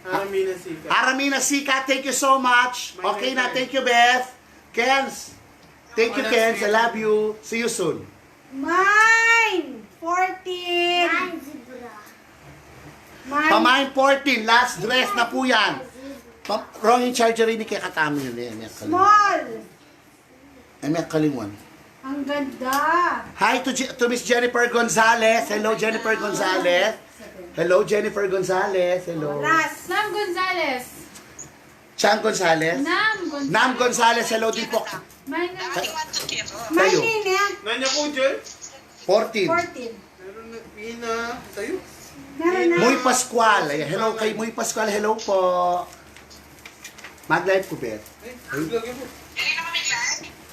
Aramina Sikat. Aramina Sikat, thank you so much. Okay na, thank you, Beth. Kens, thank you, Kens. I love you. See you soon. Mine! Fourteen! Mine, zebra. Mine. Pamain fourteen, last dress na po yan. Pa, wrong in charger ini kaya katamu yun eh. Small! Ay, may kalingwan. Ang ganda. Hi to Je-, to Miss Jennifer Gonzalez. Hello, Jennifer Gonzalez. Hello, Jennifer Gonzalez. Hello. Oras. Nam Gonzalez. Chang Gonzalez. Nam Gonzalez. Nam Gonzalez, hello din po. May nga. Kayo. May nini. Nanya ko, Jen? Fourteen. Fourteen. Meron na, Mina, sa'yo? Meron na. Muy Pascual. Ay, hello kay Muy Pascual. Hello po. Mag-live ko, Beth. Ay, lagi mo.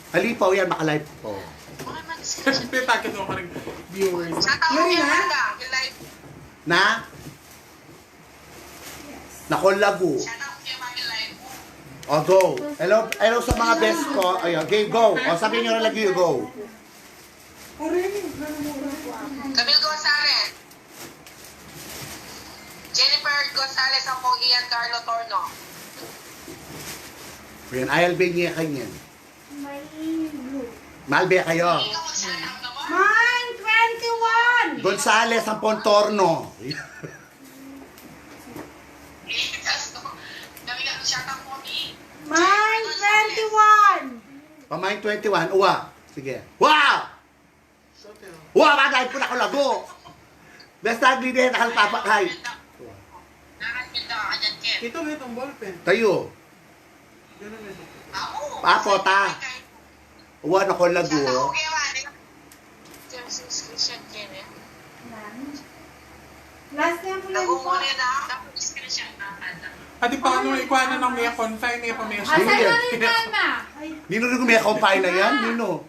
Alipaw yan, maka-live ko po. May packet mo ka rin viewers. Meron na. Na? Nako, lagu. O, go. Hello, hello sa mga best ko. Ayun, game, go. O, sabihin nyo na lagi, go. Camille Gonzalez. Jennifer Gonzalez, ampong Ian Carlo Torno. Ayan, I L B niya kanyan. Malbe kayo. Mine, twenty-one. Gonzalez, ampong Torno. Mine, twenty-one. Pa-mine twenty-one. Uwa. Sige. Uwa! Uwa, bagay po na ko lagu. Basta, agli de, nakal papakay. Ito, may itong ballpen. Tayo. Yan ang may itong. Papo, ta. Uwa, nako, lagu. Last name po lang po. Ati pa, ano, ikuha na ng may confine, may pa may Asan na rin, Mama? Nino rin may confine na yan? Nino?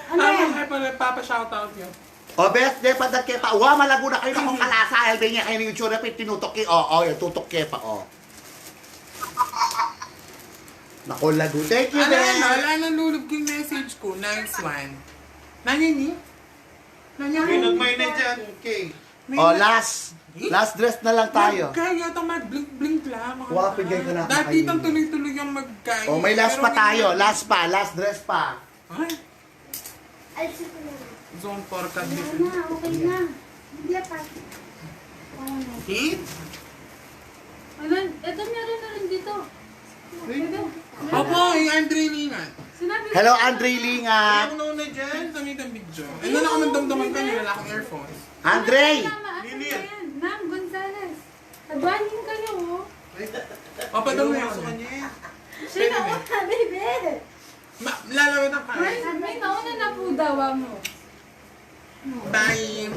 Ano yan? Ay, pala, papa-shoutout yun. O, bes, de, padag ke pa. Uwa, malagu na kayo na kung kalasa. Elbe niya kayo ni YouTube, tinutok ke. O, o, yung tutok ke pa, o. Nako, lagu. Thank you, Ano yan, Bes. Wala nang lulub yung message ko. Nice one. Nanya ni? Nanya May ni? nagmay na dyan. Okay. May O, na- last. Last dress na lang tayo. Magkaya ito, mag-blink-blink lang, mga Wa, bata. Pigay ka na Dati kayo. Itang tuloy-tuloy yung magkaya. O, may last Pero pa tayo. Last pa, last dress pa. Ay, Ay, sige na. Zone four ka Wala dito. na, okay na. Hindi pa. Wala na. See? Ano? Ito meron na rin dito. Ito. Opo, yung Andre Lingan. Sinabi ko Hello, na. Andre Lingan. Yung nauna dyan. Ang dami ng video. Ano na kami damdaman ka, wala akong earphones. Andre! Mama, asan Lilian. Ba yan? Nam Gonzales. Adwanin kayo, oh. Papa, dami Yung ako. Sa kanya eh. Siya Pwede na na. Una, baby. Ma-, lalawin ang May, kain. May nauna na po daw, amo. Bye.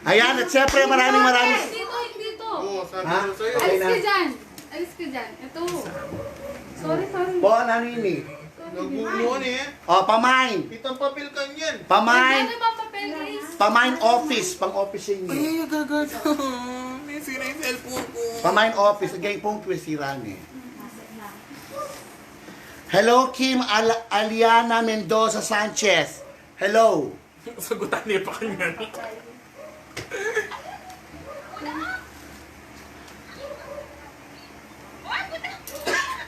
Ayan, at syempre, maraming, maraming Dito, dito. Oo, sabi Ha? ko sa'yo. Okay Alis na. Ka dyan. Alis ka dyan. Ito. Sorry, sorry. Po, nanini. Sorry, Nagmumuhan eh. O, pamain. Itang papel kanyan. Pamain. Ano ba papel, Grace? Pamain office, pang office Ay, ninyo. Ay, gagato. May sira yung cellphone ko. Pamain office, gay pong kwesira ni. Hello, Kim Al-, Aliana Mendoza Sanchez. Hello. Sagutan niya pa kanya.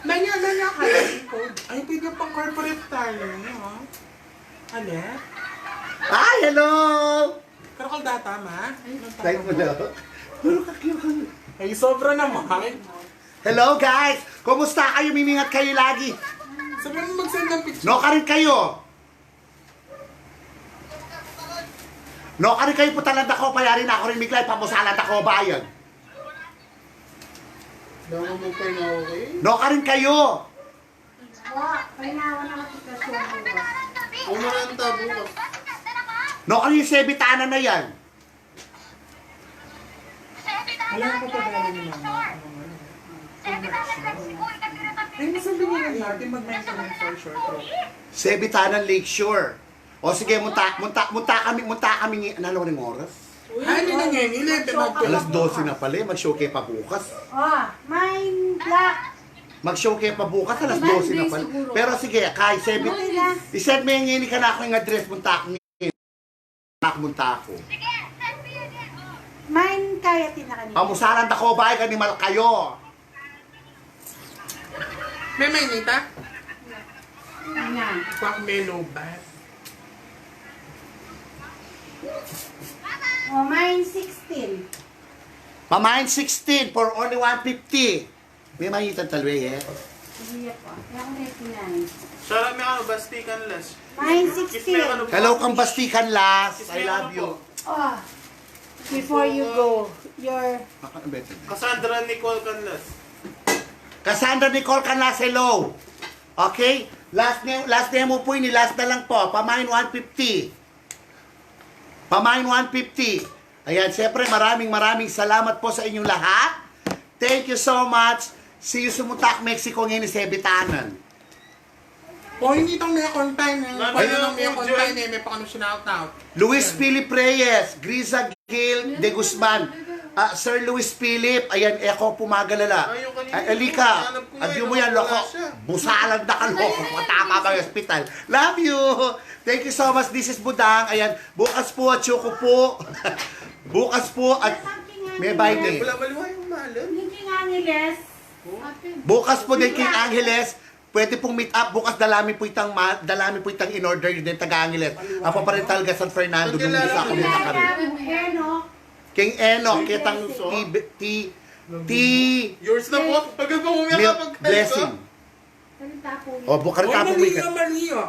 Nanya, nanya ka, code. Ay, pwede pang corporate tayo, no? Ano? Hi, hello! Karakal data, ma? Ay, mo daw. Pero kakyo ka. Ay, sobra naman. Hello, guys! Kumusta kayo? Mimingat kayo lagi. Sabi mo mag-send ng picture. No, karin kayo. No, karin kayo putalan dako, payari na ako rin miglay, pamusalan dako, bayan. Dawa mo kayo na okay? No, karin kayo. Wa, kailangan na kasi kasi bukas. Umaranta bukas. No, karin yung sebitanan na yan. Alam ko pa ba ni Mama? Ano nga? Ay, mas ang binigyan natin mag-mental health for sure. Sebitanan Lakeshore. O sige, munta, munta, munta kami, munta kami ngi-, ano, anong oras? Ay, hindi na ngayon. Eleven mag- Alas dose na pala eh. Mag-show kayo pa bukas. Ah, mine black. Mag-show kayo pa bukas, alas dose na pala. Monday siguro. Pero sige, kay seven, Monday na. I-send mo yung ini ka na ako yung address, munta ako. Munta ako. Mine kaya tinakan niya. Pamusaran dako, bay, kanimal kayo. May mainita? Ayan. Pang mellow bath. O, mine sixteen. Pamain sixteen for only one fifty. May mainita talwe, eh. Hindi po. Kaya ako ninety-nine. Sarap may ano, Bastikan Las. Mine sixteen. Hello, kang Bastikan Las. I love you. Oh, before you go, your Cassandra Nicole Canlas. Cassandra Nicole Canlas, hello. Okay? Last name, last name mo po ini, last na lang po. Pamain one fifty. Pamain one fifty. Ayan, siyempre, maraming, maraming salamat po sa inyong lahat. Thank you so much. See you sa Mutak, Mexico, ngayon sa Sebitanan. O, hindi itong may container. Wala nang may container, may pa kanu shout out. Luis Philip Reyes, Griza Gil de Guzman, Ah, Sir Luis Philip, ayan, e ko pu magalala. Ay, yung kanina, Ay, Alika, hinanap ko nga, agyu eh, mu yan, nawawala loko. Siya. Busalan da ka, loko. Patama ka sa ospital. Love you. Thank you so much. This is Budang. Ayan, bukas pu, atsu ku pu. Bukas pu, at may by name. Wala maliwa yung malam. Yung King Angeles. Bukas pu deng King Angeles. Pwede pung meet up bukas, dala mi pu itang ma-, dala mi pu itang in order yu deng taga Angeles. Apo pa rin talaga San Fernando, nung isa kami na kami. King Enoch. King Enoch, ketang ti, ti, ti, Yours na po. Hanggang pa umiyak milk kapag blessing. O, bukas rin tapo mi. Maria, Maria.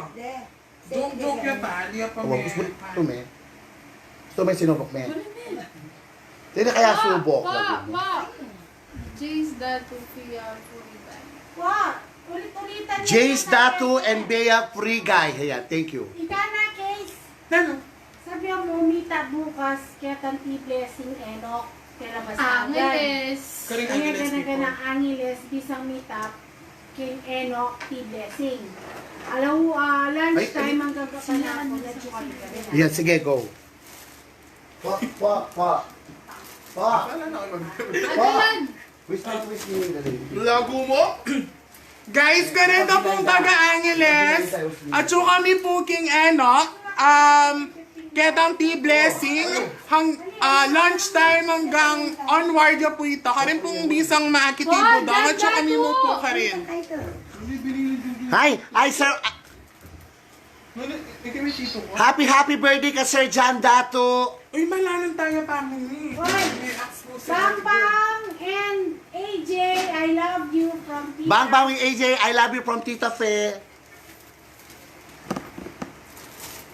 Joke, joke yan pa. Hindi pa. Gusto mo, gusto mo sinubok, me? Hindi na kaya subok. Pa, pa. Jace Datu Pia Furiban. Wa, ulit-ulitan niya Jace na Datu tayo. And Bea Frigay. Ayan, thank you. Ika na, Case. Ano? Sabi mo, mita bukas, kaya tanti Blessing Enoch, kaya masagan. Angeles. Karing Kaya Angeles gana-gana before. Angeles, bisang mita, King Enoch, ti Blessing. Alam mo, ah, lunch Ay, time ay. Hanggang kapanapon na tsukad ka rin. Yan, sige, go. Pa, pa, pa. Pa. Wala na kayo mag- Pa. Wish na wish ni Daddy. Lago mo? Guys, ganito pong taga Angeles. At saka kami po King Enoch. Um, ketang ti Blessing. Hang, ah, lunch time hanggang onward ya po ita. Karin pong bisang makitibo daw. At saka kami mo po karin. Hi, hi, sir. Happy, happy birthday ka Sir John Datu. Uy, malanan tayo, family. Uy, May ask ko sa Bang Bang and A J, I love you from Tita. Bang Bang and A J, I love you from Tita Fe.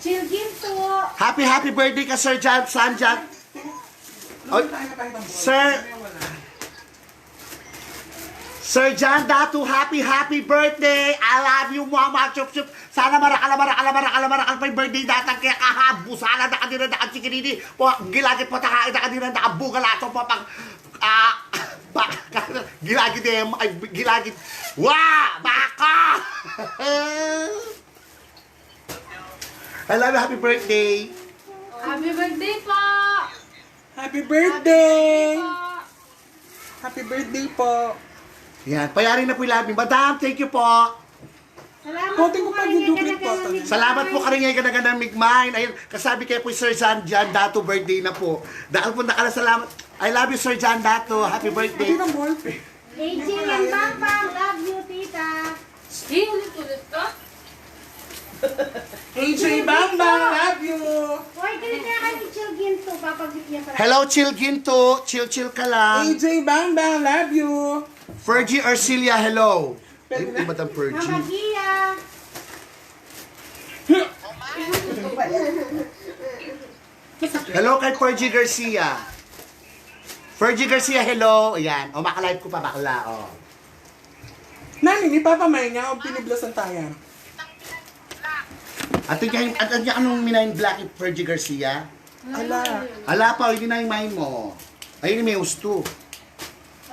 Chilgin to. Happy, happy birthday ka Sir John, San John. Oy, Sir, Sir John Datu, happy, happy birthday! I love you, Mama Chup Chup! Sana marakal, marakal, marakal, marakal pa ing birthday datang keka, ha? Busalan da ka dinan, da ka chikinini! Po, gilagit pa ta, da ka dinan, da ka bugal ato pa pang, ah, ba, gilagit em, ay, gilagit, wa! Baka! I love you, happy birthday! Happy birthday po! Happy birthday! Happy birthday po! Yan, payari na po yung labi. Madam, thank you po. Salamat Kote po ko pa kayo, duduplit po, gana-gana Tony. Salamat po karin ngay gana-gana migmain. Ayun, kasabi kayo po Sir John, John Datu, birthday na po. Dahil po nakala, salamat. I love you, Sir John Datu. Happy birthday. Hindi na ballpen. A J and Bang Bang, love you, tita. Di, ulit-ulit ka? A J Bang Bang, love you. Hoy, ganun nga kami, Chil Ginto, papagit niya pala. Hello, Chil Ginto. Chill-chill ka lang. A J Bang Bang, love you. Fergie Arcilia, hello. Ay, Madam Fergie. Mama Gia. Hello kay Fergie Garcia. Fergie Garcia, hello. Ayan. O, makalive ku pa, bakla, o. Nani, ni Papa May niya, o piniblasan tayo. Atin kaya, atin kaya anong minain black ni Fergie Garcia? Ala. Ala pa, o, ini na ing main mo. Ay, ini may usto.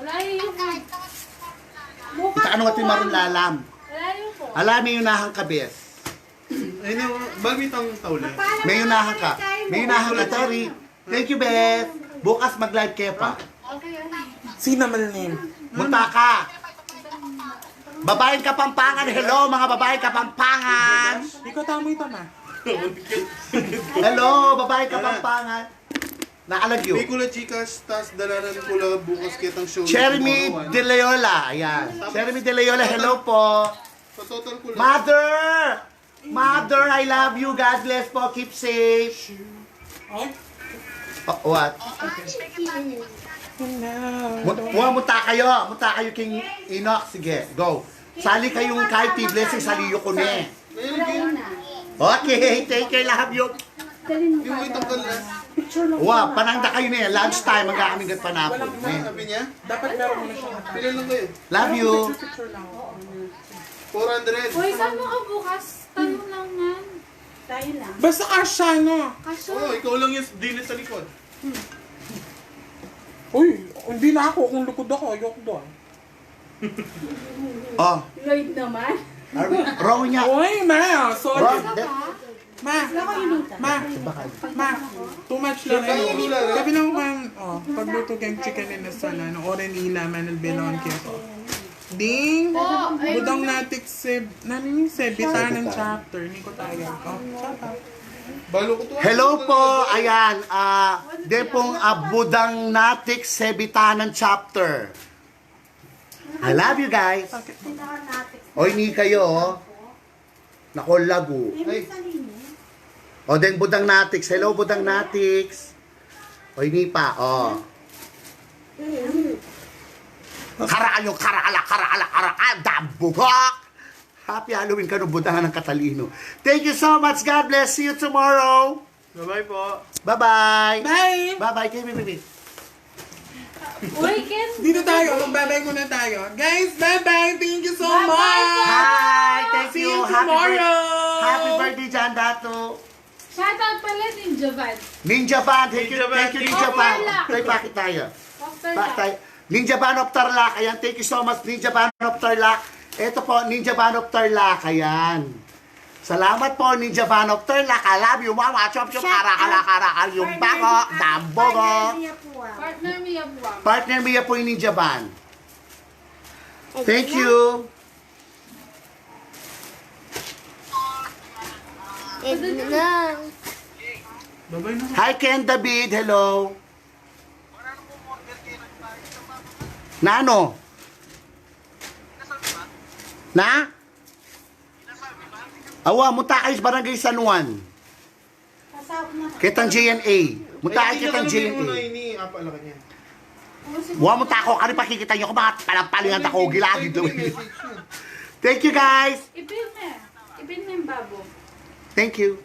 Ala, yung Ita, ano atin marun lalam? Ala, yung po. Ala, may unahan ka, bes. Ayun na, bagay tang taule. May unahan ka. May unahan ka, Terry. Thank you, Beth. Bukas mag-live kayo pa. Okay, okay. Sino man name? Munta ka. Babaeng Kapampangan. Hello, mga babaeng Kapampangan. Ikaw, tama ito, ma. Hello, babaeng Kapampangan. Naalagyo. May kula Gcash, tas dalaran kula bukas kitang show Jeremy tomorrow, ano? De Loyola. Ayan. Jeremy De Loyola, hello po. Sa total kula. Mother! Mother, I love you. God bless po. Keep safe. Ay. Oh, what? Mu-, wa, muta kayo. Muta kayo, King Enoch. Sige, go. Sali kayong kahit ti blessing, sali yu kune. Okay, thank you, love you. Yung may tanggal na. Wa, pananda kayo na yan. Lunch time, magkakami gat panapon. Wala na, sabi niya. Dapat meron mo na siya. Pila lang kayo? Love you. Picture, picture lang. Four hundred. Uy, saan mo ka bukas? Tayo lang yan. Tayo lang. Basta kasya, no? Kasya. Oo, ikaw lang yung dinis sa likod. Uy, hindi na ako. Kung likod ako, ayoko doon. Oh. Lloyd naman. Wrong niya. Uy, ma, sorry. Wrong. Isa pa? Ma! Ma! Ma! Too much lang. Sabi lang man, oh, pagluto keng chicken in the sun, ano, oren ila man el belon keto. Ding, budang natik se, nani ni se, bitanan chapter, ni ko tayo. Oh, chapter. Hello po, ayan, ah, de pong, ah, budang natik se bitanan chapter. I love you guys. Oy, ni kayo, oh. Nako, lagu. Ay. O, deng budang natiks. Hello, budang natiks. O, ini pa, o. Karaal yung karaala, karaala, karaal, dambugak. Happy Halloween kanu, budang ng Katalino. Thank you so much. God bless. See you tomorrow. Bye-bye po. Bye-bye. Bye. Bye-bye. Kayo, baby. Uy, Ken. Dito tayo. Magbabay muna tayo. Guys, bye-bye. Thank you so much. Hi. Thank you. See you tomorrow. Happy birthday, John Datu. Shoutout pala, Ninja Van. Ninja Van. Thank you, Ninja Van. Thank you, Ninja Van. Of Tarlac. Tayo, bakit tayo? Of Tarlac. Ninja Van of Tarlac. Ayan, thank you so much, Ninja Van of Tarlac. Ito po, Ninja Van of Tarlac. Ayan. Salamat po, Ninja Van of Tarlac. I love you, mama. Chop, chop, kara, kara, kara, kara, yung bago, dambogo. Partner Mia Puang. Partner Mia Puang. Partner Mia po yung Ninja Van. Thank you. Ed na. Hi, Ken David. Hello. Nano? Na? Awa, munta kayu sa Barangay San Juan. Ketang J N A. Munta kayu ketang J N A. Wa, munta kayu, kari pakikita yu ku, mga palapalingan da ku, gilagid. Thank you, guys. Ipin me. Ipin me babo. Thank you.